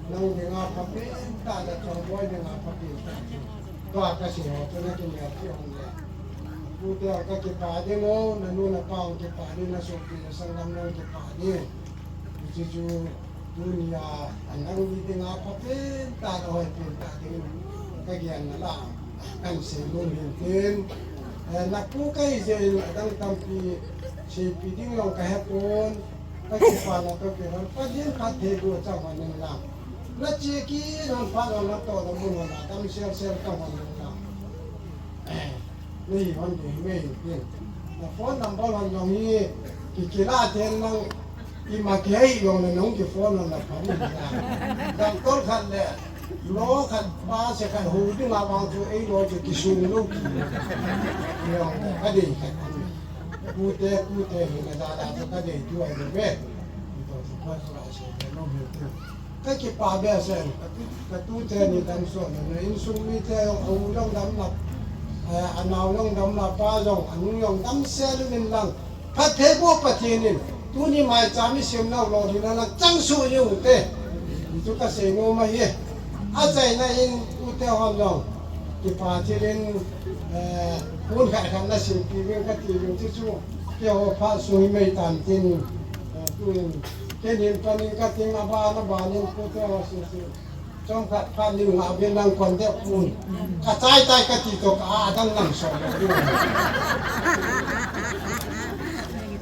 nang dinga phapen tah le Chongboi dinga phapen tah chu. Tua ka sei ho chu na kimel ti hon le. Pu te ka kipa ding o, na nu na pa hung kipa ding, na sopi na sanggam hung kipa ding. Hiche chu tunia, a nang ni dinga phapen tah le hoipen tah ding ka gel na la, kan sei nom hin tin. Eh, na pu ka hi jeh in adang tampi seipi ding jong ka hepon, ka kipana toh kilhon, Pathen phattheiboh chang hon in lang. Na che kit hon phat hon, na toh na mun hon, na dam sel sel chang hon in lang. Nei hon ding, nei hin tin. Na phone number hon jong hi, ki, kila ten lang, ima kihei jong le nong ki phone hon la phone hi la. Doctor khat le, lo khat, pa se khat hu ding a vang chu, ei lo chu kisung lou ki. Jong, ka dei khat. Pu te, pu te, hi na da da chu ka dei tu ai lo ve. Ito chu pa chu la se, no me tu. Ka kipa behseh, ka tu, ka tute ni dam sot le, na insung mite jong, a u jong dam la, eh, a nao jong dam la, pa jong, a nu jong dam sel in lang. Phattheiboh Pathen in, tuni maicham i sem nau lolhinna lang chang soh jing u te. Hichu ka sei nom ahi. Achaina in tute hon jong, Kipa thilin, eh, pon khat khat nasim pi vin kati vin chu chu, keiho phat sung hi mei tan tin, eh, tuin, kenin panin katin aban abanin pute ho sisi. Chomkhat phat ni nga vin nang kon de pun. Ka chai tai kati to ka a dang nang so.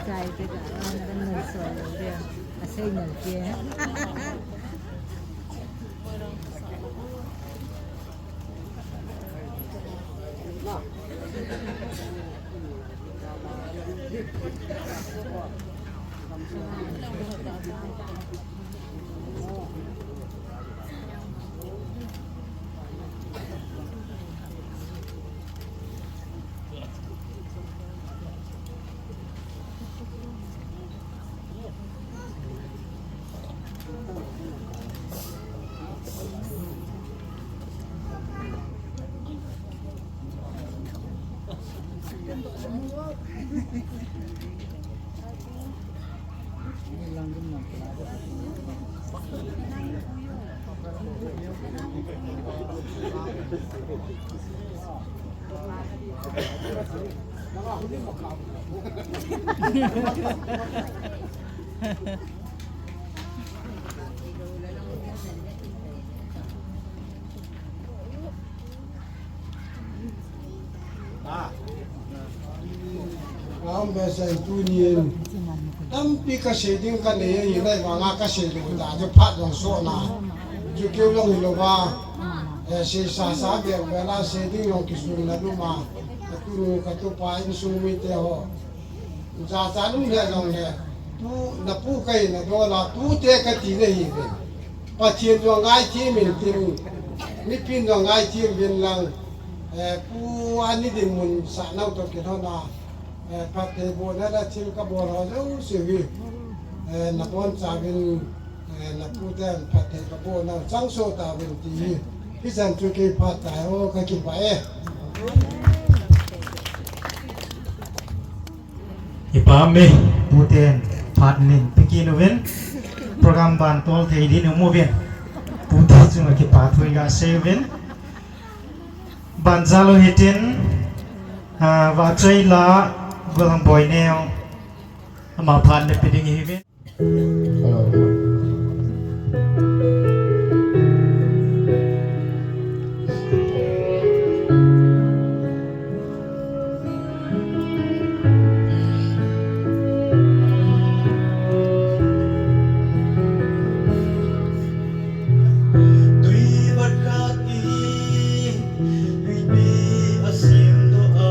Chai te ka a dang nang so. Asei nal ke. Aum behseh in tunin tampi kasei ding kanei ahi, ahivanga kasei lou ta chu phat jong sohna. Chu keu jong hilouva, eh, seisa sa beh beh la sei ding jong kisunna lum a, katunu katupa insung mite ho. Jachat um le jongle, tu napu kahi nadol a, tute kati nahiuve. Pathen jong ngaithem in tin, mipin jong ngaithem uvin lang, eh, pu ani dinmun sah nau toh kilhon a, eh, phatthei bohna le thil kabol ho jouse hi, eh, nabonchauvin, eh, napu ten phatthei kaboh nau chang soh tauvin ti hi, hichan chu kei phat tai o, kakipah e. Kipah e, puten phat nin pe kit uvin, program ban tol thei din um uvin, pute chunga kipa thu iga sei uvin. Ban jal u hitin, ah, Vahchoila Golhang Boineo, ama phat nin pe ding ihiuvin. Tui vat khat in huipi asemdoh a,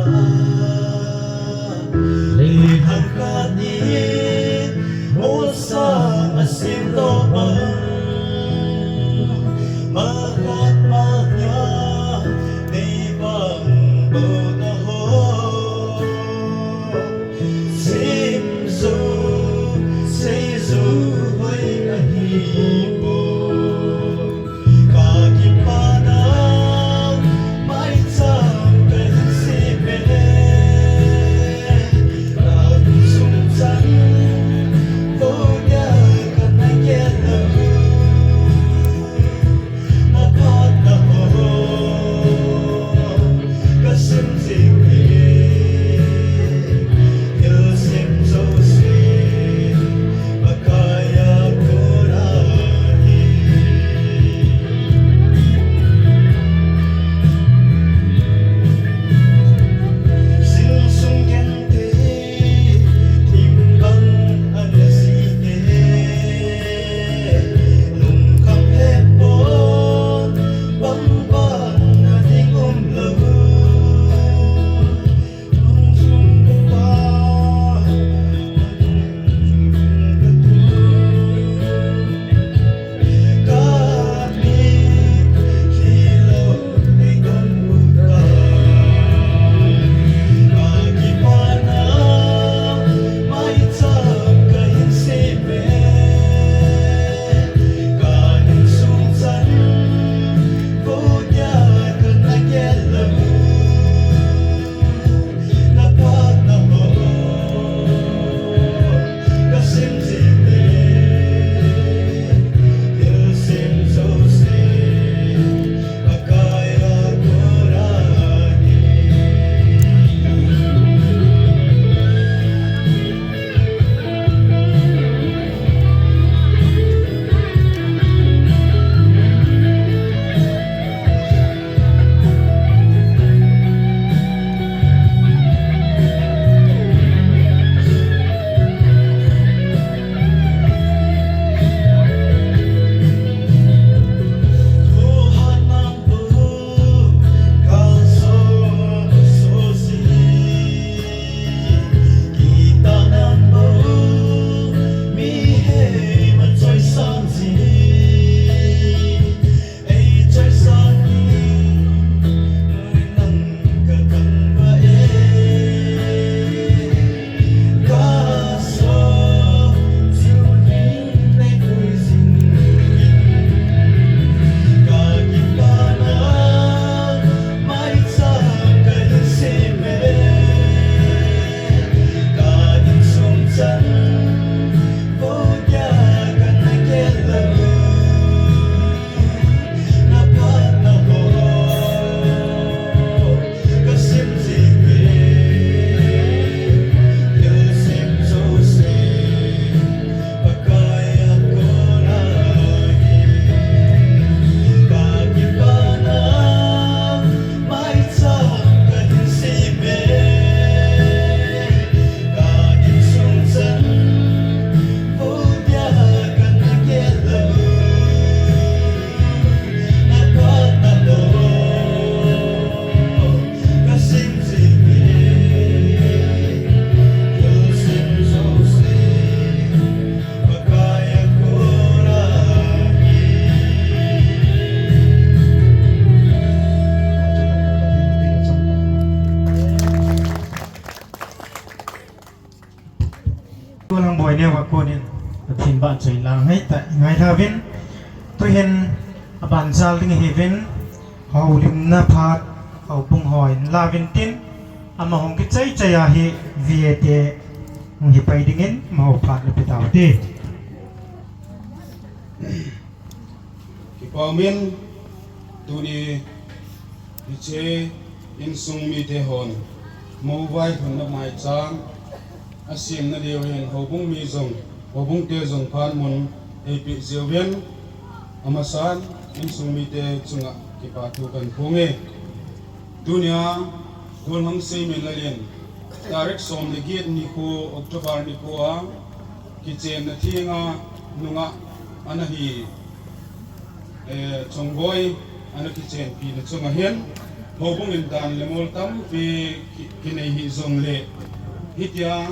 lei hang khat in molsang asemdoh bang, ma khat ma nia nei bang bou taho. Sim jou, sei jou hoi ahi poi. Ka kipana maicham kahin seibe. Ka sung chan vo dia kana gel lou. Na phat na ho, ka sim jing Lang boi neo a konin Pathen vahchoi lang hei ta ngai thauvin, tuhin aban jal ding ahiuvin, houlimna phat houbung hon lauvin tin, ama hung kichai chai a hi V A te hung hi pai dingin amaho phat le pe tau te. Kipa umin, tuni hiche insung mite hon, Mou vaihomna maicham asemna diu hin houbung mi jong, houbung te jong phat mun eipeh jeh uvin, amasan insung mite chunga kipa thu kahin phonge. Tunia, Golhang Seiminlal in, tarik som le get nikho, October nikho a, kichenna thenga nungah ana hi, eh, Chongboi ana kichenpi na chunga hin, houbung in dan le mol tampi ki, kinei hih jongle, hitia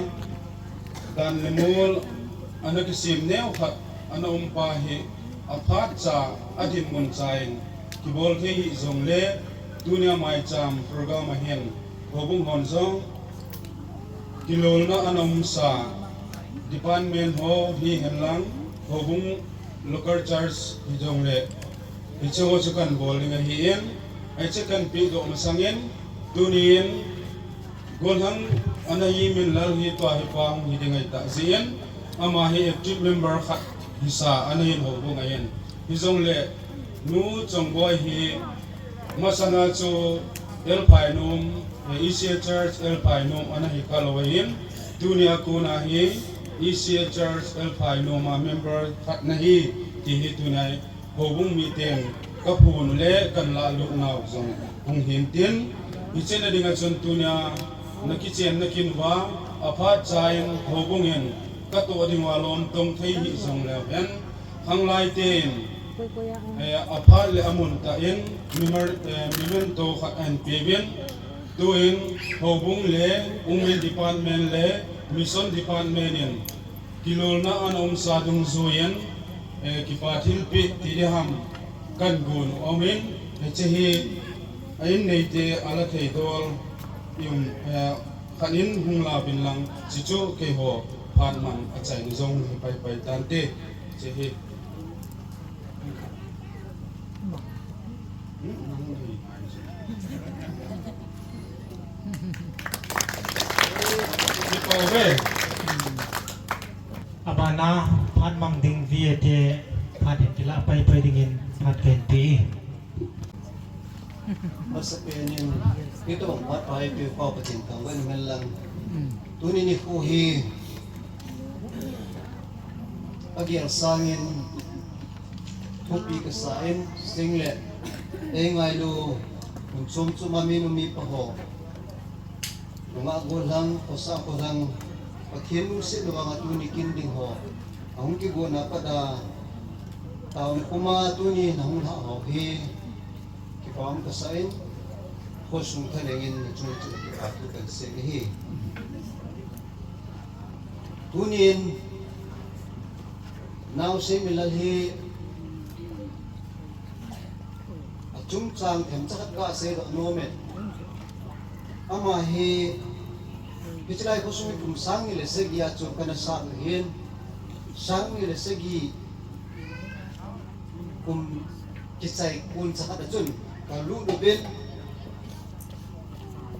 dan le mol ana kisem neo khat ana um pa hi aphat cha, adinmun cha in kibol thei hih jongle, tunia maicham program a hin houbung hon jong kilolna ana umsa department ho hihen lang, houbung local church hi jongle, hiche ho chu kahin bol ding ahin, hiche kahin pehdoh masangin, tunin Golhang ana hi Minlal hi tua hi pa hung hi ding ahi tah jeh in, ama hi active member khat hisa ana hin houbung ahin. Hijongle, Nu Chongboi hi masanga chu L. Phainom, eh, E C A Church L. Phainom ana hi khalou ahin, tunia kona hi E C A Church L. Phainom a member khat ana hi, ti hi tunia houbung miten kaphon u le kahin lahlut nau jong hung hin tin, hiche na dinga chun tunia na kichenna kin uva, aphat cha in houbung in katoh ding uva lom tong thei hih jongleu hen, khanglai ten, eh, aphat le amun tah in memor-, eh, memento khat ahin peuvin, tuin houbung le Women Department le Mission Department in kilolna ana umsa dungjuiyin, eh, kipa thilpeh ti diham kahin gon u aumin, hiche hi a in neite ala thei dol, um, eh, khat in hung lauvin lang, hichu keiho phat man achaina jong hi pai pai tante, hiche hi. Abana phat mang ding V A te phat in kila pai pai dingin phat kahin pe e. Masapen in, kei tobang phat pai pe pa Pathen thangvah in umhen lang. Tuni nikho hi agel sangin thupi kasa in, sing le ei ngailu mun chom chom a mi nu mi pa ho, nungah golhang, khosah golhang, Pathen lungsetna vanga tuni kin ding ho ahung kigotna pat a, taona puma tuni nahung lhah ho hi kipa um kasa in, khosung thaneng in nachung chun kipa thu kahin sei ahi. Tunin, Naosei Minlal hi achungchang themcha khat kasei doh nom e. Ama hi, hiche lai khosung hi kum sang ni le sagi a chu kana sah u ahin, sang ni le sagi kum kichai kon cha khat a chun kalut uvin,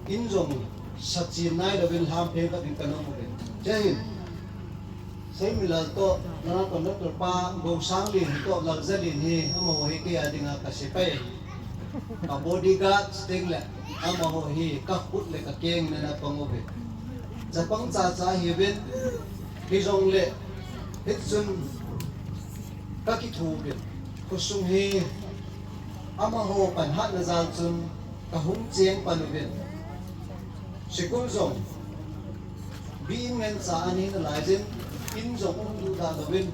in jong sachen nailouvin lhampheng khat in kana um uvin. Jai Hind. Seiminlal toh, na conductor pa, Gousanglien toh, Lalzalien hi, amaho hi kei a dinga ka sepai, ka bodyguard, chuteng le, amaho hi, ka khut le ka keng in ana pang uve. Chapang chacha ahiuvin, hijongle, hichun, ka kithouvin, khosung hi, amaho pan hatna jal chun, ka hung cheng pan uvin. Sikul jong, bi in ngen cha ahi nalaijin, in jong um duda louvin,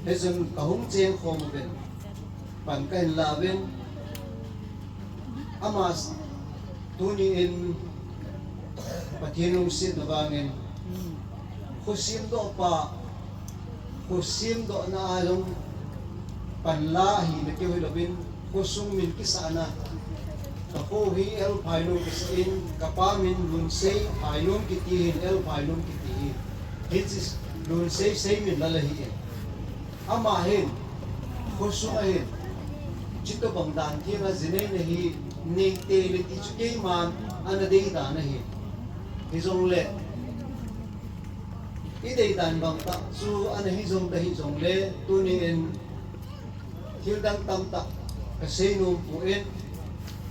hichun ka hung cheng khom uvin, pan kahin la uvin, ama s-, tuni in Pathen lungsetna vangin, khosemdoh pa, khosemdohna a jong panla ahina keu hilouvin, khosung min kisahna, ka kho hi L. Phainom kisah in, ka pa min Lunsei Phainom kiti hin, L. Phainom kiti hi. Hiche Lun sei sei min la la hi in. Ama hin, khosung a hin, chito bang dan theng a jinei na hi, nei te le ti chu keiman, ana dei dan a hi. Hi jong le, i dei dan bang ta chu ana hi jong ta hi jong le, tuni in, thil dang tam ta, ka sei nom pu in,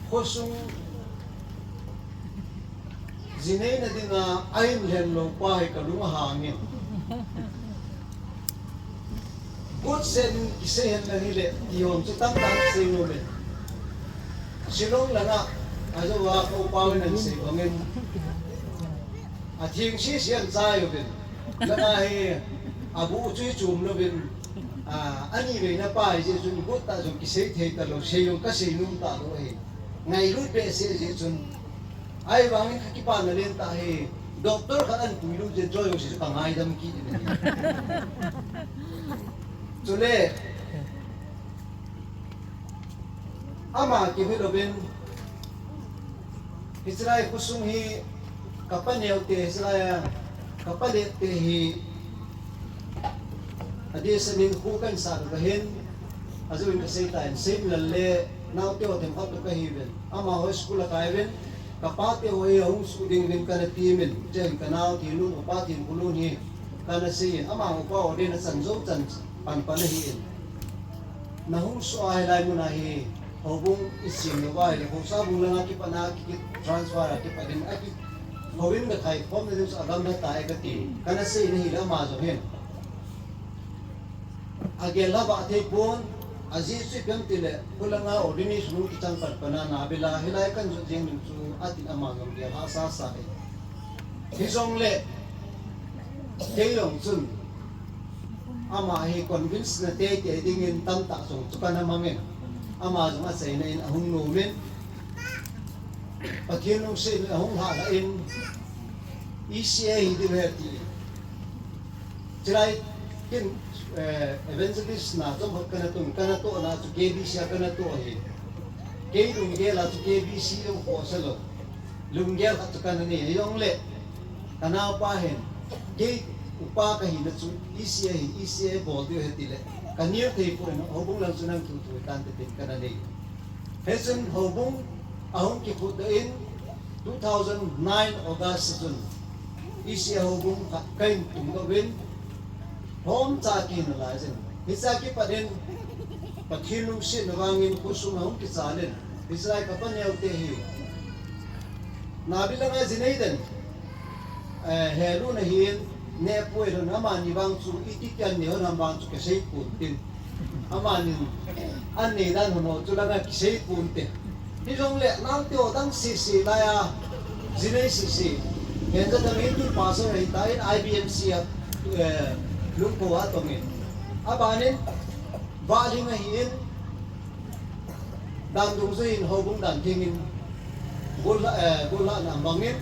khosung, Jinei na dinga, a in lhen lo pa hi ka lung a hang in. Kut sen kisei hen na hi le, ti hom chu tam tam sei lo le. Shillong langa, a jo wa ka upa win an sei bang in. A thing si si an chai u bin. Langa hi, a bu chu chum lo bin. A, ani ve na pa hi je chun kut ta jong kisei thei ta lo, sei jong ka sei num ta lo hi. Ngai lut be se je chun. Ahivangin ka kipana len ta hi, doctor khat an pui lut jeh in choi jong si chu ka ngaidam kit in ahi. Chule, ama kihi louvin, hiche lai khosung hi, ka pa neo te, hiche lai a, ka pa let te hi, adeh sa nin khu kan sa ka hin, ajo in ka sei ta in, sei lal le, nao te ho them khat ka hi ven, ama ho school a kai ven, Ka pa te ho hi ahung suh ding uvin kana ti min, chen ka nao Thinlun, ka pa Thinkulun hi kana sei in, ama upa ordain a chan jou chan pan pan ahi in. Na hung suh a hilai mun a hi, houbung i sem lou va ahile, Haosa bung langa kipat na ki, ki transfer a kipat in, a ki, houin ka khai khom na ding chu agam lha tai ka ti, kana sei in ahile ama jong hin. Agel lha va thei pon, ajeh chu ipi ham tile, khulanga ordination hung kichang pan pan a na bila, hilai kan jot jeng ding chu, ati ama jong gel lha sa sa e. Hi jong le, kei jong chun, ama hi convince na tei tei ding in tamtah jong chu kana mang in, ama jong achaina in ahung nom in, Pathen lungset in ahung lha lha in, E C A hi ding ahi ti. Chulai kin, eh, evangelist na chom khat kana tung, kana toh na chu K B C a kana toh ahi. Kei lunggel a chu K B C jong khoh sa lou. Lunggel khat chu kana nei, ahi jong le. Ka naopa hin, kei upa ka hina chu E C A hi, E C A bol diu ahi ti le. Ka neo thei poi, houbung lang chu nang thu thu tan te tin kana nei. Hichun houbung ahung kiphut doh in, two thousand nine August chun E C A houbung khat kahin tung doh in, hom cha kina lai jin. Hiche a kipat in Pathen lungset na vangin khosung ahung kichal in, hiche lai ka pa neo te hi. Nabi langa jinei den. Eh, he lou na hin, ne poi lou na, amani vang chu, iti kian ni hon ham vang chu kisei pon tin. Amani, an nei dan hon ho chu langa kisei pon tin. Hi jong le, nang te ho dang sisi lai a, jinei sisi. Hen ja dang hin tu pastor ahi ta in I B M C a, eh, lungpo a tong in. Abanin, va ling ahi in, Dan dungjuiyin houbung dan thengin gollha, eh, gollhahna mangin,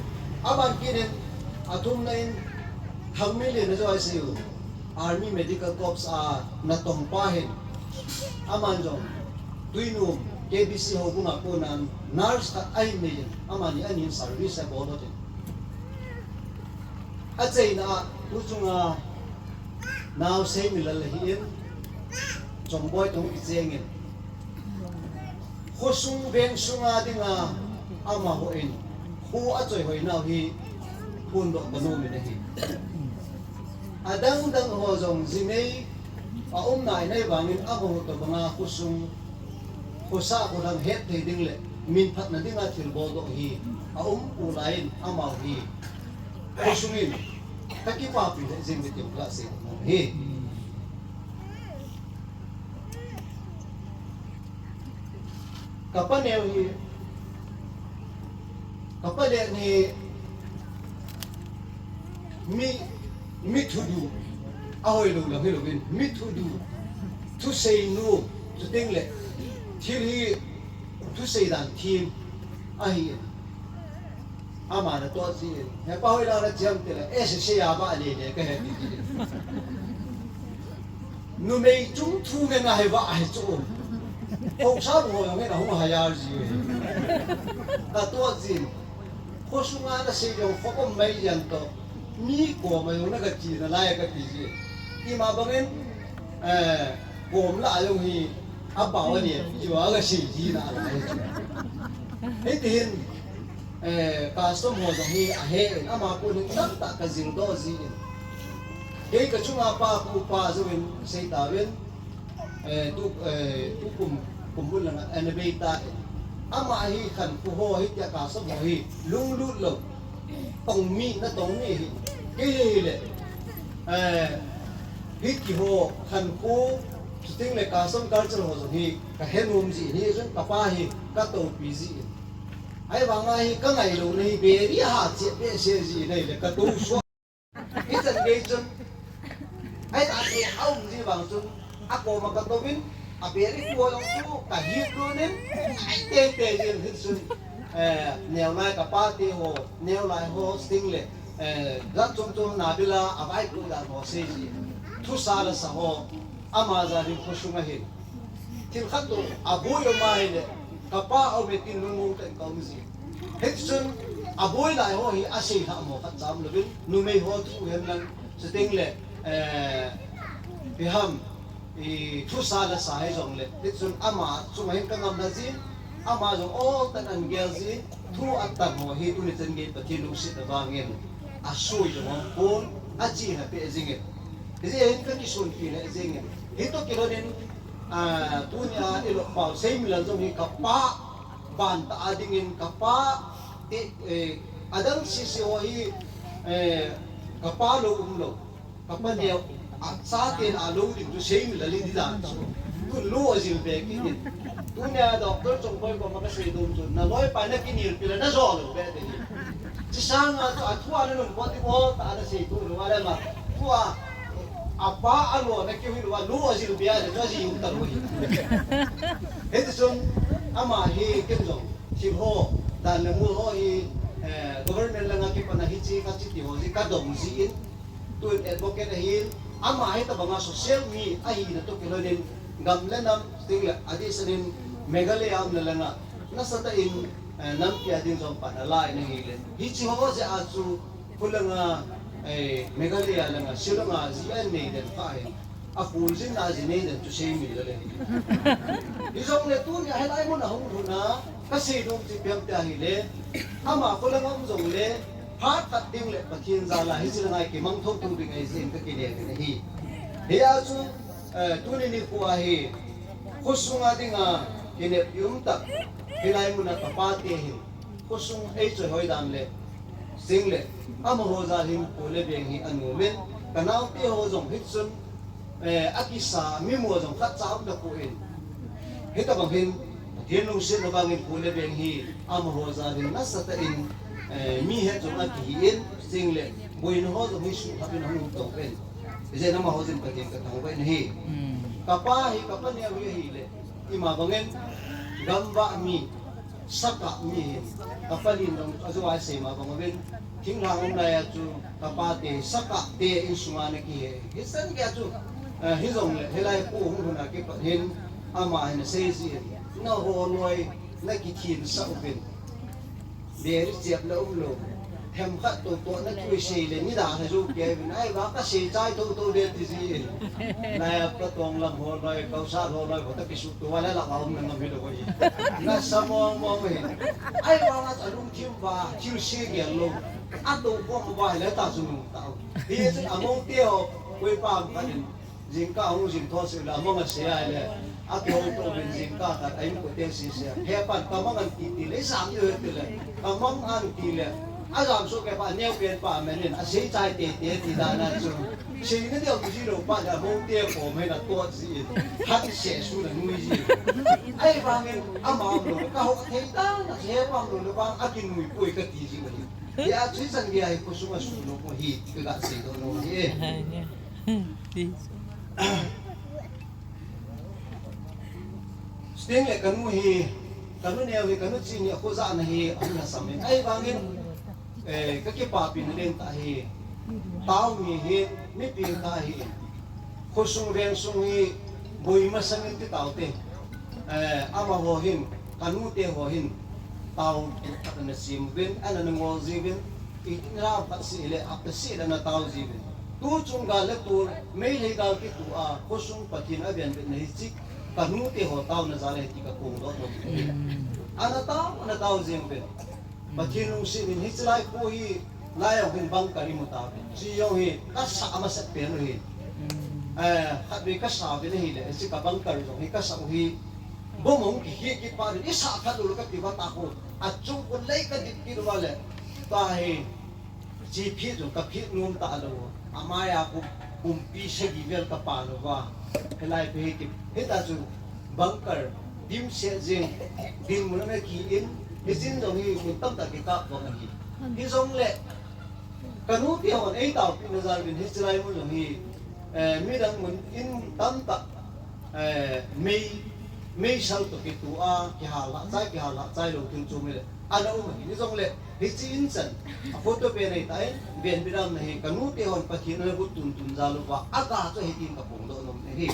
aban kit in, athumna in, Thangminlen a jo I C U, Army Medical Corps a natong pa hin, aman jong, Tuinom, K B C houbung a kona nurse khat ahin nei in, amani anin service abol u tin. Achaina a, tu chunga, Nao Seimilal ahin, Chongboi toh kichengin. Khosung veng sunga dinga amaho in, kho achoi hoi nau hi, phondoh kanomin ahi. Adang dang ho jong jinei, aum nai nai vangin amaho tobanga khosung, khosah kholhang het thei ding le, min phatna dinga thilbol doh hi, aum ulai in, amaho hi. Khosungin, kakipapi lheh jeng ding tiu kasei nom hi. Kapa neo hi, kapa le ni mi, mi thudu, ahoi lou lam hilou in, mi thudu, thusei nu, chuteng le, thil hi, thusei dan thim, ahi. Ama natoh jin, hepa hoilang nache ham tile, eh, se, se, ava le le kahe ti jin. Numei chung thu ngen a hi va hi chu. Haosa ho jong ngen a hung ha ya ji. Natoh jin. Khosunga nasei jong khokom mai jan toh. Mi kom a jong na ka chi na lai ka ti ji. Ima bangin, eh, kom la jong hi a pau a ni, i wa ka si ji na lai. Hiti hin, eh, custom ho jong hi a he in, ama ko ni tam ta ka jil do ji in. Kei ka chunga pa ku pa jong in sei ta ven. Eh, tu, eh, tu kum, kum bul langa, eh, na bei ta, eh. Ama hi khankho ho hi tia custom ho hi lunglut lou. Tong mi, na tong mi hi. Kei hi le. Eh, hi ki ho khankho, chuting le custom culture ho hi ka he nom ji hi jun ka pa hi ka topi ji. Ai vanga hi ka ngai lou na hi be ri ha che be se ji nei le ka to so. Hichan gei chun, ai ta ti a um ji vang chun, a kom a ka tou vin, a beri ko jong chu ka hip lou nin, ai te te jin hin chun, eh, neo lai ka pa te ho, neo lai ho sting le, eh, jat chom chom na bila a vai pu dan ho sei ji. Thu sa la sa ho, ama ja rin khosung a hin. Thil khat tu, a boi o mai le, ka pa o me tin lung lung ten ka um ji. Hichun, a boi lai ho hi a sei hla mo khat cham lovin, numei ho thu hen lang, chuting le, eh, biham, i thu sa la sa hi jong le. Hichun, ama chung hin ka ngam na ji, ama jong o tan an gel ji, thu a tan ho hi tuni chan gei Pathen lungset na vangin, a sui jong hong pon, a chi na pe jingin. Hijeh hin ka kisun pi le jingin. Hi to kilon in, Ah, tunia i lo pau sei mi la jong hi ka pa ban ta a dingin ka pa i, eh, adang sisi ho hi, eh, ka pa lo um lo. Ka pa neo a sa te na lo ding tu sei mi la li di dan chu. Tu lo a jil be ki din. Tunia doctor chong koi ko ma ka sei dom chu. Na loi pa na ki nil pi la na jo lo be de hi. Chi sanga chu a thu a na lum ko ti ko ta a na sei tu lo a le ma. Thu a A pa a lo na kiu hi lou a, lo a jil bia le, lo a jil um ta lou hi. Hiti chun, ama hi ken jong, thil ho, dan le mul ho hi, eh, government langa kipana hichi, kachi ti ho hi, ka dong ji in, tun advocate ahin, ama hi tabanga social mi, ahi na to kilhonin, gam le nam, ting le, adeh senin, Meghalaya um le langa, nasatah in, eh, nampi a ding jong pan alai na hi le. Hichi ho jeh a chu, Khulanga, eh, Meghalaya langa, Shillong a, ji an nei den kha hin. A khul jin a ji nei den chu sei mi le le. Hijong le tunia helai mun a hung lhun a, ka sei nom chu ipi ham tia hi le. Ama khulanga um jong le, phat khat ding le Pathen jal a hichi langa kimang tho tho ding ahi jin ka kile ding ahi. Hia chu, eh, tuni nikho a hi, khosunga dinga, kinep i um tak, hilai mun a ka pa te hin. Khosung ei choi hoi dan le, sing le, amaho jal hin kho le beng hi anom in, ka naote ho jong hichun, eh, akisa mi mo jong khat cha um na kho in. Hitabang hin, Pathen lungset na vangin kho le beng hi, amaho jal hin nasatah in, eh, mi het jong akihi in, sing le, boina ho jong hi suhthap in ahung to in. Hijeh in amaho jin Pathen ka thangvah in ahi. Ka pa hi, ka pa neo hi ahi le, ima bangin, gamvah mi, Sakah mi hin, ka pa lin dong, ajo a sei ma bang uvin, thinglhang um lai a chu, ka pa te, Sakah te insunga na kihe. Hisan gei a chu, eh, hijong le, hilai pu hung lhun a kipat hin, ama hin asei ji in, na holoi, na kithin sah uvin. Beri chep le um lou. Themkhat toh toh na tui sei le, ni dan a jou kei vin, ai, va ka sei chai tho tho de ti ji in. Lai a pa tong lang holoi, kau sa holoi, ko ta kisu tu va le la va um na ngam hi lou hi. Na sa mong mong hi. Ai, va nga ta lungthim va, thil sei gel lou. A to ko mo va le ta su nung ta. Hi chu a mong te ho, koi pa am ka din. Jingkah hung jing thou seh le, amang asei a le, akihou tou vin jingkah khat a inkote sese. Hepan, kamang an ti ti le, jam diu hiti le, kamang an ti le, ajam soh kei pa, aneo pen pa, amen in, asei chai tei tei ti dan a chu. Sei na diu ji lou pa le, amang te ko, amen a tot ji in, hat se su na nui ji. Ahivangin, ama um lou, kahou thei dan a, hepan lou le vang, akinui poi kati ji ahi. Hia chu chan gei a hi khosung a su lou ko hi, kaga sei doh nom ahi. Sting le kanu hi, kanu neo hi, kanu chin hi, akhoja na hi, ahung lhasam in. Ahivangin, eh, ka kipapina den ta hi, tao mi hi, mipi ta hi, khosung veng sung hi, boi masang in ti tao te. Eh, amaho hin, kanu te ho hin, tao tu khat ana sim uvin, ana ngol ji uvin, Itin ra khat seh le, hapta seh le ana tao jiuvin. Tu chunggal le tu, Meitei gal kitu a, khosung Pathen aven vet na hiche, kanu te ho taona jal ahi ti kaphongdoh nom. Ana tao, ana tao jing uvin. Pathen lungset in hiche lai kho hi, lai jong hin bunker imu tauve. Hiche jong hi, kasa masat pen u ahi. Eh, khatvei kasa uvin ahile, hiche ka bunker jong hi kasa u hi. Bomb hung kikhih kit phat in, isah khat lou kati uva ta khu. Achung khu lei kadip kit uva le. Tua hi, hiche phit jong kaphit nom talou. Amai a khu, pumpi sagi vel kapal uva. Hilai peh hi ki, hita chu bunker, dimset jing, dinmun ana ki in, hichin jong hi mun tamtah kikap bang ahi. Hijongle, kanu te hon eitaopina jal uvin hiche lai mun jong hi, eh, midang mun in tamtah, eh, mei, meisal toh kitu a, kihal lhah chai, kihal lhah chai lou thil chu mi le, ana um ahi. Hijongle, hiche in chan, a photo pen ahi tan, venbit damna hi, kanu te hon Pathen ana got tuntun jal uva, aga chu hitin kaphongdoh nom ahi.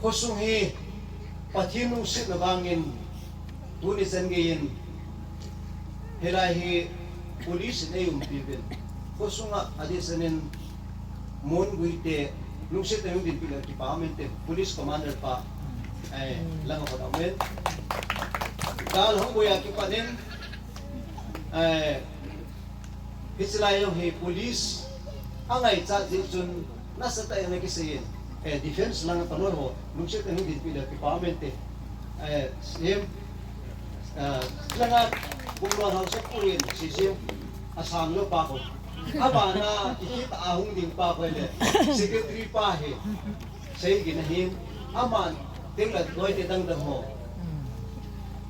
Khosung hi Pathen lungsetna vangin tuni chan geiyin hilai hi police in eiumpi uvin. Khosunga adehset in Mon Guite lungset in eidinpi le kipah umin te police commander pa, eh, langa hot umin. Gal hung boi a kipat in, eh, Hiche lai jong hi police angaichat jeh chun nasatah in ana kisei in, eh, defense langa paloi ho, lungset in eidinpi le kipah umin te, eh, C M, eh, langa Bungluan Haosapu in C C M asang lou pa ho. Abana kikit a hung ding pa ho le, secretary pa hi. Seigin ahin, aman, teng le loi te dang dang ho.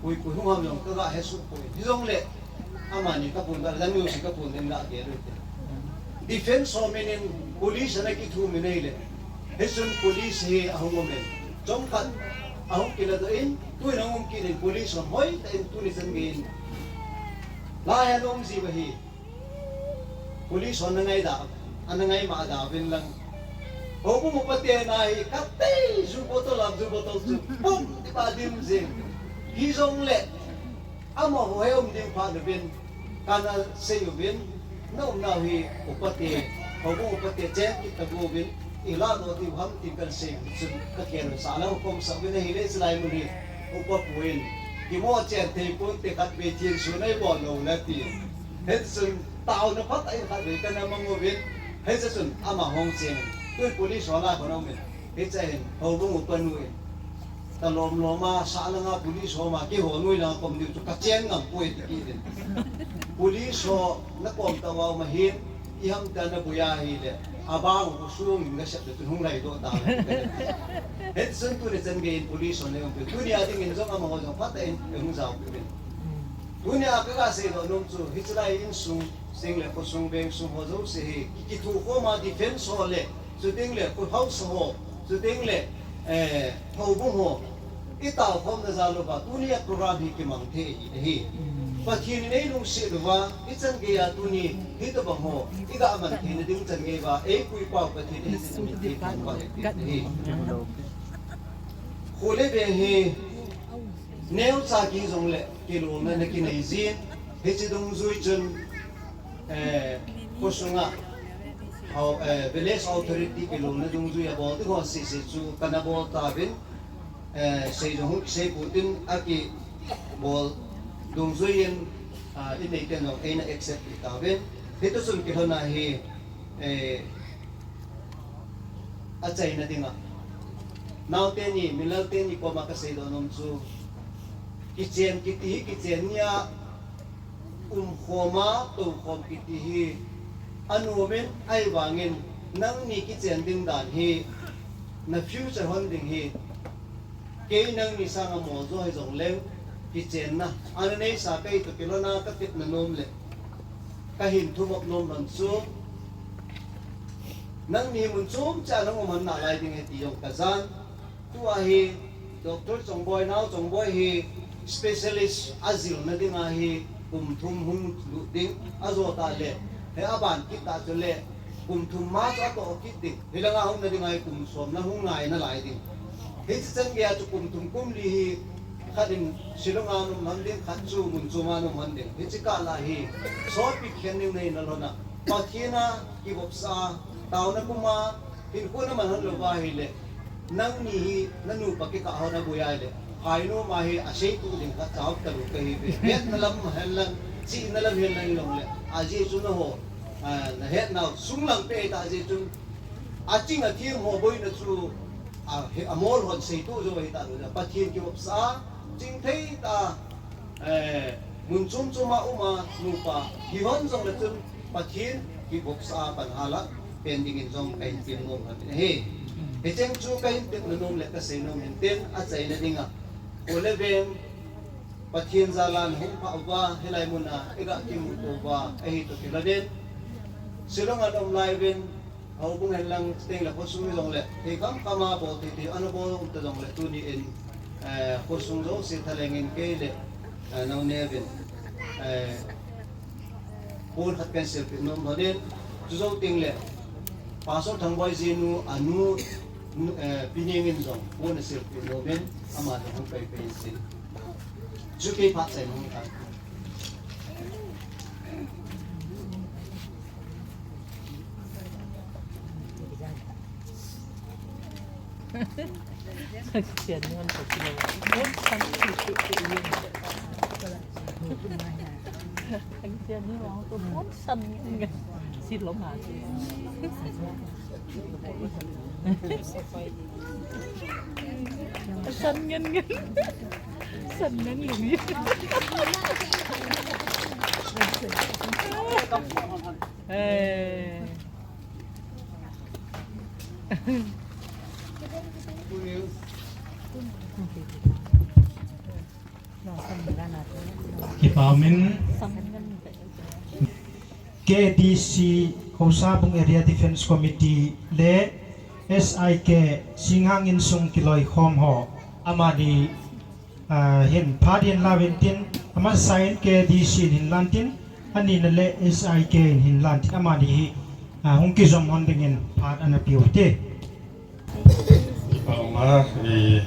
Pui pui hung ham jong kaga hesoh poi. Hijongle, amani kaphon ding, dang jong si kaphon ding ga gel u te. Defense ho min in, police ana kithumin ahile. Hichun police hi ahung um in. Chomkhat, ahung kiladoh in, tuin ahung um kit in police hon hoitah in tuni chan geiyin. Lai a ana um ji uva hi. Police hon ana ngaida, ana ngaima da uvin lang. Houbung upa te na hi katei ju bottle a ju bottle chu pum ti ba dim jing. Hijongle amaho he um ding phat uvin, kana sei uvin, na umnau hi upa te, houbung upa te chen kit ta uvin, ilah doh diu ham tin kana sei uvin chun kakhen u sah lang kom sah uvin ahile hiche lai mun hi upa pu in, kimo chen thei ponte khatvei thensun eibol lou le ti. Hichun taona phatah in khatvei kana mang uvin, hichun ama hung cheng in, tui police ho lah a kon aumin, hiche hin houbung upa nu in, kalom lom a, sah langa police ho ma, keiho noi langa kom diu chu kachen ngam poi ti kit in. Police ho nakom tah uva um ahin, iham tia naboi ahile, abang u sung in nasep le chun hung laidoh ta. Hichun tuni chan geiyin police ho nei um peh. Tuni a dingin jong amaho jong phatah in eihung jao peh uvin. Tuni a kaga seidoh nom chu, hiche lai insung, sing le khosung veng sung ho jouse hi, kithukhom a defense ho le, chuteng le kho haosa ho, chuteng le, eh, houbung ho, itaokhomna jal uva, tuni a program hi kimang thei ahi. Pathen in eilungset uva, hichan geiya tuni, hitobang ho, iga man theina ding chan gei uva, eipui pau Pathen in eilungset uva, ahi. Kho le veng hi, neocha kihi jongle, kilolna ana kinei jin, hiche dungjui chun, eh, khosunga, hao, eh, village authority kilolna dungjui a bol ding ho sese chu kana bol tauvin, eh, sei jong hung kisei pon tin akibol dungjui in, ah, inei ten jong eina accept tauvin. Hiti chun kilhona hi, eh, achaina dinga. Naote ni, milal teni koma kaseidoh nom chu. Kichen kiti hi, kichen nia umkhom a, toukhom kiti hi. Anom in, ahivangin, nangni kichen ding dan hi, na future hon ding hi. Kei nangni sanga moljo hijongleng, kichenna, ana neisa kei toh kilhona katepna nom le, kahin thumop nom lhon chu, nangni mun chom cha nang um hon nalai ding ahi ti jong kajan. Tua hi, Doctor Chongboi, Nao Chongboi hi, specialist ajilna dinga hi, kum thum hung lut ding, ajo tah le, he aban kit tah chule, kum thum ma chu atoh kit ding. Hilanga hung na dinga hi kum som na hung ngai nalai ding. Hiche chan geiya chu kum thum kum li hi Khat in Shillong a um hon ding, khat chu mun chom a um hon ding. Hiche kah lah hi sotpi khen ding nei na lhon a, Pathen a kivopsa, taona puma, hinkho na man hon lou va ahile, nangni hi na nupa kikah hon a boi ahile, phai nom a hi asei tu ding khat chau talu kahi ve. Hetna lam hen lang, chihna lam hen lang jong le, ajeh chu nangho, ah, na hetnau sunglang pe ta ajeh chu, aching athem ho boina chu, a, he, amol hon sei tu jo hi ta lu na. Pathen kivopsa a, chingthei ta, eh, mun chom chom a um a nupa hi hon jong le chun Pathen kivopsa a pan hala pen ding in jong kahin tem nom khat ahi. Hicheng chu kahin tem nom le kasei nom hin tin, achaina ding a, Pu Leveng, Pathen jal a nahung pha uva, hilai mun a iga kimuto uva, ahi toh kilhon in, Shillong a na um lai uvin, houbung hen lang, chuteng le khosung jong le, thei kham kham a bol thei thei, ana bol um ta jong le, tuni in, eh, khosung jouse thalheng in kei le, eh, nao ne uvin, eh, pon khat kahin silpeh nom lhon in, chu jou teng le, Pastor Thangboi jinu, anu, nu, eh, Pi Neng in jong, pon asilpeh nom in, ama jong hung pai pai in tin. Chu kei phat chai nom ta. San ngen ngen. San ngen ngen. Eh. Kipa um in. K D C, Haosa Bung Area Defence Committee le S I K, Singhang Insung kiloikhom ho, amani, ah, hin phat hin la uvin tin, amasa in K D C in hin lan tin, anina le S I K in hin lan tin, amani hi, ah, hung kijom hon dingin phat ana pe u hite. Kipa um a, eh,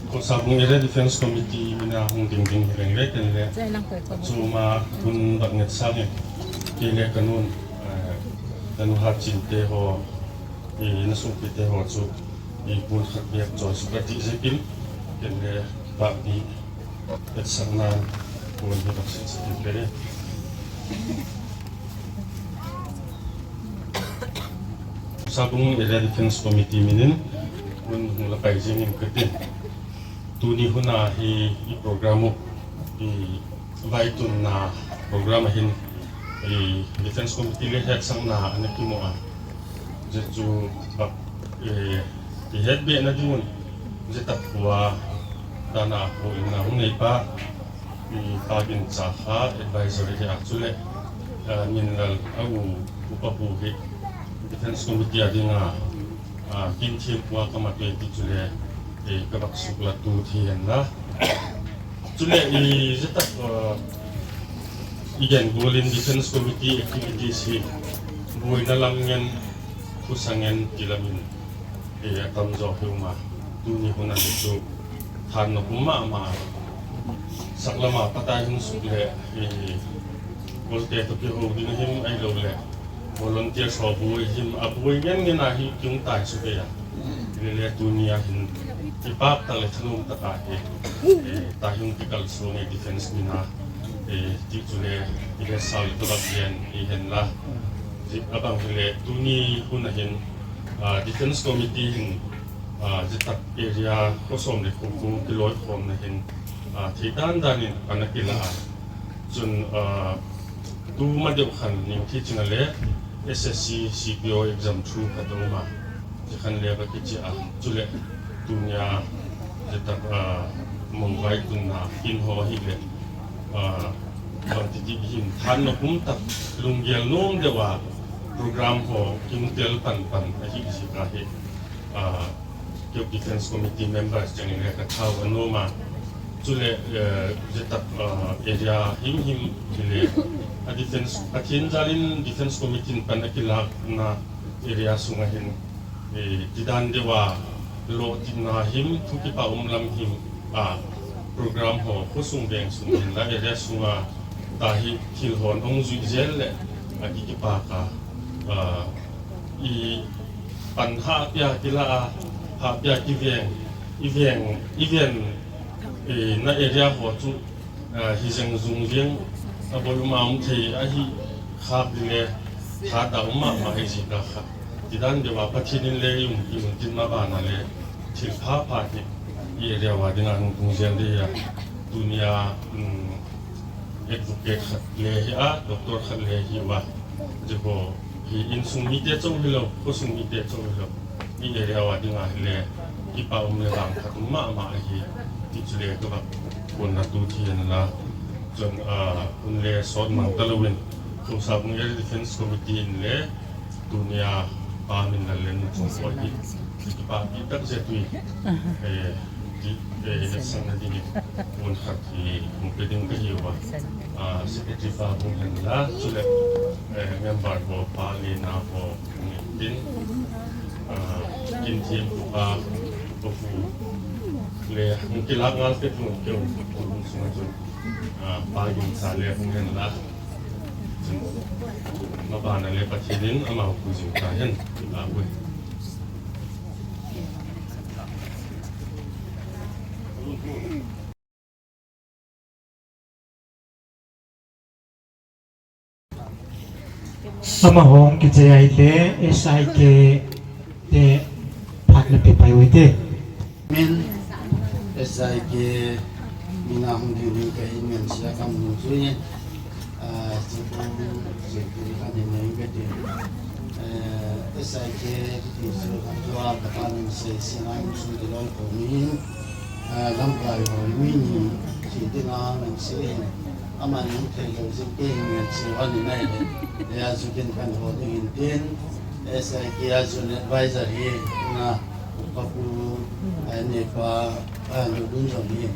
Haosa Bung Area Defence Committee mina hung ding ding hi leng le ken le. Chuma hun bak nget sang e. Kei le kanun, eh, kanu Hatchinte ho, eh, na sopite ho chu, eh, pon khat bep choi suk ati jeh in, ken le kipah pi. Etsakna pon hi bak sese in pe. Haosa Bung Area Defence Committee minin, hun hung la pai jing in katin. Tuni hun a hi i program u, i vaitunna program a hin, i Defence Committee le hetsakna ana kimu a. Jeh chu bak, eh, i het be na ding un, jeh tak pu a, dan a pu in na hung nei pa, i Pa Ginchakha advisory hi a chule, eh, Minlal a u upa pu hi Defence Committee a ding a, ah, kin thim pu a ka ma pe ti chule, eh, ka bak suk la tu thi hen la. Chule i jeh tak, ah, i gen gol in Defence Committee activities hi boina lam ngen, khusa ngen ti lam in, eh, atam jo hi um a. Tuni hun a hi chu thanna kum mama. Saklam a pat a hung suk le, eh, kolte toh kihou ding him ahilou le volunteer ho boi him, aboi ngen ngen a hi kihung tai suk e a. Hile le tuni a hin kipak tah le thanom tah a hi, eh, ta hung kikal sung e Defence min a, eh, ti chule i le sal to bak yen i hen la. Abang hile tuni hun a hin, ah, Defence Committee hin, ah, jeh tak area kho som le kho ko kiloikhomna hin, ah, thei dan dan in ana kila a. Chun, ah, tuma deuh khan ning thi ching a le S S C, C P O exam through khat a um a. Chikhan le ka kiche a. Chule tunia jeh tak, ah, mongvai tunna kin ho hi le, ah, bang ti ti him thanna kum tak lunggel nom deuh a program ho kihung tel pan pan ahi jeh a hi, ah, keu Defence Committee members cheng le ka thau anom a. Chule, eh, jeh tak, ah, area him him hile, a Defence, Pathen jal in Defence Committee in pan akilakna area sunga hin, eh, tidan deuh a, lo tina him, thu kipa um lam him, ah, Program ho khosung veng sung hinla area sunga tahi thil hon ong jui jel le akikipa ka, ah, i pan hapia kila a, hapia kiveng, i veng, i ven, eh, na area ho chu, ah, hi jeng jung jeng, aboi um a um thei ahi khak ding le, tha da um mama hi ji ka kha. Tidan deuva Pathen in le i um, i um tin ma bana le, thil pha pha hi i area wa dinga hung tung jel ding a. Tunia, um, advocate khat le hi a, doctor khat le hi uva. Jiko hi insung mite chauh hilou, khosung mite chauh hilou. I area wa dinga hile, kipa um le vang khat um mama hi, ti chu le ka va konna tu thi hen la. Chun, ah, un le sot mang ta louvin, Khosa Bung Area Defense Committee in le, tunia Pa Minlal le nu Chungkol hi, kipa pi tak jeh tui, eh, ti, eh, sang na dingin, un khat hi, hung pe ding ka hi uva. Ah, secretary pa hung hen la, chule, eh, member ho, Pa Lena ho, hung in tin, ah, kin thim pu pa, pa pu, le, hung kilak ngal pe pu, keu, pu hung sunga chun, ah, Pa Gin Sa le hung hen la. Mabana le Pathen in ama hu jing ta hen, ti ba ui. Ama hung kichai ai le S I K te phat na pe pai ui te. Min, S I K, mina hung ding ding ka hi min sia kam hung chui. Ah, Chipung, Chipung, kan ni nei ka ti. Eh, S I K, ti su, kan tua, ka pa min se, si na, min su, ti loi ko min. Ah, lam kai ho, min ni, si ti na, min se, ama ni thei lo, si ke, min se, wa ni nai le. Ya, su kin kan ho, ding in tin. S I K a Zone Advisor hi, na, Papu, eh, Nepa, eh, Nudun Zone hi,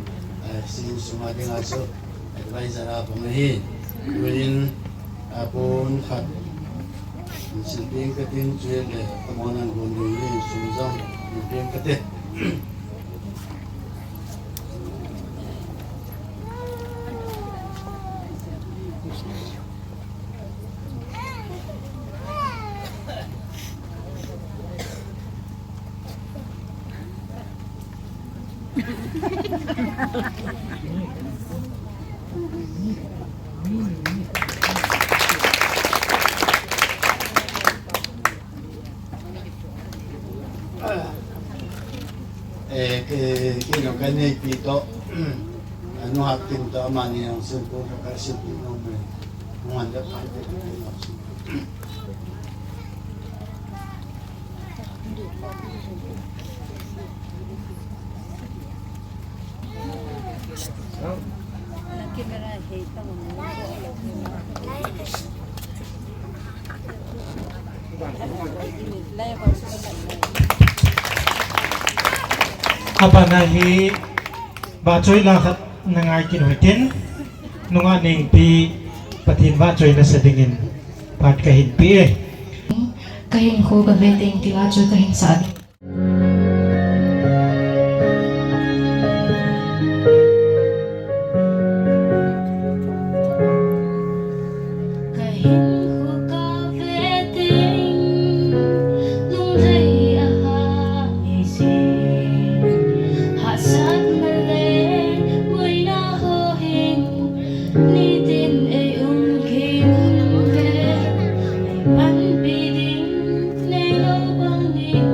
eh, sin suma dinga chu Advisor a pang hi. Tuin, a pun khat, silping ka ting chu le, kamonan gun ding hi, sun jong, silping ka te. Eh, ke, ke no ka nei pi to, anu hap kin to, ama ni ang sun ko ka ka sun pi no me, muan da pa te. Abana hi vahchoi la khat na ngai kin hoitin, nunga ningpi Pathen vahchoi na sa dingin phat ka hin pe e. Ka hinkho ka ve teng tila chu ka hin sa ding. Ka hinkho ka ve teng, lunglhai a ha ni si. Hahsat male, boina ho hin, nitin ei um kit uve. Ei panpi ding, nei lo bang ding.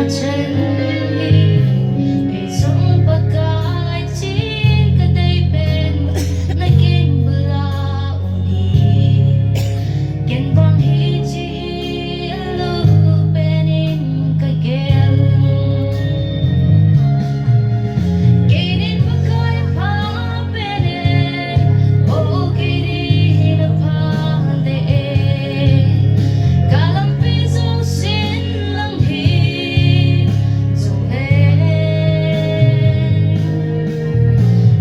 Chen hi, kei jong Pakai ching kadei pen, na keng bula um hi. Ken bang hiche hi alu pen in kagel. Kei din Pakai pha pen e, o kei din apha de e. Kalampi jousen lang hi jongle.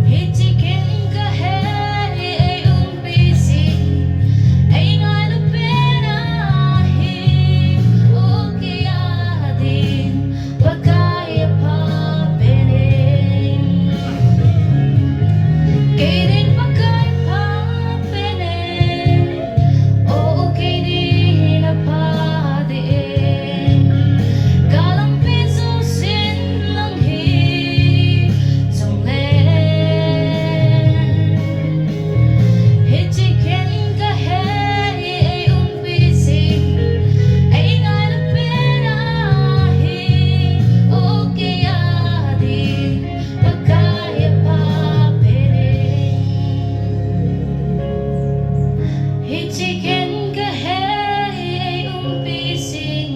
Hiche ken kahe, ei umpi jing, ei ngailu pen ahi, o kei a din Pakai apha pen e. Kei din Pakai pha pen e, o kei din apha de e. Kalampi jousen lang hi jongle. Hiche ken kahe, ei umpi jing, ei ngailu pen ahi, o kei a din Pakai apha pen e. Hiche ken kahe, ei umpi jing,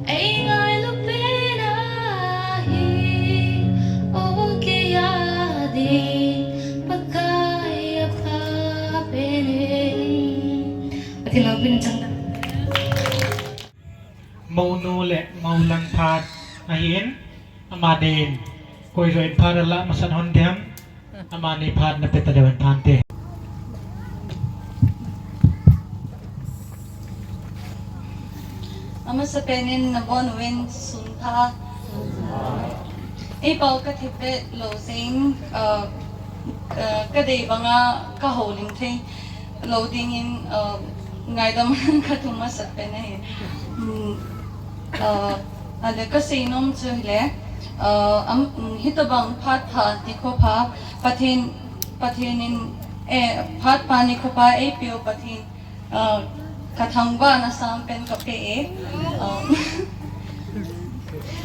ei ngailu pen ahi, o kei a din Pakai apha pen e. Pathen loupina chang ta. Mounu le Moulang phat ahin, amanin koi jong in phat ala masat hon ding ham, amani phat na pe taleu hen phante. Amasapen in nabonuvin sunpha. Ei pao kathipeh lou jing, uh, uh, kadei banga kahoulim thei lou dingin, uh, ngaidam kathum masapen ahi. Hmm. Uh, ale kaseinom chu hile, uh, am, um, hitobang phat pha nikho pha, Pathen, Pathen in, eh, phat pha nikho pha eipeu Pathen, uh, kathangvahna sampen kape e. Uh,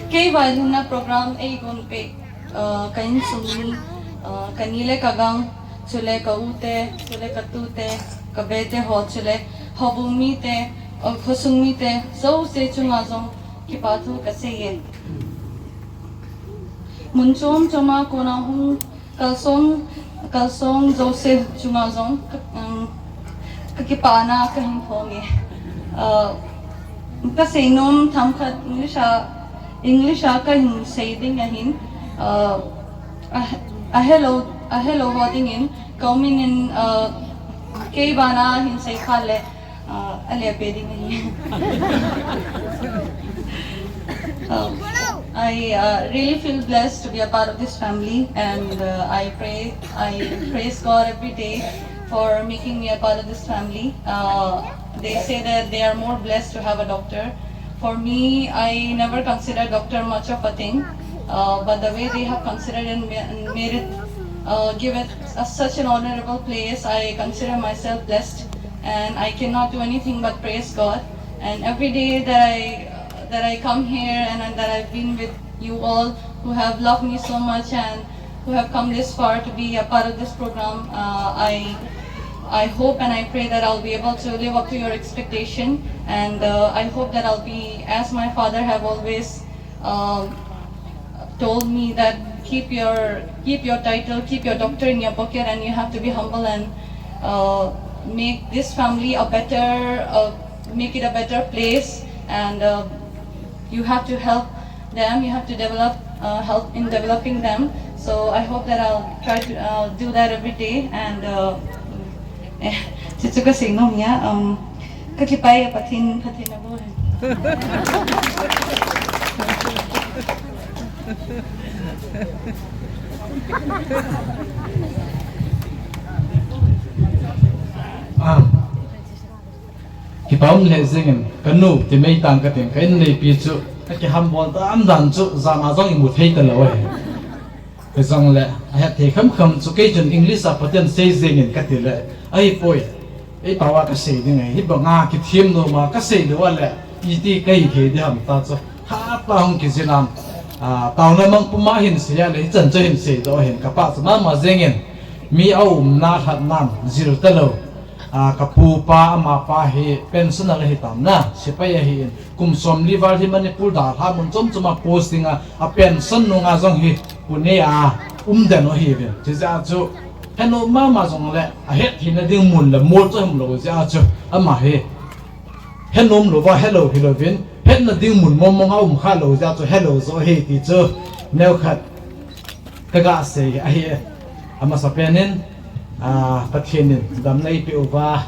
kei vailhunna program eigon peh, uh, ka insung mi, uh, kani le kagang, chule ka u te, chule ka tu te, ka be te ho, chule houbung mite, uh, khosung mite jouse chunga jong kipa thu kasei e. Mun chom choma kona hung kalsong, kalsong jouse chunga jong ka, um, kakipana kahin phong e. Uh, kaseinom themkhat English a, English a kahin sei ding ahin, uh, a, ahelou, ahelou ho dingin, ka u min in, uh, kei bana hin sei kha le, uh, ale pe ding ahi. Um, I, uh, really feel blessed to be a part of this family, and, uh, I pray, I praise God every day for making me a part of this family. Uh, they say that they are more blessed to have a doctor. For me, I never considered doctor much of a thing, uh, but the way they have considered and ma-, and made it, uh, give it a, such an honorable place, I consider myself blessed, and I cannot do anything but praise God. And every day that I, that I come here and, and that I've been with you all who have loved me so much and who have come this far to be a part of this program. Uh, I, I hope and I pray that I'll be able to live up to your expectation, and, uh, I hope that I'll be, as my father have always, um, told me, that keep your, keep your title, keep your doctor in your pocket, and you have to be humble and, uh, make this family a better, uh, make it a better place, and, uh, you have to help them, you have to develop, uh, help in developing them. So I hope that I'll try to, uh, do that every day, and, uh, eh, chuchu kaseinom ahi, um, kakipah e, Pathen, Pathen nabol hen. Ah. Kipa um lheh jengin, kanu, ti mai tang kating, ka inneipi chu, akihambol dan dan chu, jana jong imu thei talou ahi. Hijongle, ahet thei kham kham chu, kei chun English a Pathen sei jengin kati le, ahipoi, ei pao a kasei ding ahi, hibanga kithem noma kasei lou a le, iti kahi thei ding ham ta chu, ha Pa hung kijil a, ah, taona mang puma hin sei a le, hichan chu hin seidoh hin, ka pachat mama jingin, mi a umna lhatnan jil talou. Ah, ka pupa, amapa hi pensioner ahi tam na, sepai ahin, kum somli val hi Manipur dalha mun chom chom a posting a, a pension nunga jong hi Pune a um den u ahiuvin. Chijeh a chu, henom mama jongle, a hetthei na ding mun le mol chu aum lou jeh a chu, ama hi henom louva, helou hilouvin, hetna ding mun mong mong a um kha lou jeh a chu, helou jo ahi ti chu, neokhat ka ga sei ahi. Amasapen in, ah, Pathen in damna eipeh uva,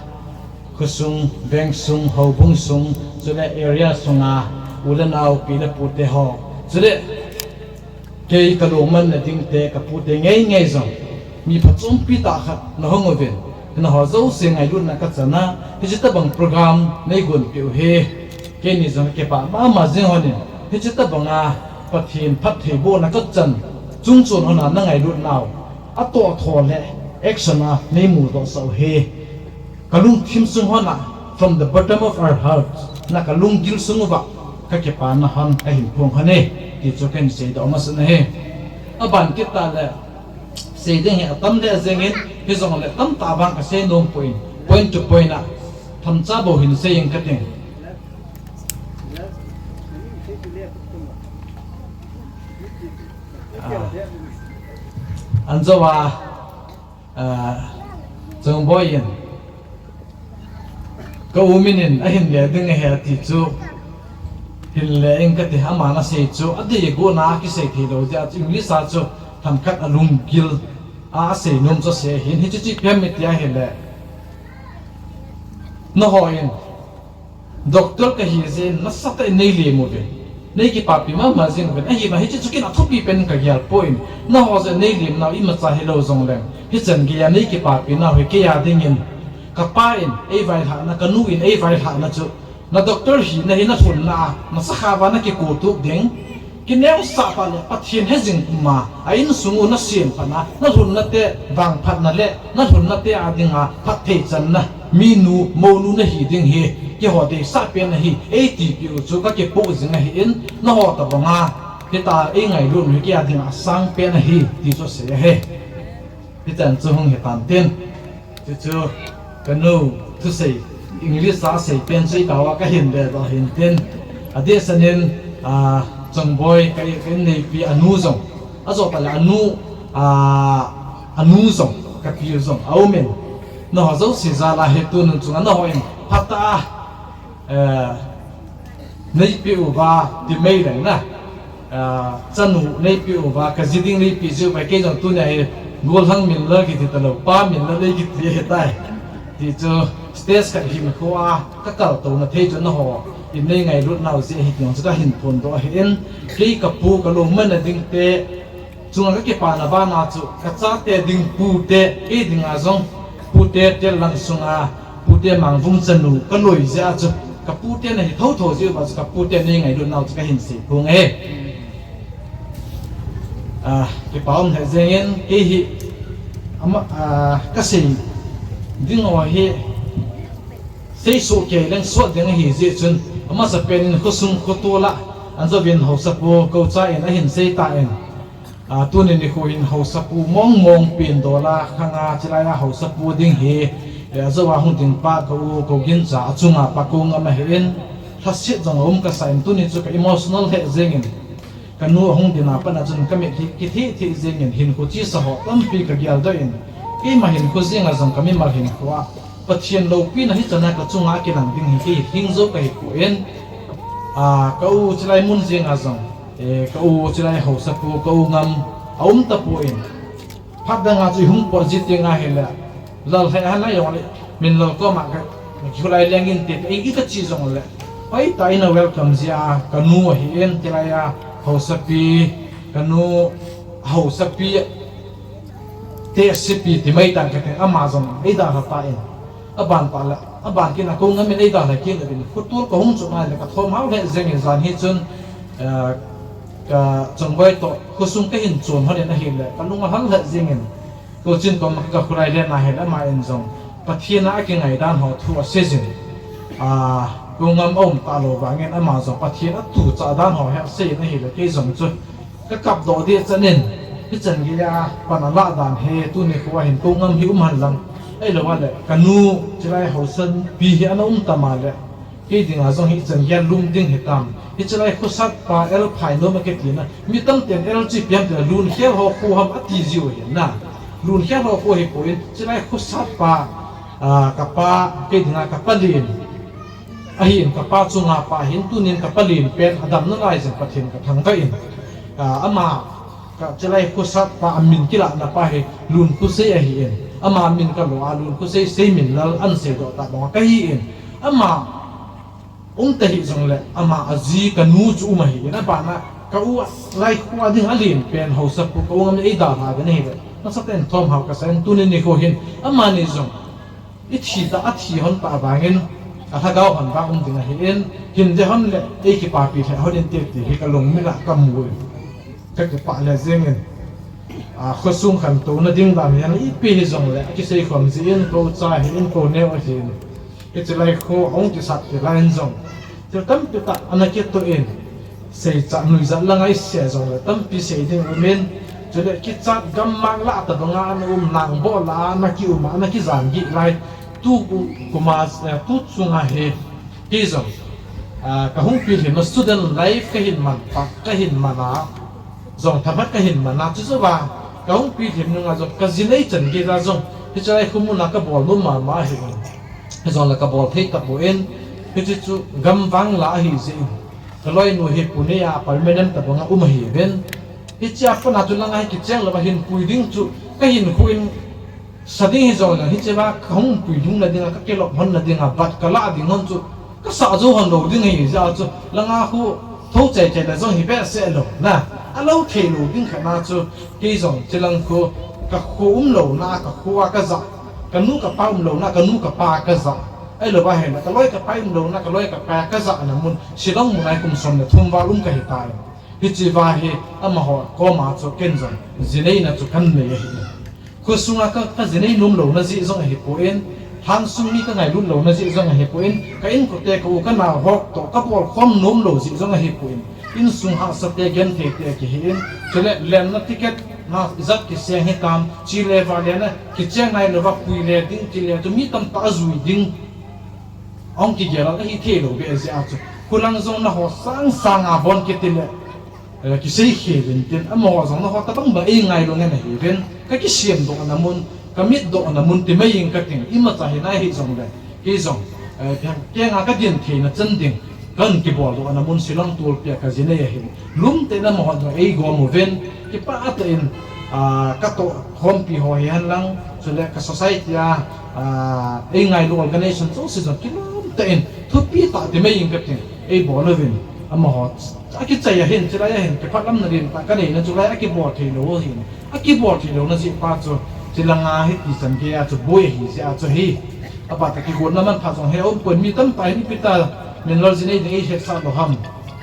khosung, veng sung, houbung sung, chule area sunga, u le nao, pi le pute ho, chule kei ka lungmanna dingte, ka pute ngei ngei jong, mi phachompi tah khat na hung uvin, nangho jouse ngailutna ka chan a, hiche tobang program nei gonpeh u hi, keini jong ka kipah mama jing lhonin, hiche tobanga Pathen phattheibohna ka chan chungchon lhona na ngailut nau, atoh tho le action a nei mudoh sah u hi, ka lungthim sung lhona, from the bottom of our hearts, na ka lunggil sung uva ka kipana lhon ahin phong lhon e, ti chu kahin seidoh masa ahi. Aban kit tah le, sei ding hi atam le jingin, hijongle tamtah vang ka sei nom poi, point to point a, themcha bou hin sei ing kating. Ah. Anjou a, ah, Chongboi in, ka u min in ahin le ding ahi ati chu, hin le ing kati, aman asei chu, adei gona kisei thei lou jeh a chu, English a chu, themkhat a lunggil a, asei nom chu asei ahin, hichu chu ipi ham iti ahile, nangho in, Doctor kahi jeh in nasatah in nei lem uvin, nei kipapi mama jing uvin, ahivang hiche chu ken athupi pen in ka gel poi, nangho jeh in nei lem nau imacha hilou jongleng, hichan geiya nei kipapi nau hi kei a dingin, kapa in eivailhahna, kanu in eivailhahna chu, na doctor hina hi na lhunna a, na sakhao va na kiko tup ding, kineosah phat le Pathen hejing puma, a insung u na sem phat na, na lhunna te vangphatna le, na lhunna te a dinga phatthei channa, minu, mounu na hi ding hi, keiho deisah pen ahi, eitipi u chu ka kipoh jing ahin, nangho tobanga, hitia eingailut u hi kei a dinga asang pen ahi, ti chu asei ahi. Hichan chu hung hitan tin. Chuchu, kanu, thusei, English a sei pen chu ikao a kahin vedoh hin tin. Adehset in, ah, Chongboi, ka, ka inneipi anu jong. Ajou tah le anu, ah, anu jong, kapi u jong aumin. Nangho jouse jal a hi tuni chunga nangho in phatah a, eh, neipeh uva, ti mai leng na. Ah, chanu neipeh uva, kaji ding neipeh jiu vai, kei jong tunia hi, gollhang min la kiti talou, pa min la nei kiti ahitai. Ti chu, stage khat hinkho a, ka kaltouna thei chu nangho in nei ngailut nau jeh ahi ti jong chu kahin phondoh ahin, kei ka pu, ka lungmanna dingte, chunga ka kipana bana chu, ka chate ding pute, kei dinga jong, pute tel lang sunga, pute Mangvung chanu, ka loi jeh a chu, ka pute na hi thotho jeh uva chu, ka pute nei ngailut nau chu kahin sei phong e. Ah, kipa um lheh jengin, kei hi, ama, ah, ka sei ding ho hi, sei soh kei leng sot ding ahi jeh chun, amasapen in khosung khotol a, anjouvin haosapu Koucha in ahin sei tan, ah, tuni nikho hin haosapu mong mong pen dol a khanga chilai a haosapu ding hi, eh, ajou a hung ding pa ka u Kougincha, achunga pa Koungam ahin, lhaset jong aum kasa in tuni chu ka emotional lheh jengin, kanu ahung ding a pat a chun ka mit hi kithih thih jengin hinkho chesa ho tampi ka geldoh in, keima hinkho jenga jong ka mimal hinkho a Pathen loupina hichan a ka chunga akilang ding hi kei hi lhing jou kahi poi, ah, ka u chilai mun jenga jong, eh, ka u chilai haosapu, ka u Ngam aum tapoi, phat dang a chu ihung pot ji teng ahile, lal hei a nai jongle, min lal koma ka, ka kikhulai leng inte, i, i kachi jongle, hoitah in a welcome jia, kanu ahin, chilai a haosapi, kanu haosapi, tehsepi ti mai tan kati, ama jong eidalha tan. Aban pah le, aban kit a Koungam in eidalha kit uvin, khotol kahung chun ahile, ka thom hao lheh jengin jan hi chun, eh, ka Chongboi toh khosung kahin chon lhonin ahile, ka lung ahal lheh jengin, Kouchin koma ka kholai len ahile, ama in jong Pathen a akingai dan ho thu asei jin. Ah, Ko ngam aum talou vangin ama jong Pathen atuchah dan ho hi asei in ahile kei jong chu kakap doh deh chan in, hichan geiya pan alah dan hi tuni khoa hin ko ngam hi um hen lang. Ahilou le kanu chilai haosan pi hi ana um tam a le, kei dinga jong hichan geiya lum ding hitam. Hiche lai khosat pa L. Phainom akiti na. Mi tamten L. chu ipi ham tile Lunkhel ho kho ham ati jiu ahin na. Lunkhel ho kho ahipoi, chilai khosat pa, ah, kapa, kei dinga kapa len ahin, kapa chunga pa ahin, tunin kapa len pen adam nalai jeh in Pathen kathangvah in. Ah, ama, ka chilai khosat pa amin kilahna pa hi Lunkhosei ahin. Ama min kalo a Lunkhosei, Seiminlal ahin seidoh tah banga kahin. Ama um tahih jongle ama aji kanu chu um ahin, abana ka u lai khoa ding alen pen haosapu ka u ngam eidalha uvin ahile, nasatah in thom hao kasa in, tuni nikho hin amani jong ithi tah, athi hon tah vangin alhagao hon vang um ding ahin, hin ding hon le eikipapi lheh hon inte ti hi kalungmit a kamu in, kakipah lheh jeng in. Ah, khosung khantouna ding dan hi ipi hijongle akisei khom jin, ko cha ahin, ko neo ahin. Hiche lai kho ahung kisat ti lai in jong thil tampi tah ana kitoh in, seicha nuijat langa isei jongle tampi sei ding umin, chule kichat gammang lah tobanga ana um, nangboh lah a ana kium a ana kijan gih lai. Tu kum a, eh, tu chunga hi kei jong, ah, kahung pilhim a student life kahin man, kahin man a jong themkhat kahin man a, chujouva kahung pilhim nunga jong kaji nei chan geiya jong hiche lai kho muna kabol nom mama ahin. Hijongle kabol thei tapon, hiche chu gamvang lah ahi jeh in, kaloinu hi Pune a permanent tobanga um ahiuvin, hichea pat a chu langa hi kicheng louva hinpui ding chu kahinkho in sa ding hijongle, hichea kahung pui lhung na dinga, kakilop lhon na dinga, bat kalah ding hon chu kasah jou hon lou ding ahi jeh a chu, langa kho thou chai chai na jong hi behseh lou na, alou thei lou ding khat na chu, kei jong chilang kho, kakho umlouna a kakho a kajah, kanu kapa umlouna a kanu kapa kajah, ahilouva ahile kaloi kapai umlouna a kaloi kapai kajah na mun Shillong mun a hi kum som le thum val um kahitan, hichea hi amaho koma chu ken jong ji neina chu kanei ahi. Khosunga ka, kaji nei nom louna jeh jong ahipon, lhangsung mi kangailut louna jeh jong ahipon, ka inkote ka u ka nao ho toh kabol khom nom lou jeh jong ahipon, insung hahsate gentheite kihin, chule lenna ticket na ijat kiseng hitam, chele vale na kicheng nailouva pui le ding, chele chu mi tamtah ajui ding ahung kigel a kahithei lou beh jeh a chu, khulang jong naho sangsang a bon kitile, eh, kisei khel intin, amaho jong naho tobang bang eingailun ahiuvin, kakisem dohna mun, kamitdohna mun ti mai ing kating, imacha hi nahi jongle, kei jong, eh, kenga kadin theina chan ding, kahin kibol dohna mun Shillong tolpi a kaji nei ahin, lungtah in amaho jong eigom uvin, kipah tah in, ah, katoh khompi ho hihen lang, chule ka society a, ah, eingailu organization jouse jong kilungtah in, thupi tah ti mai ing kating, eibol uvin, amaho akichai ahin, chulai ahin, kipah lamna ding tah kaneina chulai akibol thei lou ahin, akibol thei louna jeh pa chu, chulanga hiti chan geiya chu boi ahi jeh a chu hi, apa ta kigonna manpha jong hi aumpon, mi tamtah in ipi ta Minlal ji nei ding eihetsah lou ham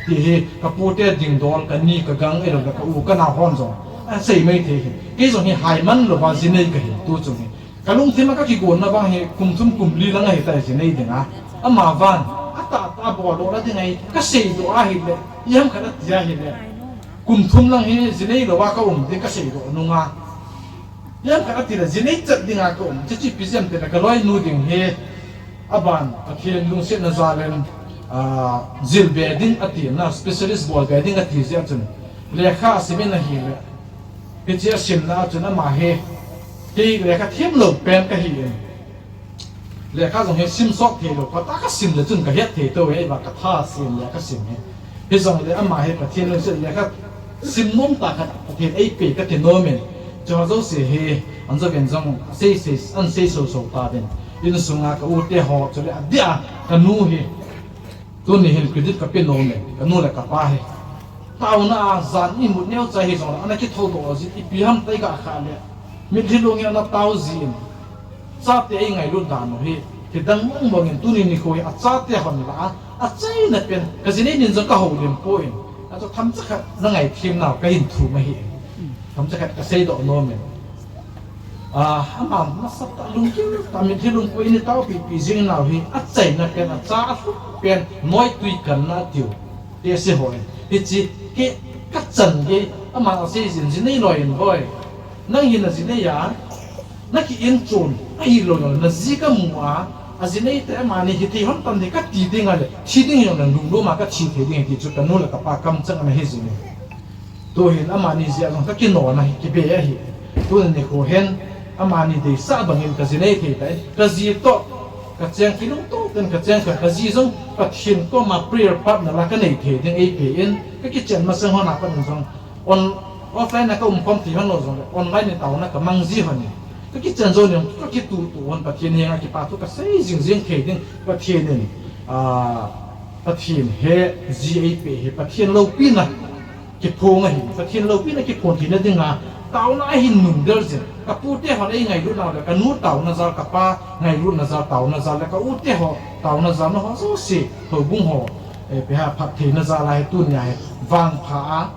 ti hi kapute dingdol, kani kagang, ahiloule ka u ka nao hon jong asei mai thei hin, kei jong hi haiman louva ji nei kahi tu chung hi, kalungthim a kakigonna vang hi kum thum kum li lang ahitai ji nei dinga, amavan atahtah a boldohna ding ahi, kaseidoh ahile, iham khat ati ahile, kum thum lang hi ji nei louva kaum ding kaseidoh nunga, iham khat atile ji nei chet dinga kaum, chuche ipi jeh ham tile kaloinu ding hi, aban Pathen lungsetna jal in, ah, jilbe ding atina, specialist bolbe ding ati jeh a chun, lekha asim in ahile, hiche asimna a chun ama hi, kei lekha themlou pen kahin, lekha jong hi simsot theilou, phatah kasim le chun kahet thei tou hi, ahivang katha sem le kasim hi. Hijongle ama hi Pathen lungset, lekha sim nomtah khat Pathen eipeh kati nomin, chuho jouse hi, anjouvin jong asei sei, ahin sei sousou tauvin, insunga ka u te ho chule adeh a kanu hi, tuni hin credit kape nomin, kanu le kapa hi, taona a jan imut neocha hijongle ana kithoudoh jin, ipi ham ti kakhah le, mitlhi lungin ana tao jin, chate eingailut dan u hi, kidang mong mongin tuni nikho hi achate hon lah a, achaina pen, kaji nei nin jong kahoulim poi, achu themcha khat nangaithim nau kahin thum ahi, themcha khat kaseidoh nomin. Ah, ama nasatah lungkil tah, mitlhi lungpui in i taopipi jing nau hi, achaina pen, acha alhuh pen, noitui kanna tiu. Ti ase hoi. Hichi, kei kachan gei, ama asei jin, jinei loi in hoi. Nang hi naji nei a, naki in chun, ahilou lou, naji kamu a, aji neite amani hithei hon tan hi kati ding a le, thi ding jong le lunglum a kathi thei ding hi ti chu kanu le kapa kamchang ana hi jin e. Tuhin amani jia jong kakinona hi kibe ahi. Tuni nikho hin, amani deisah bangin kaji nei thei tai. Kaji toh, kacheng kilungtoh ten kacheng kha, kaji jong Pathen koma prayer partner la kanei thei ding eipe in, kakichen masang hon a pat in jong, On, offline a kaum khom thei hon lou jongle, online in taona kamang ji hon in. Kakichen jou nin, kakitutu hon Pathen henga kipa thu kasei jing jing thei ding Pathen in, ah, Pathen he ji eipe hi, Pathen loupina kiphong ahi, Pathen loupina kiphong theina dinga, taona ahin nungdel jin. Kapute hon eingailut nau le, kanu taona jal, kapa ngailutna jal, taona jal le, kaute ho taona jal, naho jouse, houbung ho, eh, ipi ham, phattheina jal a hi tunia hi, vangpha a,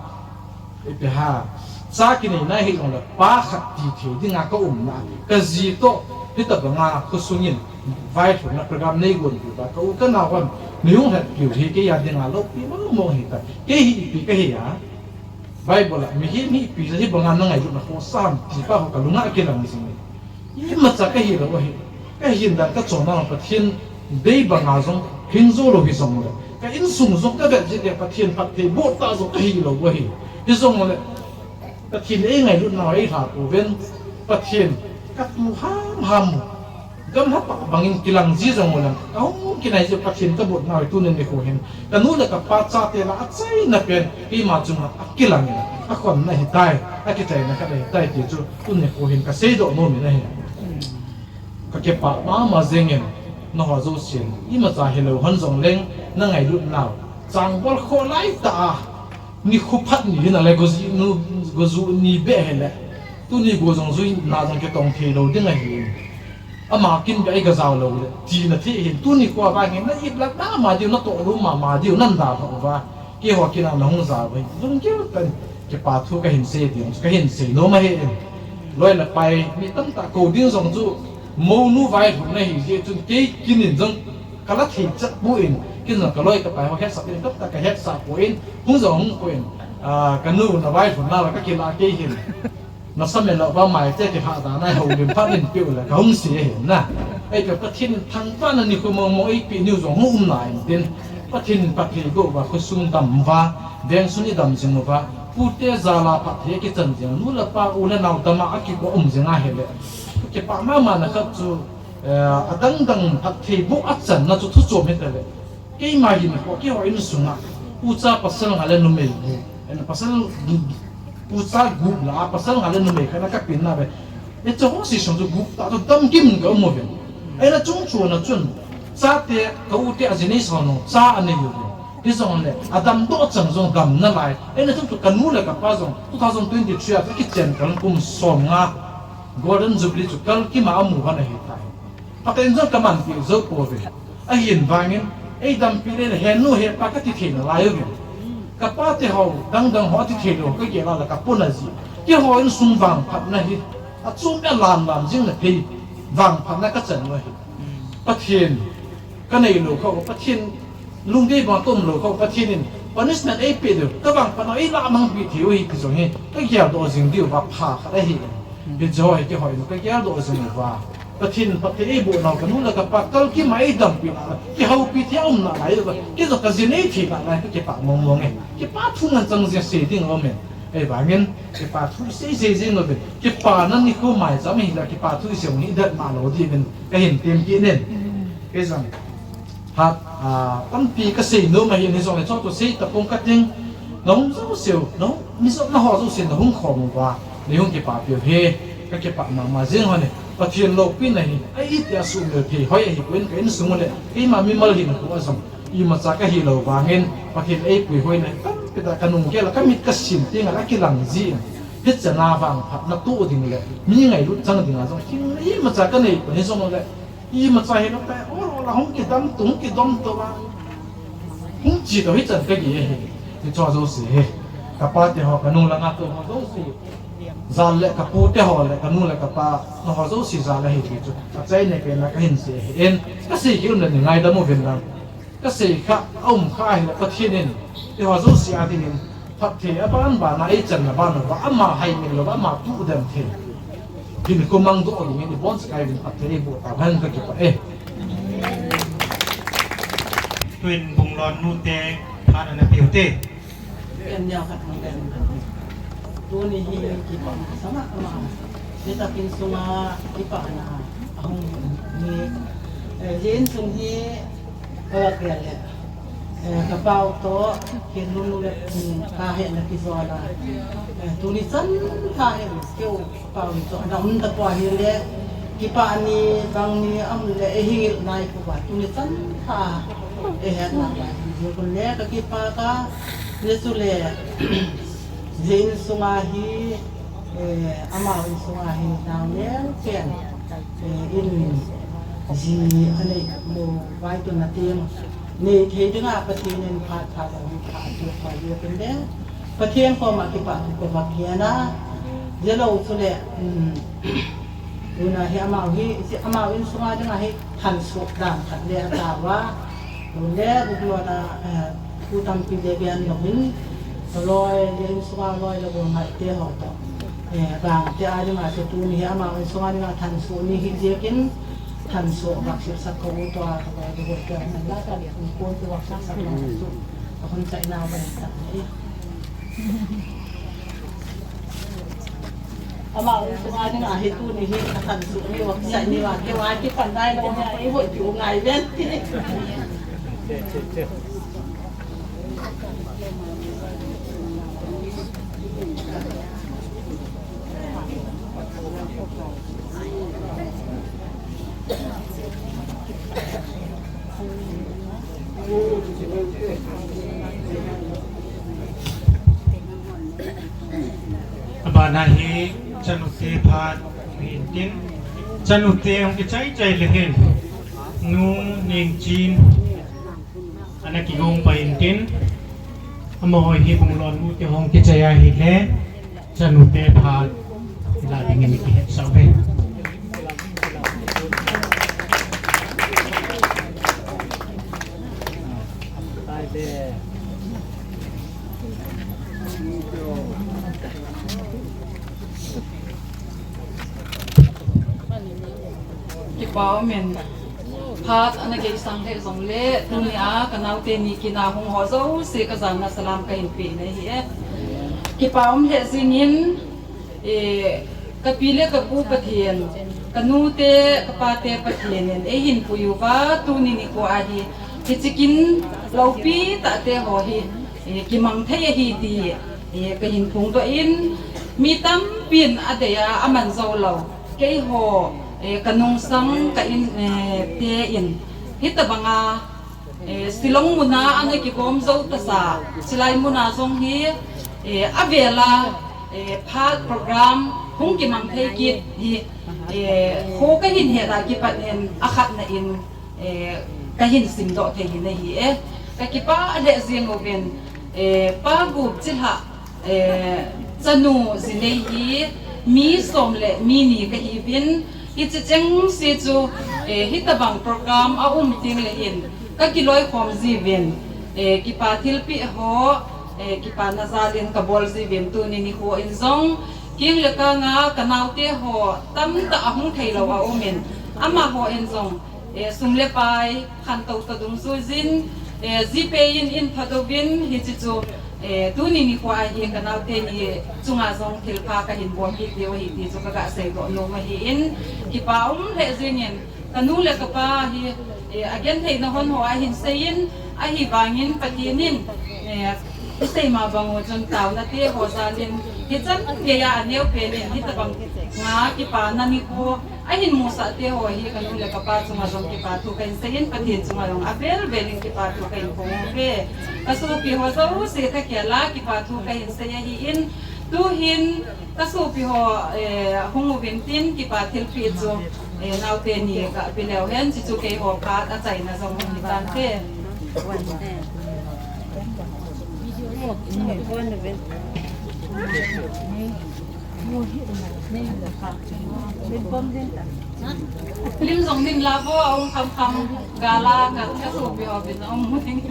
Ipi ham, cha kineina hijongle pa khat ti thei dinga kaumna, kaji toh, hitabanga khosungin vailhunna program neigon piuva, ka u kanao hon neihung lhatpiu hi keiya dinga loupi mong mong hita. Kei hi ipi kahi a, Bible a mihem hi ipi jeh a hibanga nangailutna khohsah ham ti pa ho kalunga akilang jing e. Imacha kahilou ahi. Kahin dan kachonna Pathen dei banga jong hing jou lou hijongle, ka insung jong kavet jeh le Pathen phattheiboh tah jong kahilou ahi. Hijongle Pathen eingailutnau eilha pouvin, Pathen katu hamham, gamlha tah bangin kilang ji jongle, kahung kinai jeh Pathen kabotnau hi tunin nikho hin kanu le kapa chate lah a achaina pen keima chunga akilangin, akhonna ahitai, akichaina khat ahitai ti chu tuni nikho hin kaseidoh nomin ahi. Kakipah mama jengin, naho jousen imacha hilou hon jongleng, nangailutnau changbol khoh laitah a, nikho phat ni hin ale goju ni beh hile, tuni go jong juina jong kitong theilou ding ahi. Ama kin beh a igajao loule tina thei hin, tuni khovangin na iplah mama diu, natoh lou mama diu, nandalhah uva, keiho kin a nahung jao uva hi lunggel tah in kipa thu kahin sei ding, kahin sei nom ahi in. Loi le pai mi tamtah kou ding jong chu mounu vailhunna hijeh chun kei kin in jong kala thei chat poi, kin jong kaloi kapai ho hetsah in tamtah kahetsah poi, hung jong hung poi, ah, kanu navailhunna la kakilah kei hin. Nasame louva maite kilhah dan a houlim phat in peh ule kahung sei ahi na. Eipeh Pathen in thangvahna nikho mong mong eipeh niu jong hung um nai intin, Pathen in phattheiboh uva khosung dam uva, veng sung idam jing uva, pute jal a phatthei akichan jing, nu le pa u le nao dam a akigo um jing ahile, kipah mama na khat chu, eh, adangdang phattheiboh achanna chu thu chom hitale. Keima hinkho, keiho insunga ucha pasal nga le numei gup, eh, pasal, ucha gup lah a pasal nga le numei khat a kapeng nauve. Hiche ho sesung chu gup tah chu damkim in kaum uve. Ahina chungchona chun, chate, ka u te aji nei sao nung cha anei uve. Hijongle adamdoh chang jong dam nalai. Ahina chungchu kanu le kapa jong two thousand twenty-three a kakichen kal kum somnga Golden Jubilee chu kalkima amu hon ahitai. Pathen jong kamanpeh jou pouve. Ahin vangin, eidampi le henu hepa kati thei nalai uve. Kapate ho, dangdang ho ati theilou kagel a la kapona ji. Keiho insung vangphatna hi achom e, alamlam jing nathei vangphatna kachan u ahi. Pathen kaneilou khah, Pathen lungdei banga kaumlou khah, Pathen in punishment eipeh diu, kavangphatnau eilamangpeh thei u ahi ti jong hi kageldoh jing diuva pha khat ahi. Hiche ho hi keiho in kageldoh jing uva, Pathen phatthei eiboh nau kanu le kapa kalkima eidampi nalai, kihoupi thei a um nalai uva, kei jong kaji nei thei nalai, kakipah mong mong e. Kipa thu ngen chang jing sei ding aumin. Ahivangin kipa thu isei sei jing uvin, kipana nikho maicham ahile kipa thu isei u hi idet malou diuvin kahin tem kit in. Kei jong phat, ah, tampi kasei nom ahin, hijongle chutoh sei tapong kating, nahung jouseu, nahung, mi jouse, naho jouse nahung khom uva neihung kipapiu hi kakipah mama jing hon e. Pathen loupina hi a itia sumil thei hoi ahipoi, ka insung u le keima mimal hinkho a jong imacha kahilou vangin Pathen eipuihoina hi tampi tah kanung gel a kamit kasim tengle akilang jin, hichan a vangphatna toh ding le mi ngailut chang dinga jong hinna imacha kanei pon, hijongle imacha hilou tai, ol ol a hung kidam tou, hung kidom tou a, hung che tou, hichan kagel ahi. Hiche jouse hi Kapa te ho, kanu langa tou ho jouse jal le, kapu te ho le, kanu le kapa, nangho jouse jal ahi ti chu achaina pen a kahin sei ahin, kasei khel um le neingaidam uvin lang. Kasei kha, aum kha ahile Pathen in eiho jouse a dingin phatthei aban ban a eichanna ban uva, ama haimil louva, ama tuhdem thei hinkho mangdoh dingin ibonchauvin phatthei eiboh tauhen, kakipah e. Tuin Bunglon nu te phat ana peh ute. Ken neo khat hung len. Tuni hi kipah masa mama. Hitabang insunga kipana ahung hi. Eh, hi insung hi, eh, ka le. Eh, ka pau to, ken nu le, mm, ka he na kijola. Eh, tuni chan ka he keu pau to. Na um ta pau hi le, kipah ni, bang ni, um le, eh, hi nai ko ba. Tuni chan ka, eh, he na ba. Yo ko le, ka kipah ka, le su le. Hi insunga hi, eh, amau insunga hi nau neo pen, eh, in ji anei mo vai tu na teng. Nei thei dinga Pathen in phat phat a hung pha tu pha yo pen de. Pathen koma kipah thu kavah kena. Jelo chule, um, Tuna hi amau hi, si amau insunga dinga hi thansoh dan khat le atao a. Tun le Bunglon a, eh, thu tampi le gen louvin. Loi le insunga loi le gol ngai te ho to. Eh, bang te a dinga se tuni hi amau insunga dinga thansoh ni hi jekin thansoh bak sip sak ko u to a ko ba ko te na la ta ko te bak sip sak ko su. Ko hon sai na ba ta ni. Ama u sunga ni nga hi tuni hi, a thansoh ni wa, sa ni wa, ke wa ki pan dai lo, i wo ki u ngai ven. Abana hi chanu te phat hin tin, chanu te hung kichai chai le hin, nu Nengchin ana kigong pai in tin, amaho hi Bunglon nu te hung kichai ahi le. Chanu te phat ila dingin kihet sah uve. Kipa umin. Phat ana geisang lheh jongle, tunia ka naote ni kina hung ho jouse ka jana salam kahin pe nahi e. Kipa um lheh jingin, e, ka pi le ka pu Pathen, ka nute, ka pate Pathen in eihin puiuva, tuni nikho ahi, hiche kin loupi tahte ho hi, e, kimang thei ahi ti, e, kahin phongdoh in, mi tampin adei a, aman jou lou. Keiho, eh, ka nungsang ka in, eh, te in. Hitabanga, eh, Shillong muna ana kibom jou tasa. Chilai muna jong hi, eh, avela, eh, phat program hung kimang thei kit hi, eh, kho kahin hela kipat in akhatna in, eh, kahin simdoh thei hi nahi e. Ka kipah lheh jing uvin, eh, Pa Gupchilhah, eh, chanu jinei hi mi som le mi ni kahiuvin, hiche chengse chu, eh, hitabang program aum teng le hin ka kiloikhom jiuvin, eh, kipa thilpeh ho, eh, kipana jal in kabol jiuvin tuni nikho in jong, keng le kanga ka naote ho tamtah ahung theilou aumin, amaho in jong, eh, sum le pai, khantou toh dungjuijin, eh, GPay in, in phadouvin, hiche chu, eh, tuni nikho ahi ka naote ni chunga jong thilpha kahin bol kit diu ahi ti chu kaga seidoh nom ahin, kipa um lheh jingin, ka nu le ka pa hi, eh, agentheina hon ho ahin seiyin, ahivangin Pathen in, eh, isei ma bang u chun taona te ho jal in, hichan geiya aneo pen in, hitabang nga kipana nikho, ahin musah te ho hi ka nu le ka pa chunga jong kipa thu kahin seiyin, Pathen chunga jong avel vel in kipa thu kahin phong uve. Ka sopi ho jouse ka khela kipa thu kahin sei ahin, tuhin ka sopi ho, eh, hung uvin tin kipa thilpeh chu, eh, naote ni ka pe leu hen, chuchu keiho phat achaina jong hung hi tante. Lim jong ning la bo, a um kham kham, gala, gal ka su pi o bin ong mu ding.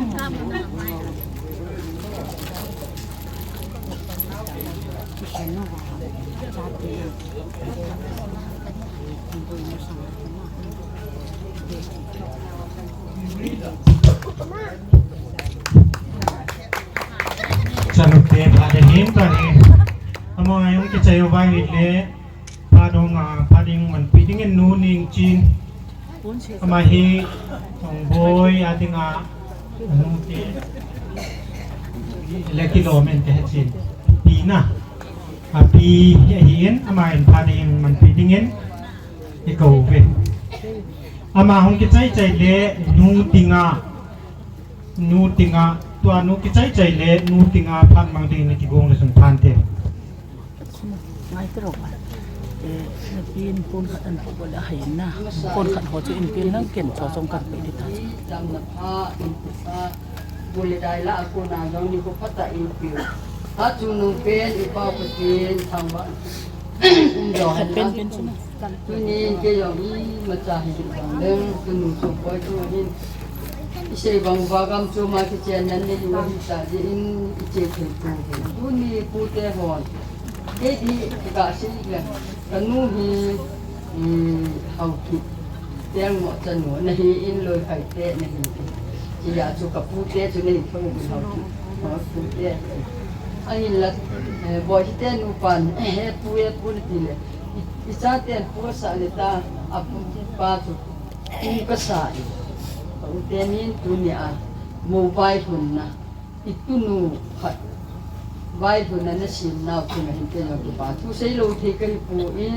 Chanu te pha de hin ta ni. Amo ayong ke chayo bai ni le. Pha dong a, pha ding man pi ding en nu ning chin. Ama hi, Chongboi a ding a, nu te. Le kilometer he chin. Pi na. A pi hi, hi en, ama en pha ding man pi ding en. I ko ve. Ama hung kichai chai le, nu tinga. Nu tinga, tua nu kichai chai le, nu tinga phan mang ding na kigong le sun phan te. Ngai te ro ba. Eh, na pin pon khat an pon le hai na. Pon khat ho chu in pin nang ken cho chong kan pe di ta. Dam na pha, in pha. Bole dai la ko na jong ni ko pha ta in pi. Ha chu nu pen i pa ko tin thang ba. Pen pen chu na. Tuni kei jong imacha hi jong leng, tunu Chongboi chu hin. I sei bang uva gam chu ma kichen nan nei u ahi ta jeh in i che thei pu hi. Tuni pute hon. Kei di ka sei leng, ka nu hi, i, Haokip. Tel mo chanu na hi in loi khai te na hi. Tia chu ka pute chu nei tho u Haokip. Haokip te. Ahin la, eh, Boi hi te nu pan, eh, pu, eh, pu na ti le. I, i chaten pu kasah le ta, a pu pa chu pu kasah e. Pu te nin tuni a, mo vaihunna, i tunu khat, vaihunna na sem nau chunga hin kei jong kipa thu sei lou thei kahi poi,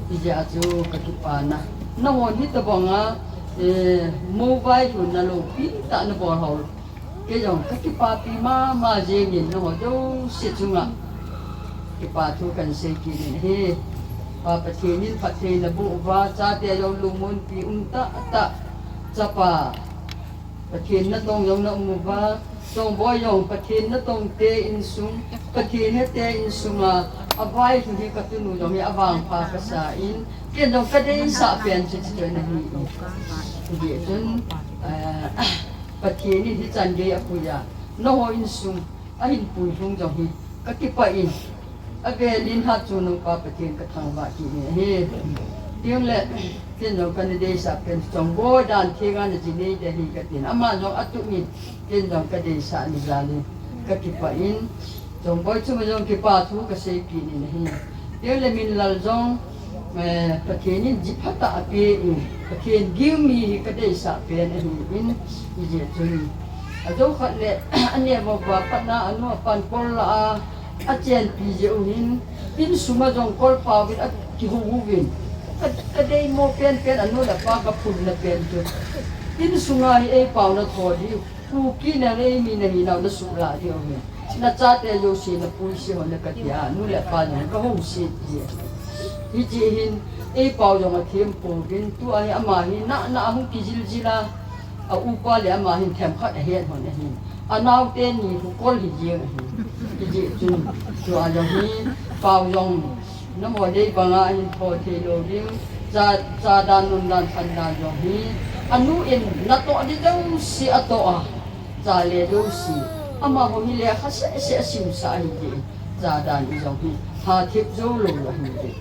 hijeh a chu ka kipana. Nahon hitabang a, eh, mo vaihunna loupi tah na bol ho. Kei jong ka kipapi mama jengin nangho jouse chunga kipa thu kan sei kit in ahi. Pa Pathen in phatthei naboh uva, chate jong lungmonpi um tahtah. Chapa Pathen natong jong naum uva, Chongboi jong Pathen natong te insung, Pathen hete insunga, avaihun hi ka tunu jong hi avangpha kasa in, ken jong ka deisah pen chu chuche ahi. Hijeh chun, eh, Pathen in hichan gei apui a, nangho insung ahin pui lhung jong hi ka kipah in, avel in Hatchungnung Pa Pathen ka thangvah kit in ahi. Tin le, ken jong kana deisah pen Chongboi dan thenga na ji nei de hi ka tin. Ama jong atup in, ken jong ka deisah ni jal in ka kipah in, Chongboi chunga jong kipa thu ka sei kit in ahi. Tin le Minlal jong, eh, Pathen in ji phatah ape in, Pathen gingmi hi ka deisah pen ahi in, hijeh chun. Ajo khat le, aneo uva patna anu apan kol la a, achenpi jeh u hin, insunga jong kol pao in akihou uvin. Ka, ka deimo penpen anu le apa ka phunna pen chu. Insunga hi ei pao na tho diu. Kuki nang eimi nahi nau na suhlah diu ahi. Na chate jouse na puise hon na kati a, nu le pa jong ka house ti. Hiti hin, ei pao jong athem pouvin, tua hi ama hi na, na hung kijil jil a, a upa le ama hin themkhat ahet hon ahi. Anao teni khu kol hi jeng ahi. Hiti chun, tua jong hi, pao jong, Namo dei banga hin tho thei lou ding, cha, cha dan, nun dan, san dan jong hi. Anu in natoh ding jouse atoh a, cha le jouse. Amaho hi lekha seh seh asimsah ahi ding. Cha dan i jong hi. Hathem jou lou ahi ding.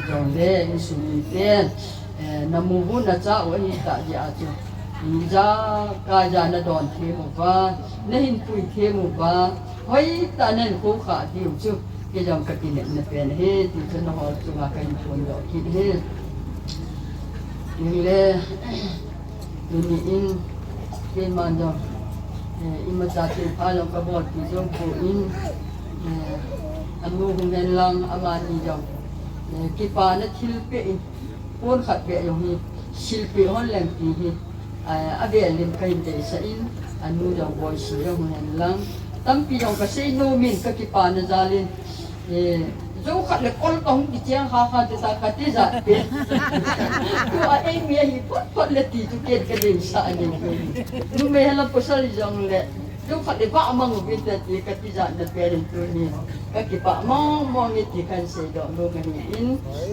Jongle insung miten, eh, namu bu nacha u ahi tah jeh a chu. Ijakai ja nadon them uva, nahin pui them uva. Hoitah a nahin khoukhah diu chu, kei jong ka kinepna pen ahi, ti chu nangho chunga kahin phondoh kit ahi. Hinle, tuni in, keiman jong, eh, imacha thilpha jong ka bolpi jong poi, eh, anu hung hen lang, amani jong, eh, kipana thilpeh in, pon khat beh jong hi, silpeh hon leng ti hi, eh, avel in kahin deisah in, anu jong boiseh jong hung hen lang. Tampi jong kasei nom in kakipana jal in, eh, jou khat le kol kahung kicheng kha kha te ta kati jat pen. Tua eimi ahi phot phot le ti chu ken kadeisah ahi. Numei hen lang pasal jong le, Tukhat le vah mang uvin te ti ka tijat na pen in tuni ka kipah mong mong e ti kan seidoh nom ahi in,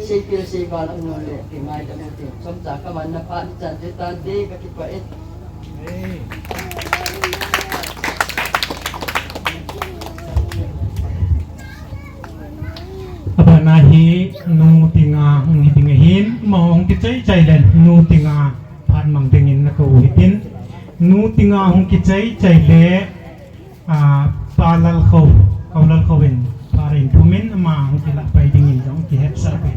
seipel seival aum le kingaidam uvin. Chomcha ka manna phat ichan te tante ka kipah e. Abana hi Nu Tinga hung hi ding ahin, ama hung kichai chai le Nu Tinga phat mang dingin na kou hitin. Nu Tinga hung kichai chai le, a, Pa Lalkhou, Kau Lalkhou in phat in thumin ama hung kilah pai dingin jong kihetsah pai.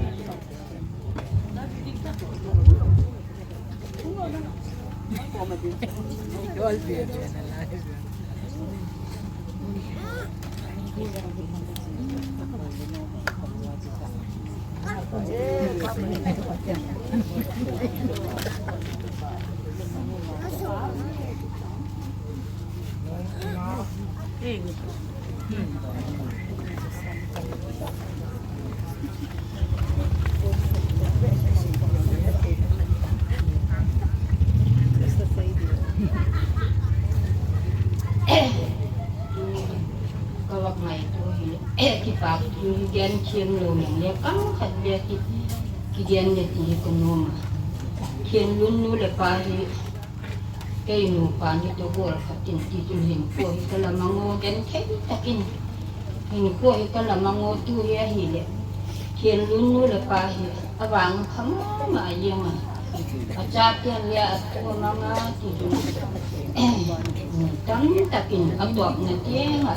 Ka vak ngaito hi, kipak in gen thiem lou nang le, kam khat le ki, kigen le ti hi ka nom a. Khenlun nu le pa hi, kei nupa ni toh gol khat in ti chun hinkho hi ka la mang o, genthei takin hinkho hi ka la mang o. Tu hi ahile, Khenlun nu le pa hi avang pha mama jeng a, achaten le atu amang a ti chun, tamtakin atopna teng a,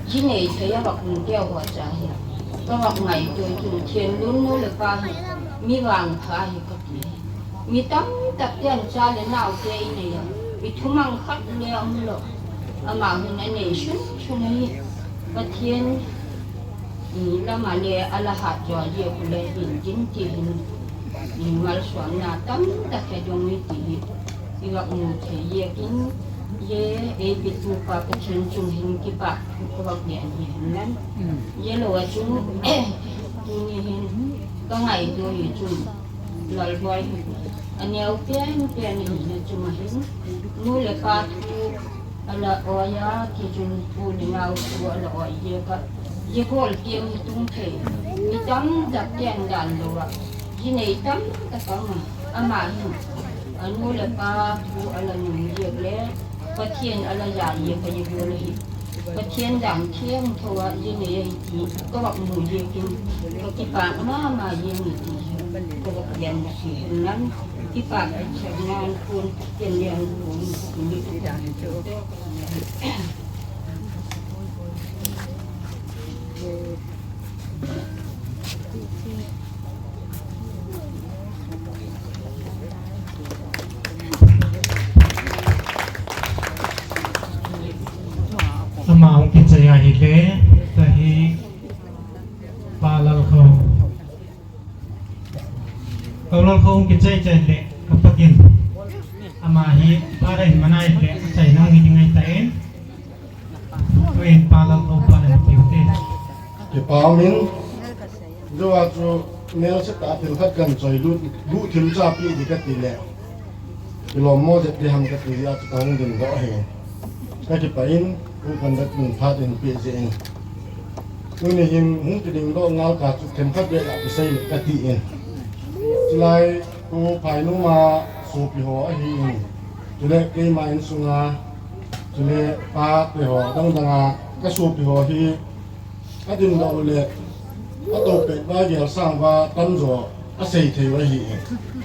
ji nei thei a vak um teu ho cha hi ka vak ngaito chun, Khenlun nu le pa hi mi vangpha hi ka ti. Mi tamtak ten cha le nao te i nei a, i thumang khat le um lou. Ama hin a nei sun sun ahi. Pathen, i, lama le a la hat jo jeh u le hin tin ti hin, i, malsomna tamtak he jong i ti hi. I vak mu thei jeh in, jeh ei petu pa Pathen chung hin kipa ka vak gen ahi hen lang. Jeh lou a chung, tuni hin ka ngaito hi chung. Lalboi hi, aneo pen pen in na chung a hin, nu le pa thu ala oi a, ti chun pu le nao thu ala oi jeh a, jeh gol teng hi tung thei. Mi tamtak ten dan lou a, ji nei tamtak a um a, ama hin, anu le pa thu ala nung jeh le, Pathen ala ja jeh a jeh gol ahi. Pathen dan thiangtho a ji nei ahi ti ka vak mu jeh in ka kipak mama jeng e ti hi ka vak gen ahi hen lang. Kipak a chang nan kun ken lian kun ni. Ama hung kichai ahile, tahi Pa Lalkhou. Kau Lalkhou hung kichai chai le, ka pakin. Ama hi, pa rai manai le, chai nang hi ding ahi tai. Tuin Pa Lalkhou pa le na piu te. Kipa min, jo a chu nel se ta thil khat kan choi lut, lut thil cha pi di ka ti le. Kilom mo jep di ham ka ti a chu ka hung ding doh ahi. Ka kipah in, pu kan dat min phat in pi jeh in. Tuni hin hung kiding doh ngal ka chu themkhat beh a kisei le ka ti in. Chulai pu Phainuma sopi ho ahi in. Chule keima insunga, chule pa te ho dang dang a ka sopi ho hi. Adin doh u le, ato pet ba gel sang ba tamjo asei thei u ahi.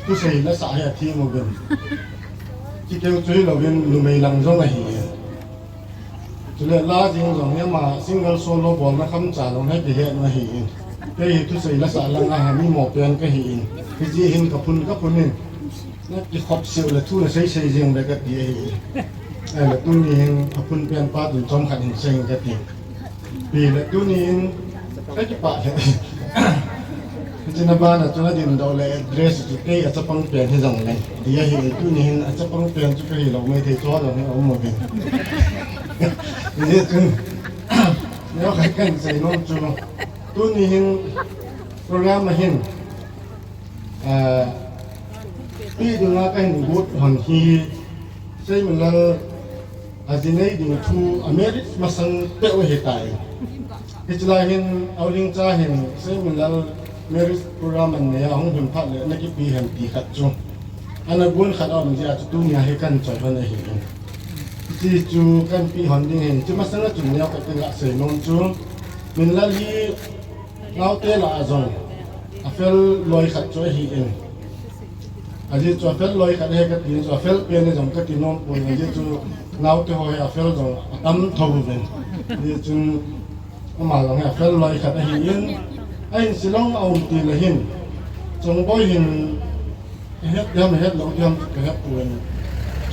Thusei lasa hi athem uvin. Chikeu chu hilouvin numei lang jong ahi. Chule la jing jong hi ama single solo bolna kham cha jong hi kihet u ahi. Kei hi thusei lasa lang a hi mi mo pen kahi in. Hijeh hin kaphun kaphun in. Na kikhop seh u le thu na sei sei jing le kati ahi. Ahile tuni hin aphun pen pa tun chomkhat hin sei kati. Pi le tuni in ka kipah le. Hiche na bana chun adin doh le address chu kei achapang pen hi jong le. Dia hi tuni hin achapang pen chu kahi lou maithei chu jong hi aum uvin. Hijeh chun, neo khat kahin sei nom chu. Tuni hin program a hin, ah, pi dinga kahin got hon hi, Seiminlal Ajinei ding thu a merit masang peh u ahitai. Hiche lai hin, Auling cha hin, Seiminlal merit program anei a hung hun phat le, na kipe ham ti khat chu. Ana gon khat aum jeh a chu tunia hi kan choi hon ahi in. Hiche chu kan pe hon ding hin, hiche masang a chun neo khat ka sei nom chu. Minlal hi Naote lah a jong, a fel loi khat chu ahi in. Ajeh chu a fel loi khat ahi kati in chu, a fel pen a jong kati nom poi, ajeh chu naote ho hi a fel jong a tam tho uvin. Ajeh chun ama jong hi a fel loi khat ahi in. Ahin Shillong a um ti le hin, Chongboi hin Ka het diam, het lou diam, ka het poi.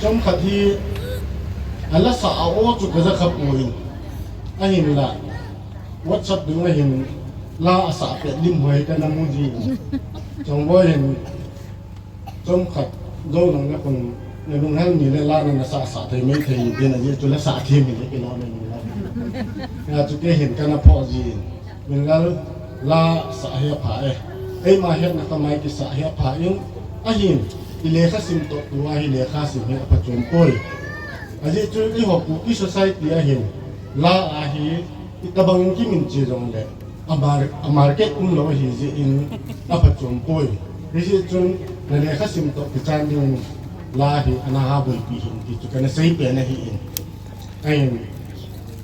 Chomkhat hi, a la sa a o chu ka ja kha poi. Ahinla, WhatsApp dung a hin, la a sa pet lim hoi ka na mu ji. Chongboi hin, chomkhat, jou lang na khun, na lunghel ni le la na na sa sa thei mai thei, tin ajeh chu la sa thei mi le ki lo na lunghel. Ya chu kei hin ka na pho ji. Minlal la sa hi apha e. Eima hetna kama i kisa hi apha in, ahin, i lekha sim toh tua hi lekha sim hi aphachom poi. Ajeh chu eiho Kuki society a hin, la a hi, itobang in kimin che jongle, a mar-, a market um lou ahi jeh in aphachom poi. Hijeh chun, na lekha sim toh kichan ding la hi, ana ha boipi hih in ti chu kana sei pen ahi in. Ahin,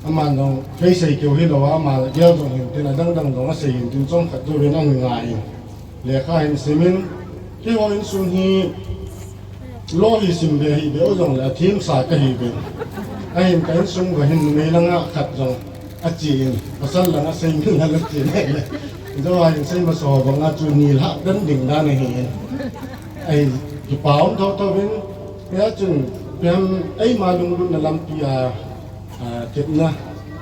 aman jong, kei sei keu hilou a, ama gel jong hin tin, adang dang jong asei hin tin, chomkhat jouvin ahin ngai in. Lekha hin simin, keiho insung hi, lo hi sim be hi be u jongle, athim sa kahi be. Ahin ka insung uva hin numei langa khat jong ache in, pasal langa Seiminlal ache in le. Jou a hin Seimasa ho banga chu nilhah dan ding dan ahi in. Ahi, kipa um tho tho in, Hia chun, ipi ham eima lunglutna lampi a, a, tepna,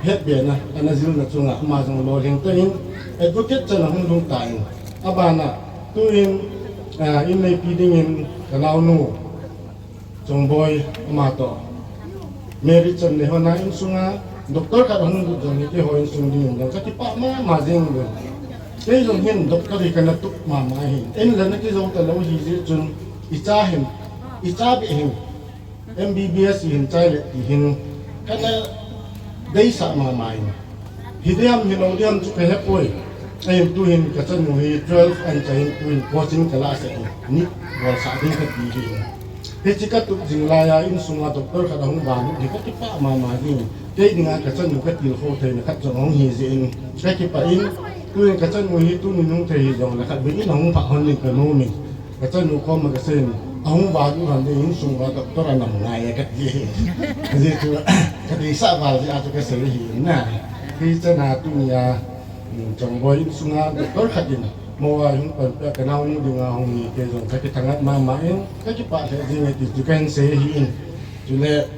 hetbena, ana jilna chunga, ama jong lolhing tah in, advocate chan a hung lhung tan. Abana, tuin, a, in neipi dingin, ka naonu, Chongboi, ama toh. Mary chan le hona insunga, doctor khat ahung lut jong hi keiho insung dingin jong, ka kipah mama jeng uvin. Kei jong hin, doctor hi kana tup mama hin. In la na kijou talou hi jeh chun, i cha hin, i cha beh hin. M B B S hin chai le ti hin kana deisah mama in. Hi diam hi lou diam chu ka hepoi. Ahin tuhin ka chanu hi twelve an chai in tuhin coaching ka la sah in. Ni bol sah ding ka ti hi. Hichi ka tup jing laiya insunga doctor khat ahung vang hi ka kipah mama ding. Kei dinga ka chanu ka tilkhou theina khat jong ahung hi jeh in ka kipah in. Tuhin ka chanu hi tuni nung thei hi jongle khat vei in ahung phah hon ding ka nom in. Ka chanu koma ka seiyin, ahung vang u ham ding, insung uva doctor anam ngai e kati. Ajeh chu, ka deisah val jeh a chu ka sei hi na. Hichana tunia, um, Chongboi insunga doctor khat in, mo a hung panpi a ka naonu dinga hung hi kei jong ka kithangat mama in, ka kipah lheh jing e ti chu kahin sei hi in. Chule,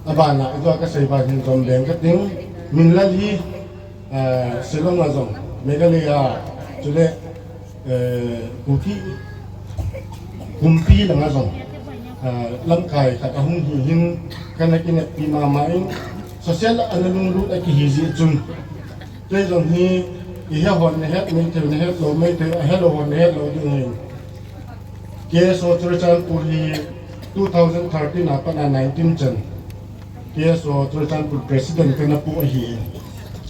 abana, ijou a ka sei ban hin jom beng ka ting, Minlal hi, ah, Shillong a jong, Meghalaya, chule, eh, Kuki, Kumpi langa jong, ah, lamkai khat ahung hi hin, kana kineppi mama in, social a ana lunglut a kihi jeh chun. Kei jong hi, i he hon na het mai thei, na het lou mai thei, a he lou hon na het lou ding hin. K S O Churachandpur hi two thousand thirteen a pat a nineteen chan K S O Churachandpur President kana pu ahi.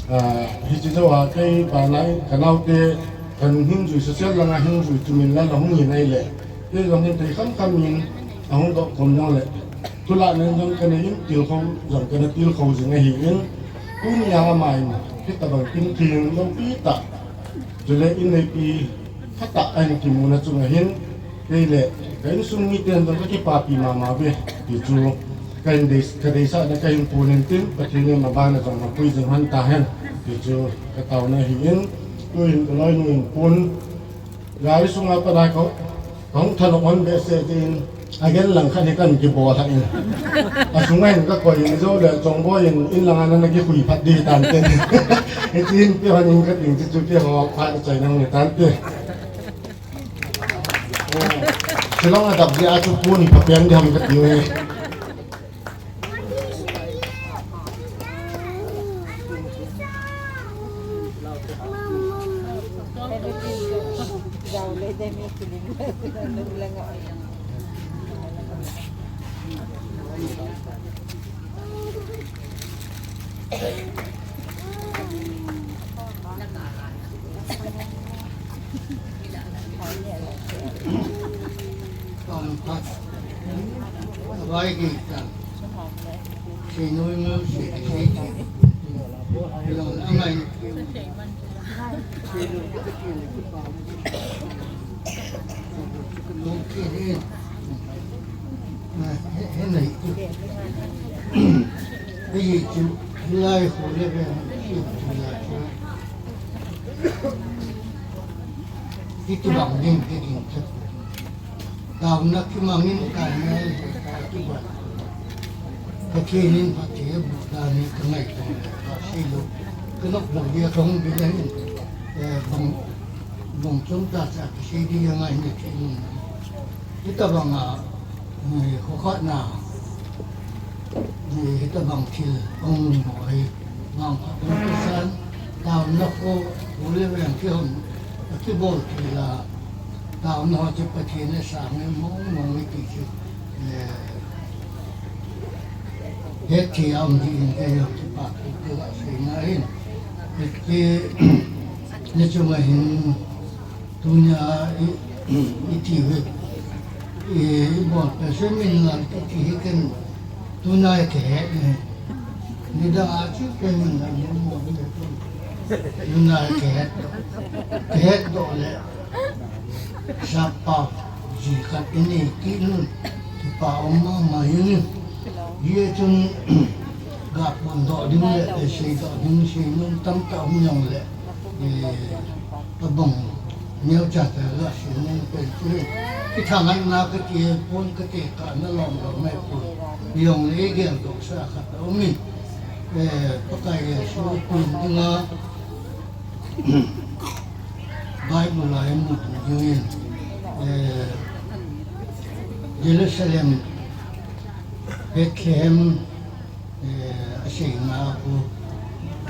Ah, hichi jou a kei bana ka naote ka nung hin jui social langa hin jui chu Minlal ahung hin ahile. Kei jong hin thei kham kham in ahung doh khom jong le. Tulai nen jong kana in tilkhou jong kana tilkhou jing ahi in. Tunia ama in hitabang tin thing loupi tah. Chule in neipi Phatah a hin kimuna chunga hin, kei le ka insung miten jong ka kipapi mama uve, ti chu ka hin dei, ka deisahna ka hin pun in tin, Pathen in abana jong apui jing hon tahen, ti chu ka taona ahi in, tuin ka loinu in pun, gari sunga pat a ka, ka hung thanop hon behseh tin, Agen lang khat hi kan kibol ha in. Asunga hin ka koi in jou le Chongboi in, in langa na kikhui phat di tante. Hitin pi hon in ka ting chu chu pi ho phat chai nang ni tante. Shillong a dap jeh a chu pun hi pha pen di ham ka tiu hi. Taona kimangin kaina in he ka kibol. Pathen in phatthei aboh dan hi ka ngaito le ka sei lou. Ka nop lou dia ka hung bin ahin, eh, bang, bang chom tah cha kisei ding angai na thei lou. Hitabang a, eh, khokhatna, eh, hitabang thil hung lou hi. Vangphat hung kisan, taona kho, u le veng kihon, akibol thei la, taona ho chu Pathen in asang e mong mong e ti chu, eh, hetthei a um ding in kei jong kipa thu ka sei ngai in. Hiti, ni chunga hin, Tunia i, i, i ti ve. I, i bol pe se min la ti ti hi ken. Tuna i ke he ni. Nidang a chu ken min la mo mo ni tu. Tuna i ke he. Ke he do le. Sapa ji khat i nei ti nun. Kipa um mama jing in. Hijeh chun ga pon doh ding le, eh, sei doh ding sei nom tamtah um jong le. Eh, abang neocha tah la sei nom pen chu. Kithangatna kati pon, katekahna lom lom mai pon. Jong le geldoh sa khat aum in. Eh, Pakai Jesu pon dinga Bible a i mu ding in, eh, Jerusalem, Bethlehem, eh, aseina khu,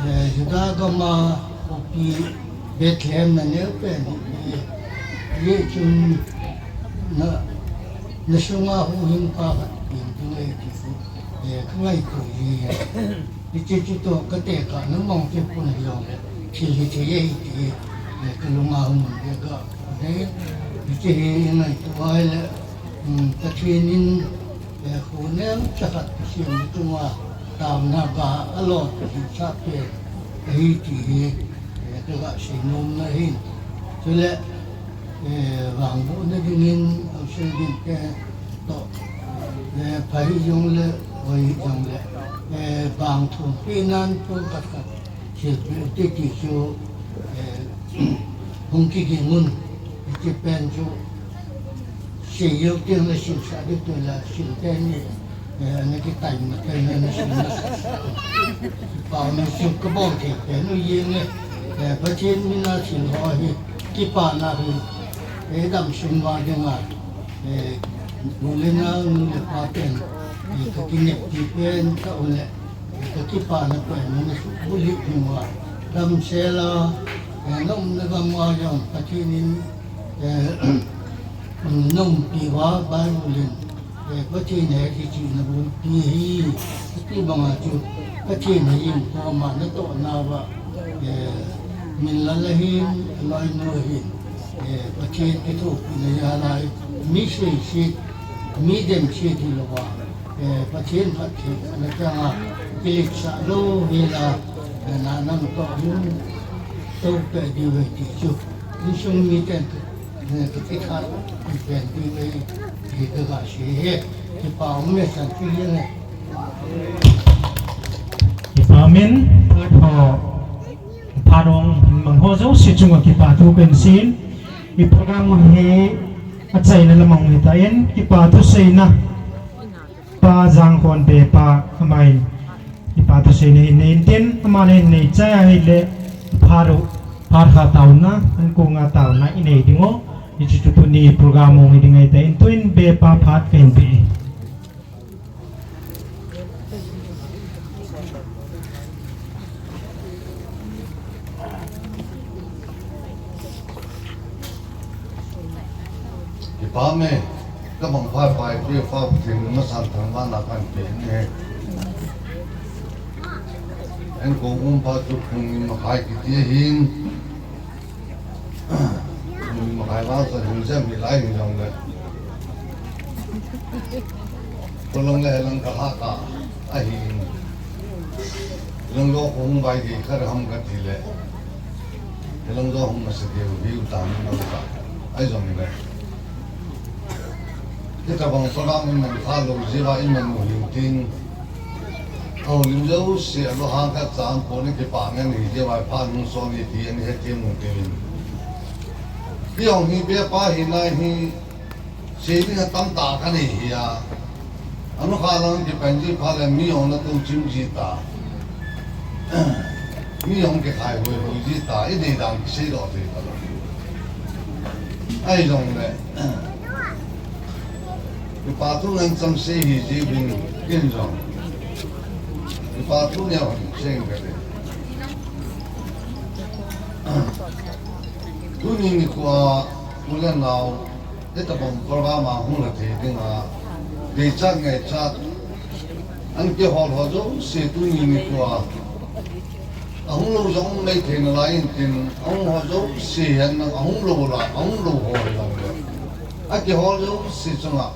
eh, Juda gam a khopi Bethlehem na neo pen hi, eh, hijeh chun na, na sunga huhhingpa khat pen ding ahi ti khu, eh, ka ngaito ji. Hiche chu toh katekahna mong chu pon hijongle, thil hithei ahi ti, eh, kalunga hung um ve ga, eh, hiche hi ngaito a ahile, um, Pathen in, eh, kho neocha khat Pathen chunga taona ga alo chu hinsah pen ahi ti hi, eh, kaga sei nomna ahin. Chule, eh, vangbohna dingin, haosa ding te toh, eh, pha hijongle, hoi hijongle, eh, vang thumpi nan pon khat khat thilpeh u hite ti chu, eh, hung kiging un, hiche pen chu, sei jou teng le silsah ding tu la, sil teni, eh, ana kitai ma pen, ana sil masasa. Pao na sil kabol thei pen u jeng e, eh, Pathen mina sil ho hi, kipana hi, eh, damsung uva dinga, eh, nu le nao, nu le pa ten, eh, kakineppi pen, ka u le, kakipana pen, nasuhbulhit ding uva, damsel a, eh, naumna gam uva jong, Pathen in, eh, naumpi uva, Bible in, eh, Pathen he kichihna bulpi ahi, ati banga chu, Pathen he in koma natohna uva, eh, min lal ahin, loinu ahin, eh, Pathen kithopina jal a, mi seiset, mi demset hilouva, eh, Pathen phatthei na changa kiletsah lou hel a, eh, na natoh hung toupeh diu ahi ti chu, insung miten, eh, kakithat pen diu ahi ti kaga sei e, kipa um e chan chu hi e. Kipa um in, phat ho, phat hung mang ho jouse chunga kipa thu kahin seiyin, i program hi achaina lam ahung hitan, kipa thuseina, Pa Jangkhonbe pa, amahin kipa thuseina hin nei intin, aman hin neichai ahile, phat u, phat khat taona, ankonga taona inei diu, hiche chu tuni program hung hi ding ahitan, tuin be pa phat kahin pe e. Kipa um e, ka bang pai pai, ki fa thing ma san thang ma na kan pe ni. Kong um pa chu kong ni makhai kiti ahin. Kong ni makhai vang sa hin jam hi lai hin jong le. Kolong le helang ka ha ka ahin. Lang lo kong vai di kar ham ka ti le. Helang lo hong masa diu hiu ta ni ka. Ai jong le. Hitabang program in man pha lou jeh a in man u hiu tin. Ahung lim jouse a lou hang khat cha aum pon in kipah ngen hi jeh a pha nung som hi ti in hethem u tin. Kei jong hi bia pa hi nai hi sei ding atam tah ka nei hi a. Anukha lang kipan ji pha le mi jong na tou chim ji ta. Mi jong kikhai hoi hoi ji ta. I dei dan kisei doh thei ta lou. Ai jong le. Kipa thu ngen chang sei hi ji bin kin jong. Kipa thu neo hin sei ka le. Tuni nikho a u le nao, hitabang program a hung la thei ding a, deichat ngaichat, an kihol ho jouse tuni nikho a, ahung lou jong um mai thei nalai in tin, ahung ho jouse hin nang ahung lou la, ahung lou ho hi jong le. Akihol jouse chunga,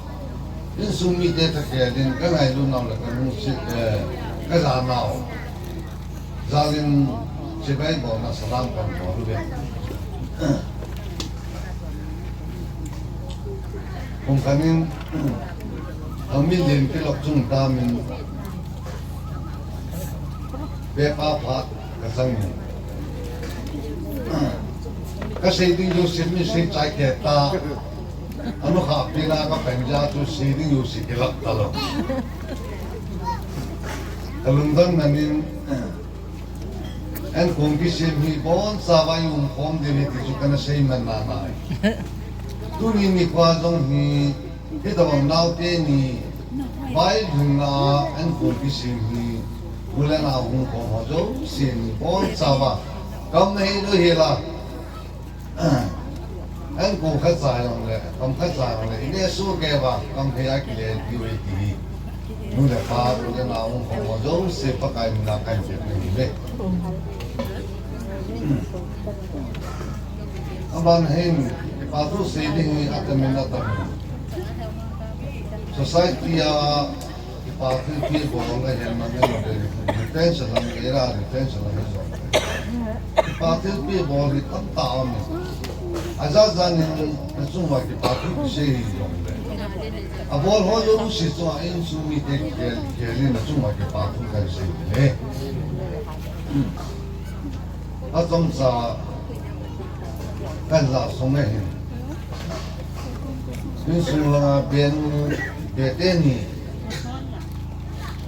insung mite thakhel in ka ngailut nau le ka lungset, eh, ka ja nau. Jal in chibai bolna salam kan bol uve. Kum khat in, a mi len kilok chung tam in, pepa phat ka chang in. Ka sei ding jouse mi sei chai kei ta. Anukha pi na ka pen ja chu sei ding jouse kilak ta lou. Ka lungdon na nin, An kong kisem hi boncha vai um khom ding hi ti chu kana sei man nai. Tuni nikho jong hi, hitabang naote ni, vai lhunna an kong kisem hi, u le nao hung khom ho jouse ni boncha va. Kam na hi lou hi la. An kong khat cha jong le, kam khat cha jong le, i neh suh kei uva, kam hei a kile diu ahi ti hi. Nu le pa, u le nao hung khom ho jouse Pakai mina kan pep na hi ve. Aban hin, kipa thu sei ding hi atam in atam in. Society a, Kipa thilpeh bol a hin man ngen le, retention lang era, retention lang hi jong. Kipa thilpeh bol hi tamtah um e. Aja ja nin na chunga kipa thu kisei hi jong le. Abol ho jouse chunga insung mite kikhel, khel in na chunga kipa thu kan sei le. Achomcha kan ja sung ahin. Insung langa benu, be teni.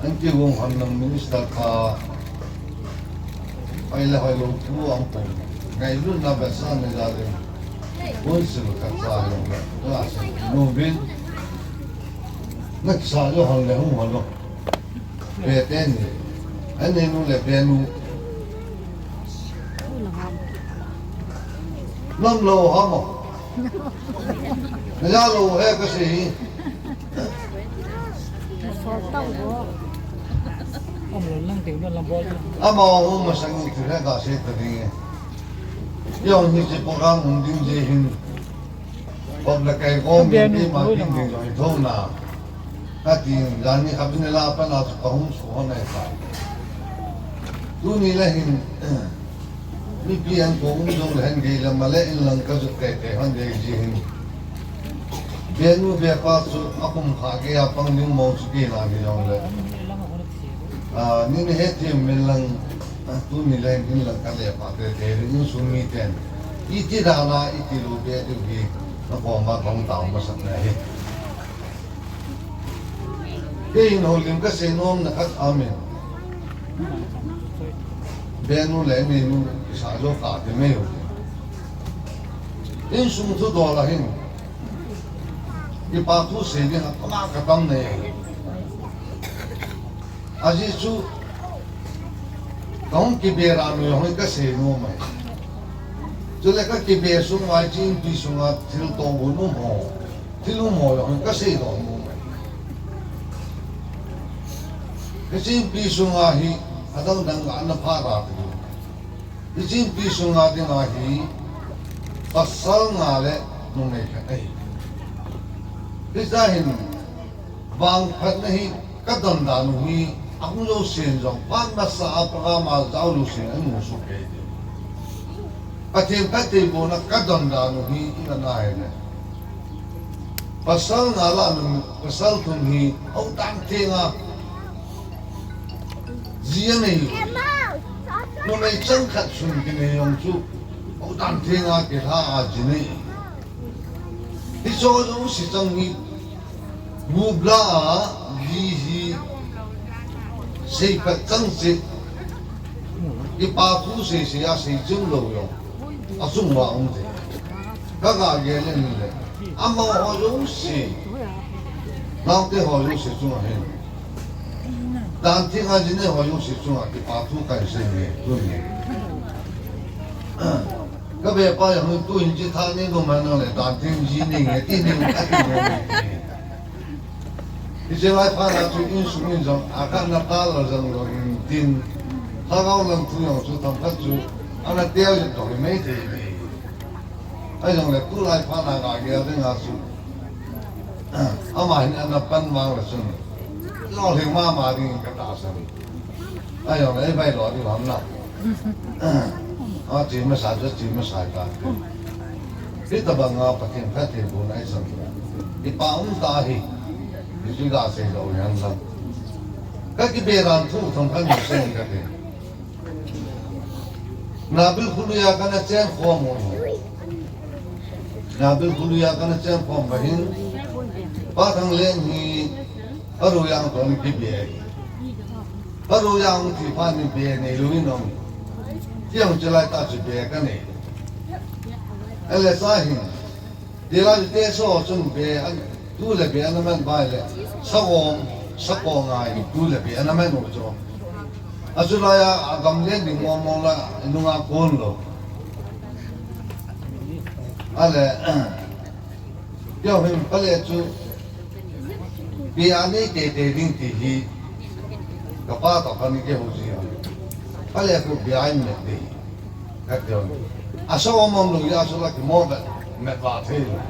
An kigong hon lang minister pa. Pai le hoi lou thu aum pon. Ngailutna besa ni ja le. Council khat cha jong le. Class nu bin. Naksa jo hon le hung hon lo. Be teni. Anenu le benu. Nam lou ham o. Naja lou he kasei. Amaho masang in thil he kasei ta ding e. Jong hiche program hung ding jeh hin. Kop le kai kop min keima kin ding jong hi thou na. Kati, jani khat in la pa na chu kahung suh hon ahi tai. Tuni le hin, mipi an kong um jong le hin gei le male in lang ka jut kai kai hon dei ji hin. Benu bepa chu akum kha gei a pang ding mo chu kei na hi jong le. Ah, nin hethem min lang, ah, tuni le hin lang ka le pa te te insung miten. Iti dan a, iti lou be diu hi, na koma kong tao masat na hi. Kei hin houlim kasei nom na khat amen. Benu le nenu, kisa jo ka te me ho. Insung thudol a hin. Kipa thu sei ding a, koma katam nei. Ajeh chu, kahung kibe ra nu jong hi kasei nom e. Chule kakibe sung uva hiche inpi sunga thil toh gon um ho, thil um ho jong hi kasei doh nom e. Hiche inpi sunga hi, Adang dang a ana pha ra ti. Hiche inpi sunga dinga hi pasal nga le numei khat ahi. Hicha hin vangphatna hi ka don dan u hi ahung jousen jong phat masa a program a jao jousen amu soh kei ti. Pathen phattheibohna ka don dan u hi ina nai le. Pasal nga lah a pasal thum hi hou dan thenga ji anei u. Numei chang khat sung kinei jong chu hou dan thenga kilha a ji nei. Hiche jouse chang hi gubla a ji hi seiphat chang cheh. Kipa thu seisei a seichim lou jong achung uva um thei. Ka ga gel in le. Amaho jouse. Naote ho jouse chunga hin. Dan thenga ji nei ho jouse chunga kipa thu kahin sei e, tuni. Ka vepa jong tu hin chi tha nei lou man le dan theng ji nei nge ti nei ka ti lou. Hiche lai phat a chu insung in jong akhat na pa lou jong lou in tin. Lhagao lang thu jong chu themkhat chu ana teo jong dong mai thei ni. Ahijongle tulai phat a ka gel dinga chu. Ama hin ana pan vang le chun. Lolhing mama ding ka tahsan. Ahijongle, ei, bai lo ding ham na. A, chi masa, chi masa ta. Hitobang a Pathen phattheibohna i sam. Kipa um tah ahi. Hichu ga sei lou hen lang. Ka kibe dan thu themkhat sei ka ti. Nabil Khului a kana chen khom u. Nabil Khului a kana chen khom ka hin. Pa Thanglen hi Pa Royang toh kibe. Pa Royang thi phat in be neilou in um. Tiang chelai tah chu be ka nei. Ahile sa hin. Tila te so chun be an, tu le be ana man bai le. Sa om, sa ko ngai, tu le be ana man u chu. Achulai a, agam le ding mong mong la, nunga kon lou. Ahile, Teo hin pale chu, be a nei teitei ding ti hi, ka pa toh kana kihou ji. Pale khu be a in met ding, ka ti. Asa om om lou a, asa la kimo be, met va thei lou.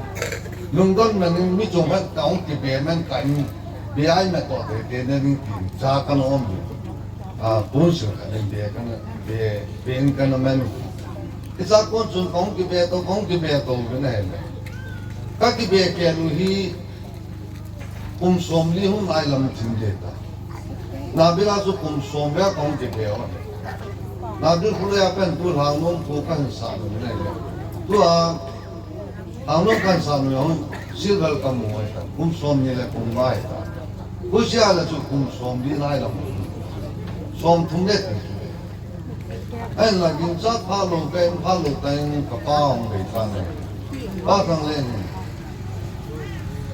Lungdon man in mi chung khat ka hung kibe man ka in, be a in met toh teitei na ding ti, cha kana um ding. A, kun sil ka ding be kana, be, be in kana man. Hicha kon chun ka hung kibe to, ka hung kibe to, be na he le. Ka kibe kei u hi kum som li hun lai lam thim de ta. Nabil a chu kum som ve ka hung kibe u. Nabil Khului a pen tu Lhangnom khu ka hin sah u ne le. Tua Lhangnom ka hin sah u jong silver ka mu ai ta. Kum som ni le kum nga ai ta. Khu sia le chu kum som li lai lam. Som thum le thum. Ahinla ginchat phalou, ka in phalou, ka in ka pa hung bei tan. Pa Thanglen.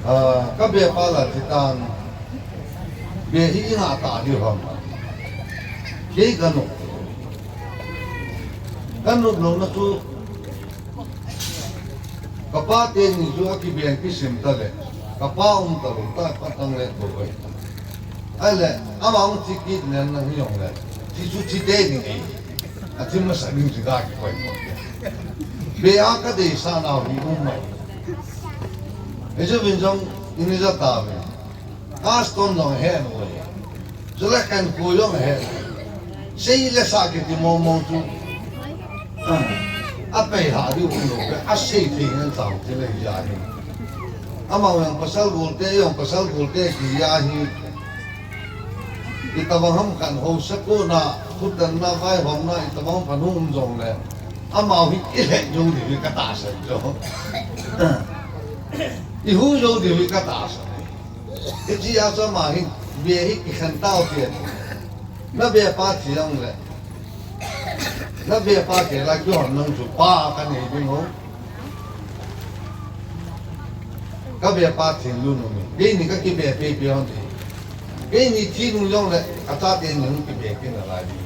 Ah, ka be pa la ti tan. Be hi i ngah ta diu ham. Kei ka nop. Ka nop louna chu. Ka pa teni chu akibe kisim ta le. Ka pa um ta lou ta, Pa Thanglen bou ai. Ahile, ama hung thi kit nen na hi jong le. Thi chu thi tei ding e. A thi masa ding chu ga kikoi. Be a ka deisah nau hi um mai. Hichu vin jong in i ja ta ve. Custom jong he nu e. Chule khankho jong he. Sei le sa kiti mong mong chu. A pei ha diu um lou ve, a sei thei ngen chang ti le ja hi. Ama jong pasal gol te, jong pasal gol te ti ja hi. Itobang ham khankho sa ko na, khutanna, vaihomna, itobang ham khat hung um jong le. Ama hi i lheh jou diu hi ka tahsan chu. I hu jou diu hi ka tahsan. Hiche a chu ama hin, be hi kikhen tau ti. Na be pa thi jong le. Na be pa thi la kihon nang chu pa ka nei ding ho. Ka be pa thi lu nu mi. Keini ka kibe pe pe hon ti. Keini thi nu jong le, ka chate ni hung kibe kit nalai ding.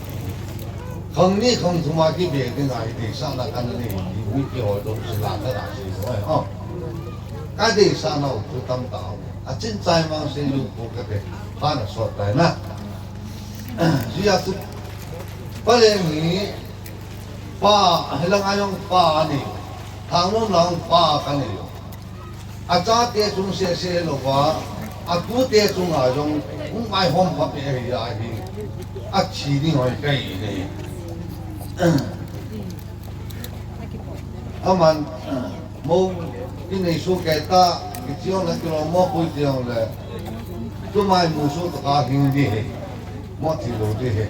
Khang ni khang thum a kibe ding ahi ti sa na ka na nei ding, mi kihoi dong si la ka la si ho. Ka deisah nau thu tam tah. A chin chai mang sei lung pu ka te. Pa na sot tai na. Hijeh a chu Paleng hi pa, hilang a jong pa ani. Thangnom lang pa kani. Achate chung sese louva, atute chunga jong hung vaihom pha peh ahi ahi. Athi ding hoi kahi. Aman, mo, kinei soh kei ta, kiching le kilom mo pui ching le. Tumai mu soh tah a hing ding ahi. Mo thi lou ding ahi.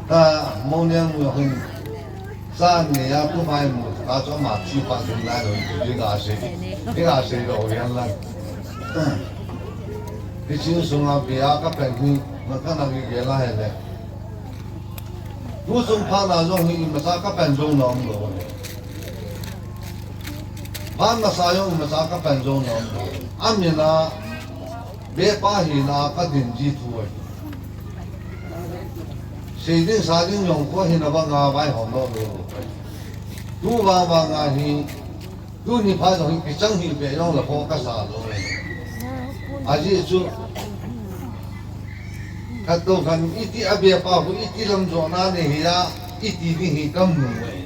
Ta, mo niang mu hin. Sa ni a tumai mu tah a chu ama thi pa ding lai lou ding ahi. Ding ahi lou ding ahi. Kiching sunga bia kapen hi, ma kana kigel a hile. Tusung phat na jong hi imacha kapen jou na umlou. Phat masa jong imacha kapen jou na umlou. Amin a, bia pa hina kadin ji thu ahi. Sei ding sa ding jong ko hina banga vaihom lou lou. Tu vang vang a hi, Tuni phat jong hi kichang hih beh jong le kho kasa lou. Ajeh chu, khat toh khat iti a bia pa khu iti lam jona nei hi a, iti ding hi kamu e.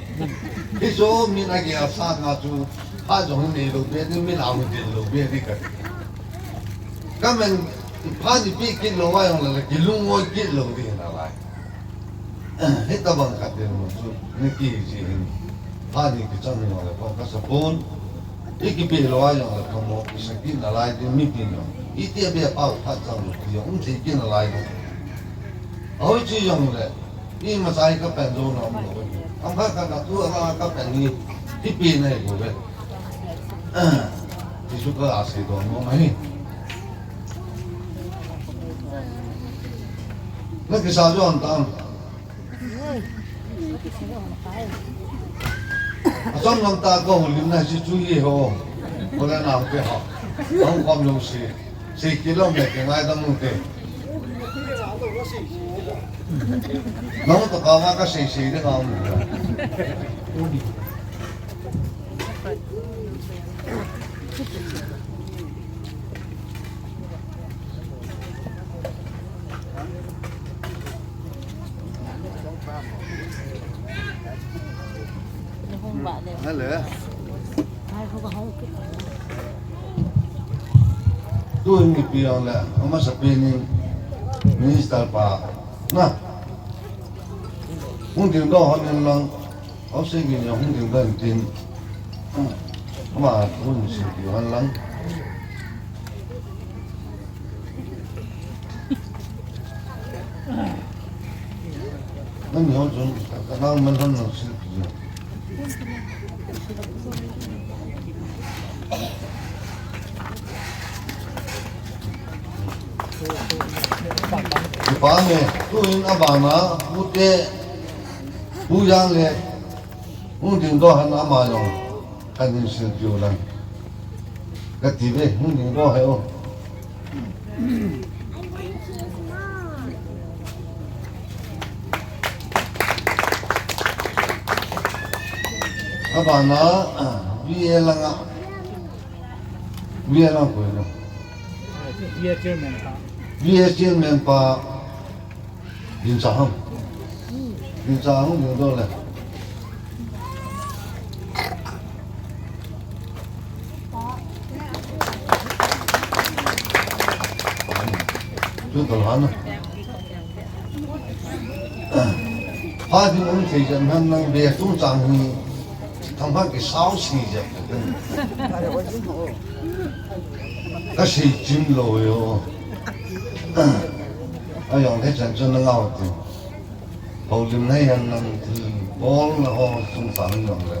Hichu min agel sanga chu, phat jong hi neilou beh ding, min a hung ding lou beh ding kati. Kaman, phat ipi kit lou a jong le, kilungoi kit lou ding nalai. Hitabang khat in mo chu, ni kiji hin. Phat ni kichang ni le, kong kasa pon. Ikipe lou a jong le, kamo, kisa kit nalai ding mipin jong. Iti a bia pa u phat chang lou, ti jong, um thei kit nalai ding. Ahoi chu jong le, imacha hi kapen jou na umlou. Am khat khat na tu a kapen ni, ipi na hi bou ve. Ti chu ka asei don mo ahi. Na kisa jon tam. Achom lam ta ka houlimna hiche chu hi ho. Ko le nang te ho. Hung khom jong si. Sei kit lou me, kingaidam u te. Nang to ka va ka sei sei de ka mu. Hello. Tun mipi jong le, amasapen in minister pa, na. Hung ding doh hon in lang, house gate jong hung ding doh in tin. Ama hung silpi hon lang. Nang hon chun, ka nang man hon lang silpi. Kipa e, tuin abana, ute, pu jang le, hung ding doh hen ama jong, kahin silpi u lang. Kati ve, hung ding doh hen o. Abana, ah, B A langa, B A lang koi lo. B A chairman pa. B A chairman pa, Dinchahang. Dinchahang, ding doh le. Chu tol hana. Pha ding um thei jep nan nang be tu chang hi. Thang pha kisau si jep. Ka sei chim lou yo. Ajong le chan chun na ngau ti. Houlim nei hen lang thil bol na ho sung sang jong le.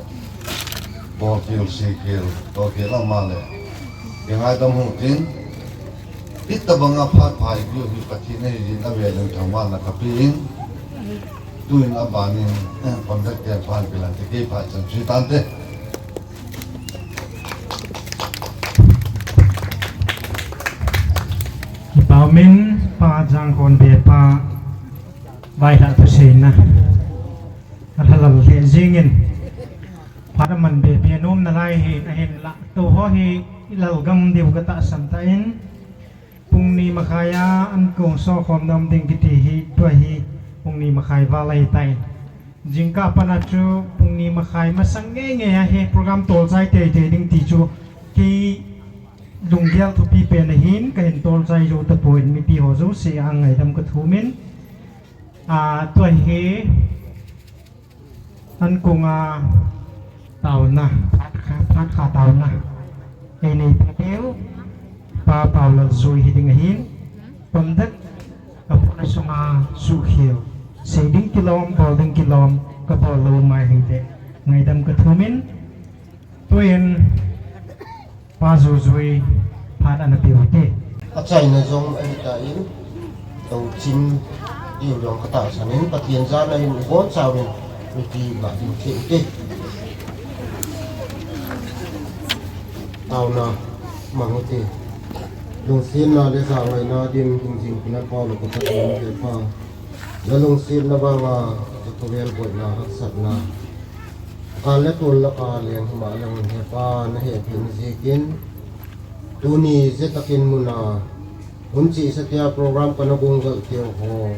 Bol kil si kil, to kil ama le. Kingaidam u tin. Hitabanga phat pha ipi u hi Pathen ahi jin avel in thangvahna kape in. Tuin abanin, eh, conductor pan kilan te kei phat chan chu tante. Kipa umin pa Jangkhon be pa vaihla thuseina. Alhalal le jingin. Phat aman be be nom nalai hi ahinla. Tuho hi ilal gam diu katahsan tan. Pung ni makhai a an kong so khom nom ding kiti hi tua hi Pung ni makhai val ahitai. Jingkah a pat a chu pung ni makhai masang ngeingei a hi program tolchai teitei ding ti chu kei lunggel thupi pen ahin kahin tolchai jou tapoi, mipi ho jouse a ngaidam kathum in. A, tua hi An kong a taona, phat kha, phat kha taona. Ei neipe teu, Pa Paulal Zui hi ding ahin, pom det, a pon sunga suhkhel, sei ding kilom, bol ding kilom, kabol lou mai hite, ngaidam kathum in, tuin, Pa Zuzui phat ana pe u hite. Achaina jong ahitan, touchim diu jong katahsan in, Pathen jana in ibonchauvin mipi ngah ding thei u hite. Taona mang u hite. Lungsetna le jangaina dim hingjing pina pau le ka Pathen hepa. Na lungsetna vanga, Jehovah boina haksatna. Kal le tol laka leng hima lang hepa na hepina jeh in. Tuni jetakin muna, hun chesa tia program kana gonggal teu ho.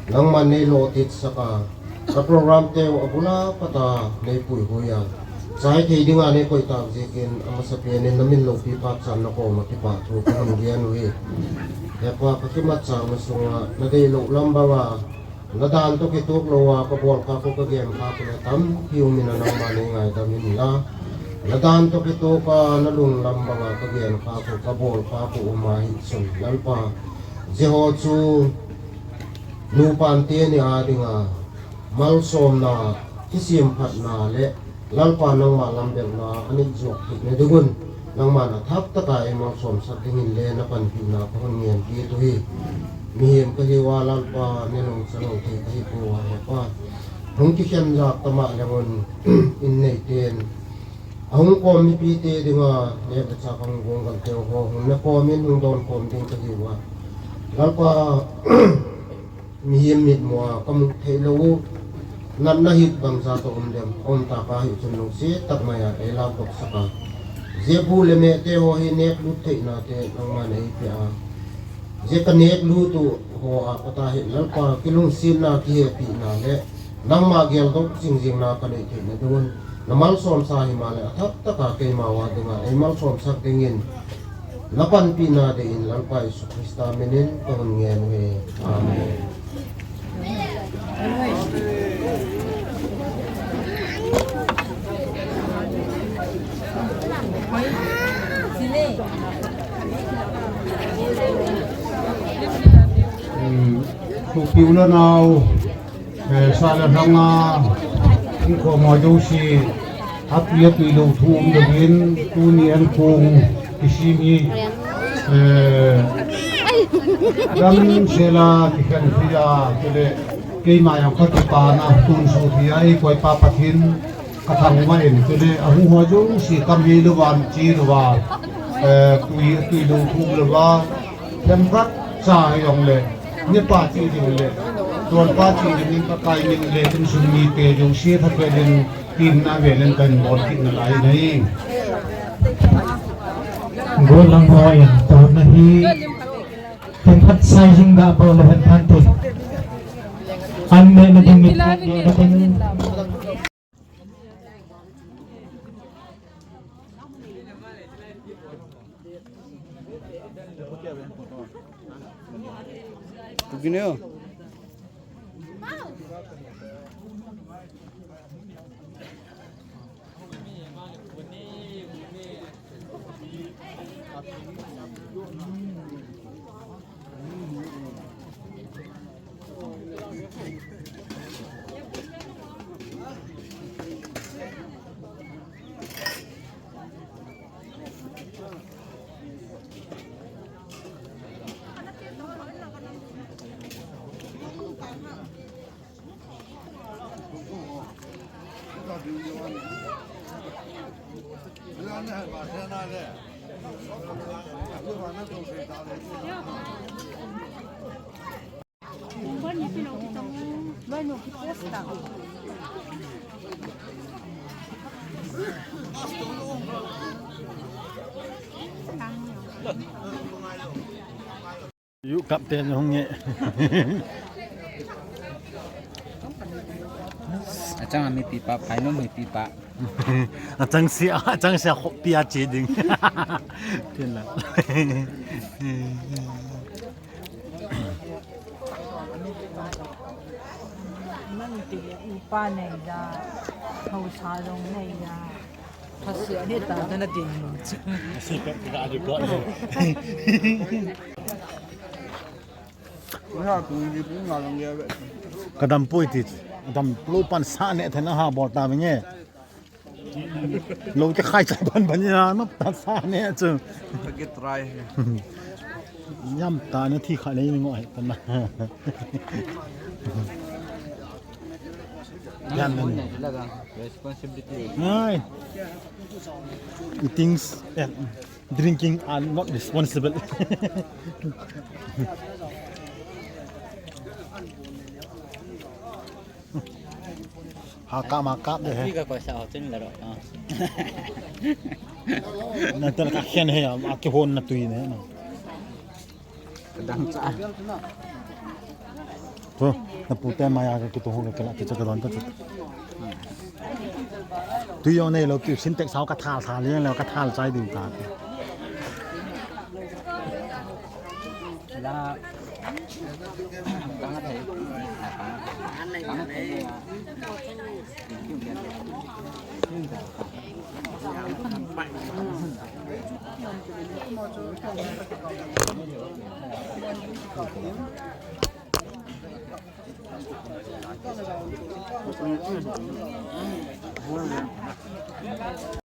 Nangman nei lotitsak a, ka program teu abula pata nei puihoi a. Chai thei dinga nei koi tah jeh in, amasapen in na min loupi pachatna koma kipathu kahin gen u ahi. Hepa ka kimatchah na sunga, na deilou lam banga, Na dan toh kitoh louva, kabol kha khu kagen kha khu le tampi um in nangma nei ngaidam in la. Na dan toh kitoh a, na lunglam banga kagen kha khu, kabol kha khu um ahi chun. Lalpa, Jehovah chu, nupa teni a dinga, malsomna, kisemphatna le, Lalpa nangma lam belna, anei jok thei na dingun, nangman athah tah a ei malsomsak dingin le na panpina kahung ngen kit u ahi. Mihem kahiuva Lalpa, nei lungsa lou thei kahi pouva hepa. Hung kikhen jat tama le ngun in neiten. Ahung kom mipite dinga, neh le chah hung gonggal teu ho, hung na kom in hung don kom ding kahiuva. Lalpa, Mihem mitmua kamu thei lou u, natna hi bangcha toh um dem, um tah a hi chun lungset tah mai a, ei lau toh saka. Jeh bu le meh te ho hi neh lut theina te nangma nei pe a. Jeh ka neh lut u ho a pat a hi Lalpa kilungsetna kihepina le, nangma geldoh jingjingna kanei theina dingun. Na malsomsa hima le, athah tah a keima uva dinga, ei malsomsak dingin, na panpina dein Lalpa Jesu Christa minin kahung ngen u ahi. Amen. Hmm, thupi u le nao. Eh, sa le lhanga, in kho mo jouse, atui atui lou thu um louvin, tuni an kong, kisem hi, eh, damsel a, kikhen thei a, chule, keima jong ka kipana, tun so thei a, ei koi pa Pathen, ka thangvah in, chule, ahung ho jouse, kam hei louva, che louva, eh, tui, tui lou thu um louva, themkhat cha hi jong le, nipa che ding le, tonpa che ding in ka kai min le, insung mite jouse phapen in, tin na vel in kan bol kit nalai ahi. Gollhang ho in, tona hi, themkhat sai jing ga bol le hen phante. An neh na ding mit, neh na ding. Yu kap ten hung nge. Chang a mi pipa, phainom hi pipa. A chang sia, a chang sia khop pia che ding. Tin la. Nang ti le upa nei da, hausa jong nei da. Phasia ni ta ta na din mo. Ka dam pui ti, dam lou pan sa ne thena ha bol ta nge. Lou te khai chai ban ban ya na ta sa ne chu. Ka ke try he. Yam ta na thi kha le ngo he ta na. Yam na. Laga responsibility. Ngai. Eating and drinking are not responsible. Ha kap ma kap de he. Ka ko sa o tin la ro. Na tel ka khen he a ki hon na tui ne. Ka dang cha. Thu, na pu te maya ka kitu ho ka kela ki cha ka don ta chu. Tui jong nei lou ki Sintex sao ka thal thal jeng lou ka thal chai ding ta. La. Ka thei. Ka thei.